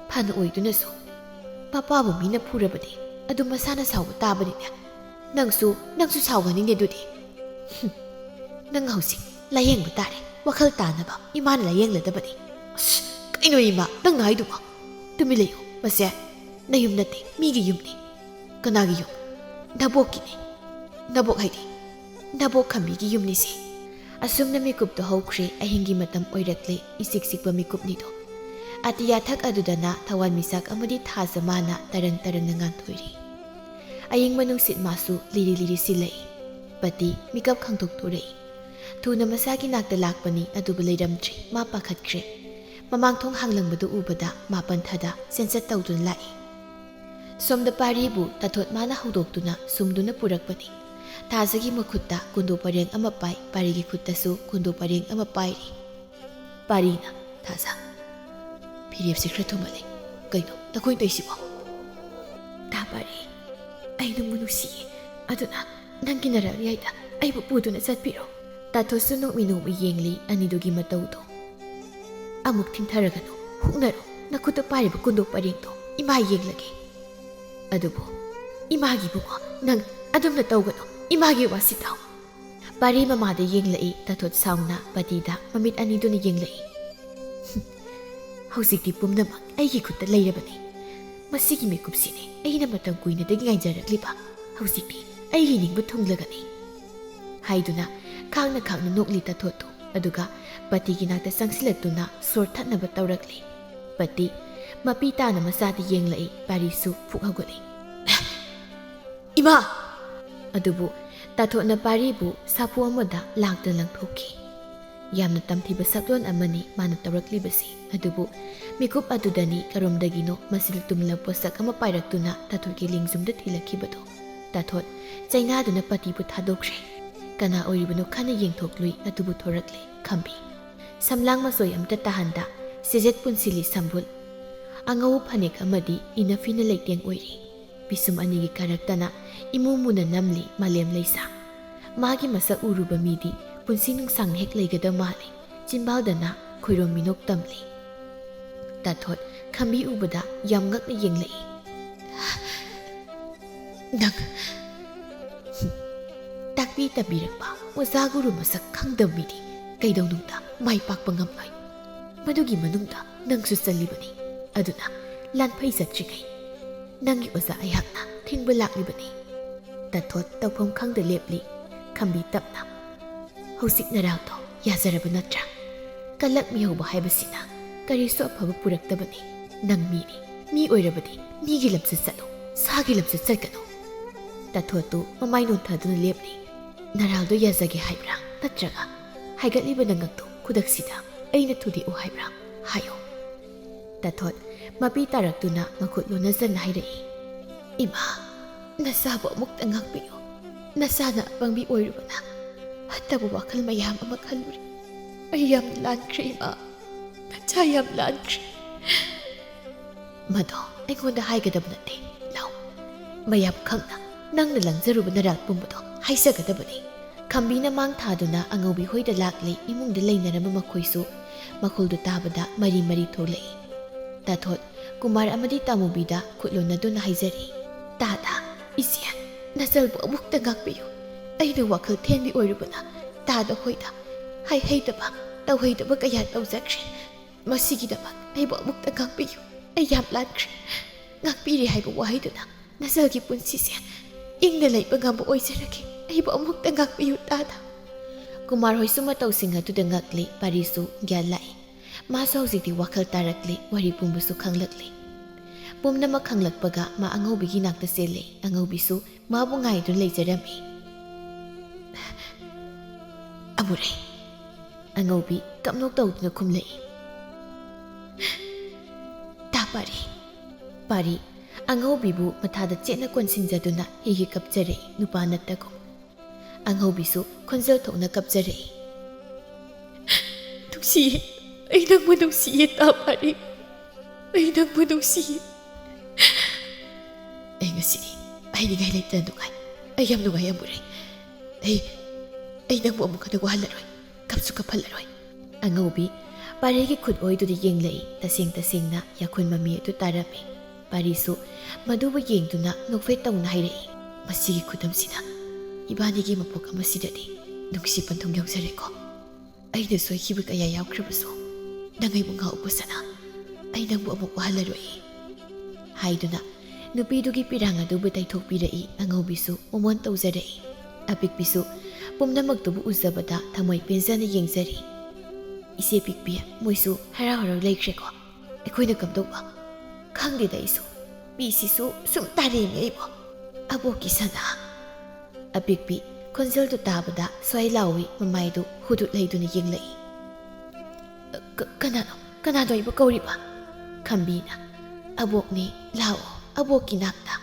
"ꯐꯅ ꯑꯣꯏꯗꯨꯅꯁꯨ ꯃꯄꯥꯕꯨ ꯃꯤꯅ ꯐꯨꯔꯕꯗꯤ ꯑꯗꯨ ꯃꯁꯥꯅ ꯁꯥꯎꯕ ꯇꯥꯕꯅꯤꯅꯦ꯫ ꯅꯪꯁꯨ, ꯅꯪꯁꯨ ꯁꯥꯎꯒꯅꯤꯅꯦ ꯑꯗꯨꯗꯤ꯫" "ꯍꯨꯝ, ꯅꯪ ꯍꯧꯖꯤꯛ ꯂꯥꯌꯦꯡꯕ ꯇꯥꯔꯦ꯫ ꯋꯥꯈꯜ ꯇꯥꯅꯕ ꯏꯃꯥꯅ ꯂꯥꯌꯦꯡꯂꯗꯕꯅꯤ꯫" "ꯑꯁ, ꯀꯩꯅꯣ ꯏꯃꯥ, ꯅꯪꯅ ꯍꯥꯏꯗꯨꯕꯣ?" "ꯇꯨꯃꯤꯟ ꯂꯩꯌꯨ꯫ ꯃꯁꯦ ꯅꯌꯨꯝ ꯅꯠꯇꯦ, ꯃꯤꯒꯤ ꯌꯨꯝꯅꯤ꯫" "ꯀꯅꯥꯒꯤ ꯌꯨꯝ?" "ꯅꯕꯣꯛꯀꯤꯅꯤ꯫" "ꯅꯕꯣꯛ ꯍꯥꯏꯗꯤ?" "ꯅꯕꯣꯛ ꯈꯝꯕꯤꯒꯤ ꯌꯨꯝꯅꯤꯁꯦ꯫" ꯑꯁꯨꯝꯅ ꯃꯤꯀꯨꯞꯇꯨ ꯍꯧꯈ꯭ꯔꯦ꯫ ꯑꯍꯤꯡꯒꯤ ꯃꯇꯝ ꯑꯣꯏꯔꯛꯂꯦ꯫ ꯏꯆꯤꯛ ꯆꯤꯛꯄ ꯃꯤꯀꯨꯞꯅꯤꯗꯣ꯫ ꯑꯇꯤꯌꯥꯊꯛ ꯑꯗꯨꯗꯅ ꯊꯋꯥꯟꯃꯤꯆꯥꯛ ꯑꯃꯗꯤ ꯊꯥꯖ ꯃꯥꯅ ꯇꯔꯪ ꯇꯔꯪꯅ ꯉꯥꯟꯊꯣꯏꯔꯤ꯫ ꯑꯌꯤꯡꯕ ꯅꯨꯡꯁꯤꯠ ꯃꯥꯁꯨ ꯂꯤꯔꯤ ꯂꯤꯔꯤ ꯁꯤꯜꯂꯛꯏ꯫ ꯄꯇꯤ ꯃꯤꯀꯞ ꯈꯪꯗꯣꯛꯊꯣꯔꯛꯏ꯫ ꯊꯨꯅ ꯃꯁꯥꯒꯤ ꯅꯥꯛꯇ ꯂꯥꯛꯄꯅꯤ, ꯑꯗꯨꯕꯨ ꯂꯩꯔꯝꯗ꯭ꯔꯦ꯫ ꯃꯥ ꯄꯥꯈꯠꯈ꯭ꯔꯦ꯫ ꯃꯃꯥꯡ ꯊꯣꯡ ꯍꯥꯡꯂꯝꯕꯗꯨ ꯎꯕꯗ ꯃꯥ ꯄꯟꯊꯗ ꯆꯦꯟꯆꯠ ꯇꯧꯗꯨꯅ ꯂꯥꯛꯏ꯫ ꯁꯣꯝꯗ ꯄꯥꯔꯤꯕꯨ ꯇꯥꯊꯣꯠ ꯃꯥꯅ ꯍꯧꯗꯣꯛꯇꯨꯅ ꯁꯨꯝꯗꯨꯅ ꯄꯨꯔꯛꯄꯅꯤ꯫ ꯊꯥꯖꯒꯤ ꯃꯈꯨꯠꯇ ꯀꯨꯟꯗꯣ ꯄꯔꯦꯡ ꯑꯃ ꯄꯥꯏ, ꯄꯥꯔꯤꯒꯤ ꯈꯨꯠꯇꯁꯨ ꯀꯨꯟꯗꯣ ꯄꯔꯦꯡ ꯑꯃ ꯄꯥꯏꯔꯤ꯫ ꯄꯥꯔꯤꯅ, "ꯊꯥꯖ, ꯐꯤꯔꯦꯞꯁꯦ ꯈꯔ ꯊꯨꯝꯃꯜꯂꯦ꯫ ꯀꯩꯅꯣ ꯅꯈꯣꯏꯅ ꯇꯧꯔꯤꯁꯤꯕꯣ?" "ꯇꯥ ꯄꯥꯔꯤ, ꯑꯩ ꯅꯪꯕꯨ ꯅꯨꯡꯁꯤꯌꯦ, ꯑꯗꯨꯅ ꯅꯪꯒꯤ ꯅꯔꯛ ꯌꯥꯏꯗ ꯑꯩꯕꯨ ꯄꯨꯗꯨꯅ ꯆꯠꯄꯤꯔꯣ꯫" ꯇꯥꯊꯣꯠꯁꯨ ꯅꯣꯛꯃꯤ ꯅꯣꯛꯃꯤ ꯌꯦꯡꯂꯤ ꯑꯅꯤꯗꯨꯒꯤ ꯃꯇꯧꯗꯣ꯫ "ꯑꯃꯨꯛ ꯊꯤꯡꯊꯔꯒꯅꯨ, ꯍꯨꯛꯅꯔꯣ, ꯅꯈꯨꯠꯇ ꯄꯥꯏꯔꯤꯕ ꯀꯨꯟꯗꯣ ꯄꯔꯦꯡꯗꯣ ꯏꯃꯥ ꯌꯦꯡꯂꯒꯦ꯫" "ꯑꯗꯨꯕꯨ ꯏꯃꯥꯒꯤ ꯏꯕꯨꯡꯉꯣ, ꯅꯪ ꯑꯗꯨꯝꯅ ꯇꯧꯒꯅꯨ, ꯏꯃꯥꯒꯤ ꯋꯥꯁꯤ ꯇꯥꯎ꯫" ꯄꯥꯔꯤ ꯃꯃꯥꯗ ꯌꯦꯡꯂꯛꯏ, ꯇꯥꯊꯣꯠ ꯁꯥꯎꯅ ꯄꯇꯤꯗ ꯃꯃꯤꯠ ꯑꯅꯤꯗꯨꯅ ꯌꯦꯡꯂꯛꯏ꯫ "ꯍꯧꯖꯤꯛꯇꯤ ꯄꯨꯝꯅꯃꯛ ꯑꯩꯒꯤ ꯈꯨꯠꯇ ꯂꯩꯔꯕꯅꯤ꯫ ꯃꯁꯤꯒꯤ ꯃꯤꯀꯨꯞꯁꯤꯅꯤ ꯑꯩꯅ ꯃꯇꯝ ꯀꯨꯏꯅꯗꯒꯤ ꯉꯥꯏꯖꯔꯛꯂꯤꯕ꯫ ꯍꯧꯖꯤꯛꯇꯤ ꯑꯩꯒꯤ ꯅꯤꯡꯕ ꯊꯨꯡꯂꯒꯅꯤ꯫" ꯍꯥꯏꯗꯨꯅ ꯈꯥꯡꯅ ꯈꯥꯡꯅ ꯅꯣꯛꯂꯤ ꯇꯥꯊꯣꯠꯇꯨ꯫ ꯑꯗꯨꯒ ꯄꯇꯤꯒꯤ ꯅꯥꯛꯇ ꯆꯪꯁꯤꯜꯂꯛꯇꯨꯅ ꯁꯣꯔ ꯊꯠꯅꯕ ꯇꯧꯔꯛꯂꯤ꯫ ꯄꯇꯤ ꯃꯄꯤ ꯇꯥꯅ ꯃꯆꯥꯗ ꯌꯦꯡꯂꯛꯏ, ꯄꯥꯔꯤꯁꯨ ꯐꯨꯛ ꯍꯧꯒꯠꯂꯤ꯫ "ꯏꯃꯥ!" ꯑꯗꯨꯕꯨ ꯇꯥꯊꯣꯠꯅ ꯄꯥꯔꯤꯕꯨ ꯁꯥꯐꯨ ꯑꯃꯗ ꯂꯥꯛꯇ ꯂꯪꯊꯣꯛꯈꯤ꯫ ꯌꯥꯝꯅ ꯇꯝꯊꯤꯕ ꯁꯛꯂꯣꯟ ꯑꯃꯅꯤ ꯃꯥꯅ ꯇꯧꯔꯛꯂꯤꯕꯁꯤ꯫ ꯑꯗꯨꯕꯨ ꯃꯤꯀꯨꯞ ꯑꯗꯨꯗꯅꯤ ꯀꯔꯣꯝꯗꯒꯤꯅꯣ ꯃꯁꯤꯗ ꯇꯨꯝꯂꯕ ꯄꯣꯠꯁꯛ ꯑꯃ ꯄꯥꯏꯔꯛꯇꯨꯅ ꯇꯥꯊꯣꯠꯀꯤ ꯂꯦꯡꯖꯨꯝꯗ ꯊꯤꯜꯂꯛꯈꯤꯕꯗꯣ꯫ ꯇꯥꯊꯣꯠ ꯆꯩꯅꯥꯗꯨꯅ ꯄꯥꯇꯤꯕꯨ ꯊꯥꯗꯣꯛꯈ꯭ꯔꯦ꯫ ꯀꯅꯥ ꯑꯣꯏꯔꯤꯕꯅꯣ ꯈꯟꯅ ꯌꯦꯡꯊꯣꯛꯂꯨꯏ, ꯑꯗꯨꯕꯨ ꯊꯣꯔꯛꯂꯦ ꯈꯝꯕꯤ꯫ ꯁꯝꯂꯥꯡ ꯃꯆꯣꯏ ꯑꯝꯇ ꯇꯥꯍꯟꯗ ꯁꯤꯖꯦꯠ ꯄꯨꯟꯁꯤꯜꯂꯤ ꯁꯝꯕꯨꯜ꯫ ꯑꯉꯧꯕ ꯐꯅꯦꯛ ꯑꯃꯗꯤ ꯏꯅꯐꯤꯅ ꯂꯩꯇꯦꯡ ꯑꯣꯏꯔꯤ꯫ ꯄꯤꯁꯨꯝ ꯑꯅꯤꯒꯤ ꯀꯥꯔꯛꯇꯅ ꯏꯃꯨ ꯃꯨꯅ ꯅꯝꯂꯤ ꯃꯥꯂꯦꯝ ꯂꯩꯁꯥ꯫ ꯃꯥꯒꯤ ꯃꯁꯛ ꯎꯔꯨꯕ ꯃꯤꯗꯤ ꯄꯨꯟꯁꯤ ꯅꯨꯡꯁꯥꯡꯅ ꯍꯦꯛ ꯂꯩꯒꯗ ꯃꯥꯜꯂꯤ꯫ ꯆꯤꯟꯕꯥꯜꯗꯅ ꯈꯣꯏꯔꯣꯝ ꯃꯤꯅꯣꯛ ꯇꯝꯂꯤ꯫ ꯇꯥꯊꯣꯠ ꯈꯝꯕꯤ ꯎꯕꯗ ꯌꯥꯝ ꯉꯛꯅ ꯌꯦꯡꯂꯛꯏ꯫ "ꯅꯪ ꯇꯥꯛꯄꯤ ꯇꯝꯕꯤꯔꯛꯄ ꯑꯣꯖꯥ ꯒꯨꯔꯨ ꯃꯁꯛ ꯈꯪꯗꯕ ꯃꯤꯗꯤ ꯀꯩꯗꯧꯅꯨꯡꯗ ꯃꯥꯏ ꯄꯥꯛꯄ ꯉꯝꯂꯣꯏ꯫ ꯃꯗꯨꯒꯤ ꯃꯅꯨꯡꯗ ꯅꯪꯁꯨ ꯆꯜꯂꯤꯕꯅꯤ꯫ ꯑꯗꯨꯅ ꯂꯥꯟꯐꯩ ꯆꯠꯇ꯭ꯔꯤꯉꯩ ꯅꯪꯒꯤ ꯑꯣꯖꯥ ꯑꯩꯍꯥꯛꯅ ꯊꯤꯡꯕ ꯂꯥꯛꯂꯤꯕꯅꯤ꯫" ꯇꯥꯊꯣꯠ ꯇꯧꯐꯝ ꯈꯪꯗ ꯂꯦꯞꯂꯤ꯫ ꯈꯝꯕꯤ ꯇꯞꯅ, "ꯍꯧꯖꯤꯛ ꯅꯔꯥꯜꯗꯣ ꯌꯥꯖꯔꯕ ꯅꯠꯇ꯭ꯔꯥ? ꯀꯂꯛ ꯃꯤꯍꯧꯕ ꯍꯥꯏꯕꯁꯤꯅ ꯀꯔꯤꯁꯨ ꯑꯐꯕ ꯄꯨꯔꯛꯇꯕꯅꯤ꯫ ꯅꯪ ꯃꯤꯅꯤ, ꯃꯤ ꯑꯣꯏꯔꯕꯗꯤ ꯃꯤꯒꯤ ꯂꯝꯆꯠ ꯆꯠꯂꯨ, ꯁꯥꯒꯤ ꯂꯝꯆꯠ ꯆꯠꯀꯅꯨ꯫" ꯇꯥꯊꯣꯠꯇꯨ ꯃꯃꯥꯏ ꯅꯣꯟꯊꯗꯨꯅ ꯂꯦꯞꯂꯤ꯫ "ꯅꯔꯥꯜꯗꯣ ꯌꯥꯖꯒꯦ ꯍꯥꯏꯕ꯭ꯔꯥ? ꯅꯠꯇ꯭ꯔꯒ ꯍꯥꯏꯒꯠꯂꯤꯕ ꯅꯉꯛꯇꯨ ꯈꯨꯗꯛꯁꯤꯗ ꯑꯩꯅ ꯊꯨꯗꯦꯛꯎ ꯍꯥꯏꯕ꯭ꯔꯥ? ꯍꯥꯏꯌꯨ꯫" ꯇꯥꯊꯣꯠ ꯃꯄꯤ ꯇꯥꯔꯛꯇꯨꯅ ꯃꯈꯨꯠ ꯂꯣꯟꯅꯖꯅ ꯍꯥꯏꯔꯛꯏ꯫ "ꯏꯃꯥ, ꯅꯆꯥꯕꯨ ꯑꯃꯨꯛꯇ ꯉꯥꯛꯄꯤꯌꯨ꯫ ꯅꯆꯥꯅ ꯑꯄꯪꯕꯤ ꯑꯣꯏꯔꯨꯕꯅ ꯐꯠꯇꯕ ꯋꯥꯈꯜ ꯃꯌꯥꯝ ꯑꯃ ꯈꯜꯂꯨꯔꯦ꯫ ꯑꯩ ꯌꯥꯝ ꯂꯥꯟꯈ꯭ꯔꯦ ꯏꯃꯥ, ꯅꯆꯥ ꯌꯥꯝ ꯂꯥꯟꯈ꯭ꯔꯦ꯫" "ꯃꯗꯣ ꯑꯩꯉꯣꯟꯗ ꯍꯥꯏꯒꯗꯕ ꯅꯠꯇꯦ꯫ ꯂꯥꯎ, ꯃꯌꯥꯝ ꯈꯪꯅ ꯅꯪꯅ ꯂꯪꯖꯔꯨꯕ ꯅꯔꯥꯜ ꯄꯨꯝꯕꯗꯣ ꯍꯥꯏꯖꯒꯗꯕꯅꯤ꯫" ꯈꯝꯕꯤꯅ ꯃꯥꯡ ꯊꯥꯗꯨꯅ ꯑꯉꯧꯕꯤ ꯍꯣꯏꯗ ꯂꯥꯛꯂꯤ꯫ ꯏꯃꯨꯡꯗ ꯂꯩꯅꯔꯝꯕ ꯃꯈꯣꯏꯁꯨ ꯃꯈꯣꯜꯗꯨ ꯇꯥꯕꯗ ꯃꯔꯤ ꯃꯔꯤ ꯊꯣꯛꯂꯛꯏ꯫ ꯇꯥꯊꯣꯠ ꯀꯨꯃꯥꯔ ꯑꯃꯗꯤ ꯇꯥꯃꯨꯕꯤꯗ ꯈꯨꯠ ꯂꯣꯟꯅꯗꯨꯅ ꯍꯥꯏꯖꯔꯤ, "ꯇꯥꯗ, ꯏꯆꯦ, ꯅꯆꯜꯕꯨ ꯑꯃꯨꯛꯇ ꯉꯥꯛꯄꯤꯌꯨ꯫ ꯑꯩꯅ ꯋꯥꯈꯜ ꯊꯦꯟꯕꯤ ꯑꯣꯏꯔꯨꯕꯅ ꯇꯥꯗ ꯍꯣꯏꯗ ꯍꯥꯏꯍꯩꯗꯕ, ꯇꯧꯍꯩꯗꯕ ꯀꯌꯥ ꯇꯧꯖꯈ꯭ꯔꯦ꯫ ꯃꯁꯤꯒꯤꯗꯃꯛ ꯑꯩꯕꯨ ꯑꯃꯨꯛꯇ ꯉꯥꯛꯄꯤꯌꯨ꯫ ꯑꯩ ꯌꯥꯝ ꯂꯥꯟꯈ꯭ꯔꯦ꯫ ꯉꯥꯛꯄꯤꯔꯦ ꯍꯥꯏꯕ ꯋꯥꯍꯩꯗꯨꯅ ꯅꯆꯜꯒꯤ ꯄꯨꯟꯁꯤꯁꯦ ꯏꯪꯅ ꯂꯩꯕ ꯉꯝꯕ ꯑꯣꯏꯖꯔꯒꯦ꯫ ꯑꯩꯕꯨ ꯑꯃꯨꯛꯇ ꯉꯥꯛꯄꯤꯌꯨ ꯇꯥꯗ꯫" ꯀꯨꯃꯥꯔ ꯍꯣꯏꯁꯨ ꯃꯇꯧꯁꯤꯡ ꯑꯗꯨꯗ ꯉꯛꯂꯤ꯫ ꯄꯥꯔꯤꯁꯨ ꯒ꯭ꯌꯥꯟ ꯂꯥꯛꯏ꯫ ꯃꯥꯁꯨ ꯍꯧꯖꯤꯛꯇꯤ ꯋꯥꯈꯜ ꯇꯥꯔꯛꯂꯤ, ꯋꯥꯔꯤ ꯄꯨꯝꯕꯁꯨ ꯈꯪꯂꯛꯂꯤ꯫ ꯄꯨꯝꯅꯃꯛ ꯈꯪꯂꯛꯄꯒ ꯃꯥ ꯑꯉꯧꯕꯤꯒꯤ ꯅꯥꯛꯇ ꯆꯦꯜꯂꯦ꯫ ꯑꯉꯧꯕꯤꯁꯨ ꯃꯥꯕꯨ ꯉꯥꯏꯗꯨꯅ ꯂꯩꯖꯔꯝꯃꯤ꯫ "ꯑꯃꯨꯔꯩ, ꯑꯉꯧꯕꯤ ꯀꯞꯅꯣꯛ ꯇꯧꯗꯨꯅ ꯈꯨꯝꯂꯛꯏ꯫ "ꯇꯥ ꯄꯥꯔꯤ!" ꯄꯥꯔꯤ ꯑꯉꯧꯕꯤꯕꯨ ꯃꯊꯥꯗ ꯆꯦꯠꯅ ꯀꯣꯟꯁꯤꯟꯖꯗꯨꯅ ꯍꯤ ꯍꯤ ꯀꯞꯆꯔꯛꯏ, ꯅꯨꯄꯥ ꯅꯠꯇꯒꯨꯝ꯫ ꯑꯉꯧꯕꯤꯁꯨ ꯈꯣꯟꯖꯦꯜ ꯊꯣꯛꯅ ꯀꯞꯆꯔꯛꯏ꯫ "ꯅꯨꯡꯁꯤꯌꯦ, ꯑꯩ ꯅꯪꯕꯨ ꯅꯨꯡꯁꯤꯌꯦ, ꯇꯥ ꯄꯥꯔꯤ꯫ ꯑꯩ ꯅꯪꯕꯨ ꯅꯨꯡꯁꯤꯌꯦ꯫ ꯑꯩ ꯉꯁꯤꯗꯤ ꯍꯥꯏꯅꯤꯡꯉꯥꯏ ꯂꯩꯇꯅ ꯅꯨꯡꯉꯥꯏ꯫ ꯑꯩ ꯌꯥꯝ ꯅꯨꯡꯉꯥꯏ, ꯌꯥꯝ ꯎꯔꯦ꯫ ꯑꯩ, ꯑꯩ ꯅꯪꯕꯨ ꯑꯃꯨꯛ ꯍꯟꯅ ꯋꯥꯍꯜꯂꯔꯣꯏ, ꯀꯞꯁꯨ ꯀꯞꯍꯜꯂꯔꯣꯏ꯫" ꯑꯉꯧꯕꯤ ꯄꯥꯔꯤꯒꯤ ꯈꯨꯠ ꯑꯣꯏꯗꯨꯗ ꯌꯦꯡꯂꯛꯏ꯫ ꯇꯁꯦꯡ ꯇꯁꯦꯡꯅ ꯌꯥꯈꯨꯟ ꯃꯃꯤ ꯑꯗꯨ ꯇꯥꯔꯝꯃꯤ꯫ ꯄꯥꯔꯤꯁꯨ ꯃꯗꯨꯕꯨ ꯌꯦꯡꯗꯨꯅ ꯅꯣꯛꯐꯦꯠ ꯇꯧꯅ ꯍꯥꯏꯔꯛꯏ, "ꯃꯁꯤꯒꯤ ꯈꯨꯗꯝꯁꯤꯅ ꯏꯕꯥꯅꯤꯒꯤ ꯃꯄꯣꯛ ꯑꯃꯁꯤꯗꯗꯤ ꯅꯨꯡꯁꯤ ꯄꯟꯊꯨꯡ ꯌꯧꯖꯔꯦꯀꯣ꯫ ꯑꯩꯅ ꯁꯣꯏꯈꯤꯕ ꯀꯌꯥ ꯌꯥꯎꯈ꯭ꯔꯕꯁꯨ, ꯅꯪ ꯑꯩꯕꯨ ꯉꯥꯛꯎ ꯁꯅꯥ꯫ ꯑꯩ ꯅꯪꯕꯨ ꯑꯃꯨꯛ ꯋꯥꯍꯜꯂꯔꯣꯏ꯫" ꯍꯥꯏꯗꯨꯅ ꯅꯨꯄꯤꯗꯨꯒꯤ ꯄꯤꯔꯥꯡ ꯑꯗꯨꯕꯨ ꯇꯩꯊꯣꯛꯄꯤꯔꯛꯏ꯫ ꯑꯉꯧꯕꯤꯁꯨ ꯃꯃꯣꯟ ꯇꯧꯖꯔꯛꯏ꯫ ꯑꯄꯤꯛꯄꯤꯁꯨ ꯄꯨꯝꯅꯃꯛꯇꯨꯕꯨ ꯎꯖꯕꯗ ꯊꯃꯣꯏ ꯄꯦꯟꯖꯅ ꯌꯦꯡꯖꯔꯤ꯫ "ꯏꯆꯦ ꯄꯤꯛꯄꯤ, ꯃꯣꯏꯁꯨ ꯍꯔꯥꯎ ꯍꯔꯥꯎ ꯂꯩꯈ꯭ꯔꯦꯀꯣ꯫ ꯑꯩꯈꯣꯏꯅ ꯀꯝꯗꯧꯕ? ꯈꯪꯗꯦꯗ ꯑꯩꯁꯨ꯫ ꯄꯤꯁꯤꯁꯨ ꯁꯨꯝ ꯇꯥꯔꯦꯝꯃꯤ ꯑꯩꯕꯨ꯫ ꯑꯕꯣꯛꯀꯤ ꯁꯅꯥ꯫" ꯑꯄꯤꯛꯄꯤ ꯈꯣꯟꯖꯦꯜꯗꯨ ꯇꯥꯕꯗ ꯁ꯭ꯋꯥꯏ ꯂꯥꯎꯏ, ꯃꯃꯥꯏꯗꯨ ꯍꯨꯗꯨꯠ ꯂꯩꯗꯨꯅ ꯌꯦꯡꯂꯛꯏ꯫ "ꯀ-, ꯀꯅꯥꯅꯣ? ꯀꯅꯥꯅꯣ ꯑꯩꯕꯨ ꯀꯧꯔꯤꯕ?" ꯈꯝꯕꯤꯅ꯫ "ꯑꯕꯣꯛꯅꯦ, ꯂꯥꯛꯑꯣ, ꯑꯕꯣꯛꯀꯤ ꯅꯥꯛꯇ꯫"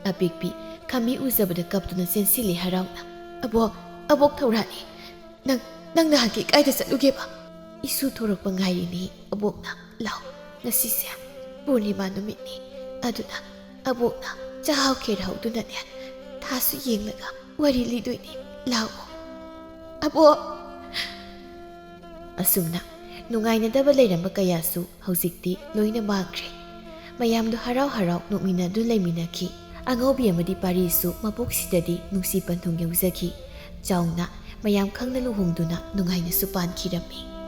ꯑꯄꯤꯛꯄꯤ ꯈꯝꯕꯤ ꯎꯖꯕꯗ ꯀꯞꯇꯨꯅ ꯆꯦꯟꯁꯤꯜꯂꯤ ꯍꯔꯥꯎꯅ꯫ "ꯑꯕꯣꯛ, ꯑꯕꯣꯛ ꯊꯧꯔꯥꯅꯤ, ꯅꯪ, ꯅꯪ ꯅꯍꯥꯟꯒꯩ ꯀꯥꯏꯗ ꯆꯠꯂꯨꯒꯦꯕ?" "ꯏꯁꯨ ꯊꯣꯔꯛꯄ ꯉꯥꯏꯔꯤꯅꯤ ꯑꯕꯣꯛꯅ꯫ ꯂꯥꯎ, ꯉꯁꯤꯁꯦ ꯄꯨꯔꯅꯤꯃꯥ ꯅꯨꯃꯤꯠꯅꯤ, ꯑꯗꯨꯅ ꯑꯕꯣꯛꯅ ꯆꯥꯛꯍꯥꯎ ꯈꯦꯔ ꯍꯧꯗꯨꯅꯅꯦ, ꯊꯥꯁꯨ ꯌꯦꯡꯂꯒ ꯋꯥꯔꯤ ꯂꯤꯗꯣꯏꯅꯤ꯫ ꯂꯥꯛꯑꯣ ꯑꯕꯣꯛ꯫" ꯑꯁꯨꯝꯅ ꯅꯨꯡꯉꯥꯏꯅꯗꯕ ꯂꯩꯔꯝꯕ ꯀꯌꯥꯁꯨ ꯍꯧꯖꯤꯛꯇꯤ ꯂꯣꯏꯅ ꯃꯥꯡꯈ꯭ꯔꯦ꯫ ꯃꯌꯥꯝꯗꯨ ꯍꯔꯥꯎ ꯍꯔꯥꯎ ꯅꯣꯛꯃꯤꯟꯅꯗꯨꯅ ꯂꯩꯃꯤꯟꯅꯈꯤ꯫ ꯑꯉꯧꯕꯤ ꯑꯃꯗꯤ ꯄꯥꯔꯤꯁꯨ ꯃꯄꯣꯛꯁꯤꯗꯗꯤ ꯅꯨꯡꯁꯤ ꯄꯟꯊꯨꯡ ꯌꯧꯖꯈꯤ꯫ ꯆꯥꯎꯅ ꯃꯌꯥꯝ ꯈꯪꯅ ꯂꯨꯍꯣꯡꯗꯨꯅ ꯅꯨꯡꯉꯥꯏꯅꯁꯨ ꯄꯥꯟꯈꯤꯔꯝꯃꯤ꯫